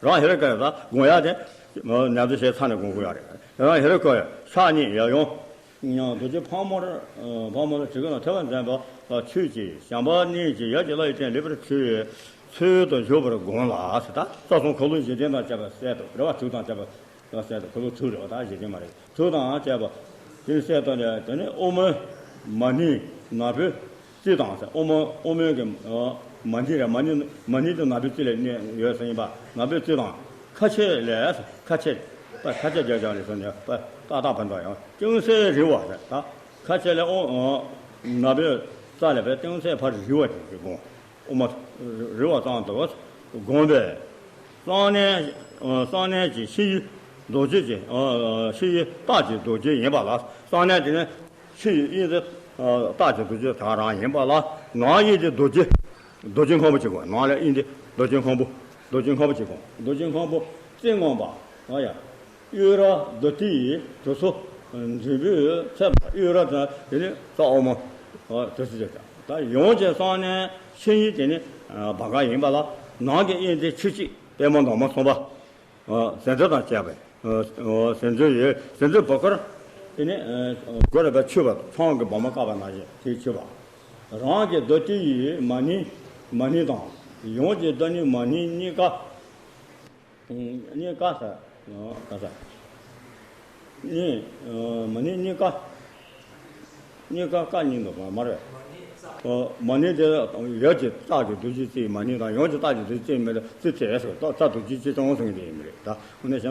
རང་ཧེ་རུ་ཀ་ཡ་ད་སྒོམ་ཡ་དེ་ནན་ཏུར་བྱས་ཚར་ནས་སྒོམ་དགོས་ཡ་རེད། རང་ཧེ་རུ་ཀ་ཡ་ཕྱག་གཉིས་ཡབ་ཡུམ། རྡོ་རྗེ་ཕག་མོ་ར་ཕག་མོ་ར་དྲི་གུ་ན་ཐོད་པ་འཛིན་པ་ཆོས་ཀྱི་བྱམས་པ་གཉིས་ཀྱིས་ཡབ་ཀྱི་བླ་ཡི་སྤྲིན་ལེགས་པར་འཁྲུལ་བའི་ཚུལ་དུ་བཞུགས་པར་བསྒོམ་ལ་ཟེར། ད་རྩ་གསུམ་འཁོར་ལོ་བཞི་ལྡན་དང་བཅས་པ་གསལ་དུ་རེད་བ། དྲུག་དང་བཅས་པ་གསལ་དུ་འཁོར་ལོ་དྲུག་རེད་བ། ད་བཞི་ལྡན་མ་རེད། དྲུག་དང་བཅས་པ་དེ་གསལ་དུ་ནས་དེ་ནས་དབུ་མའི་མ་ཎི་ནག་པོའི་རྩི་དང་ཟེར། དབུ་མ་དབུ་མའི་གི་མ་ཎི་རེད། མ་ཎི་མ་ཎི་དེ་ནག་པོའི་རྩི་ལ་གནས་ཡོད་ཟེར་ཡིན་པ། ནག་པོའི་རྩི་དང་ཁ་ཕྱེ་ལས་ཁ་ཕྱེ་པ་ཁ་ཕྱེ་རྒྱག་རྒྱག་ལས་ཟེར་ནས་པ་ཏག་ཏག་ཕན་ཐོགས་ཡང་ཅུང་ཟད་རིང་བ་ཟེར། ད་ཁ་ཕྱེ་ལས་དབུ་ནག་པོའི་རྩ་ལས་པའི་ཅུང་ཟད་ཕར་རིང་བ་ཅིག་གི་དགོངས། དབུ་མ་རི་བ་ཙམ་དུ་བསྒོམས་པས། གསང་གནས་གསང་གནས་ཀྱི་ཕྱི་ཡི་རྡོ་རྗེ་ཅན། ཕྱི་ཡི་རྟགས་ཀྱི་རྡོ་རྗེ་ཡིན་པ་ལ། གསང་གནས་དེ་ནི་ཕྱི་ཡི་དབྱིངས་དེ་རྟགས་ཀྱི་རྡོ་རྗེ་དེ་ག་རང་ཡིན་པ་ལ། ནང་དབྱིངས་དེ་རྡོ་རྗེ་རྡོ་རྗེ་སྔོན་པོ་ཅིག་དགོས། ནང་ལ་དབྱིངས་དེ་རྡོ་རྗེ་སྔོན་པོ་རྡོ་རྗེ་སྔོན་པོ་ཅིག་དགོས། རྡོ་རྗེ་སྔོན་པོ་རྩིབས་མངོན་པ། ཨ་ཡ། གཡུ་རལ་བདུད་རྩི་ཡི་དུས་སུ་འབྲས་བུའི་ཚལ་དང་གཡུ་རལ་དང་དེ་ནི་རྩ་དབུ་མ་དུས་སུ་བྱེད་ཀྱང་། ད་ཡོངས་ཀྱི་གསང་གནས་ཕྱི་ཡི་དེ་ནི་བ་ག་ཡིན་པ་ལ། ནང་གི་དབྱིངས་དེ་ཆུ་གཅིག་པད་མ་མདོག་མ་མཚུངས་པ། ཟེར་འདྲ་དང་བཅས་པའི་ཟེར་འདྲ་ཡོད། ཟེར་འདྲ་བུ་དཀར་དེ་ནི་སྒོ་རེ་བའི་ཆུ་བ་ཚང་གི་བ་མ་བཀག་པ་ནང་བཞིན་དེའི་ཆུ་བ། རང་གི་བདུད་རྩི་ཡི་མ་ཎི་མ་ཎི་དང་ཡོངས་ཀྱི་བདག་ཉིད་མ་ཎི་གཉིས་ཀ་གཉིས་ཀ་ས་ག་ས། གཉིས། མ་ནིང་གཉིས་ཀ། གཉིས་ཀ་ཀ་གཉིས་འདུག་མ་རེད། མ་ནིང་དེ་ཡོད་ཀྱི་རྟགས་ཀྱི་རྡོ་རྗེ་རྩེའི་མ་ནིང་དང་ཡོད་ཀྱི་རྟགས་ཀྱི་རྡོ་རྗེ་རྩེའི་མི་ལ་རྩེ་རྩེ་ཟེར་ཏོ་རྩ་རྡོ་རྗེ་རྩེ་ཆུང་ཟེར་གྱི་དེ་ཡིན་པ་རེད་ད། འོ་ན་བྱས་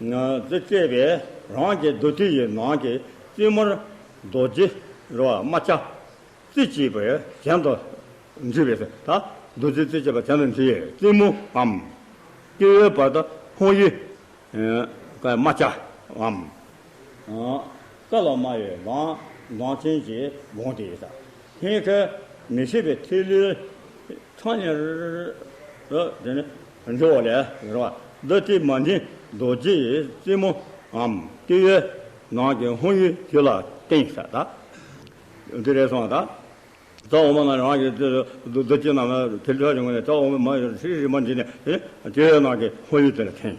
ན། རྩེ་རྩེ་བས་རང་གི་རྡོ་རྗེ་ཡི་ནང་གི་རྩེ་མོར་རྡོ་རྗེ་རེད་བ་རྨ་བྱ། རྩེ་གཅིག་པའི་གྱེན་དུ་འགྲིལ་བས་ཟེར་ད། རྡོ་རྗེ་རྩེ་གཅིག་པ་གྱེན་དུ་འགྲིལ་ཡས་རྩེ་མོའམ། ལྟེ་བའི་བར་དུ་འཕང་ཡུལ། རྨ་བྱའམ། ས་ལ་རྨ་ཡི་མདངས་མདངས་ཅན་གྱི་བོངས་ཏེ་ཡོད་ས། ཧེང་ཁའི་མི་ཤེས་པའི་ཐིག་ལེ་ཚང་ཉེར་དེ་ནི་འགྲོ་བ་ལས་རོ། འདི་ལྟའི་མ་ནིང་རྡོ་རྗེ་ཡི་རྩེ་མོའམ་ལྟེ་བའི་ནང་གི་འཕང་ཡུལ་དེ་ལ་བརྟེན་ས་ད། འདི་རེད་སོང་ད། རྩ་འོག་མ་ན་རང་གི་རྡོ་རྗེ་རྣམས་དེ་འཕྲོ་བྱུང་ནས་རྩ་འོག་མ་མ་ཧྲི་རི་མ་འདི་ནས་དེ་ནི་དེའི་ནང་གི་འཕང་ཡུལ་དེ་ལ་བརྟེན།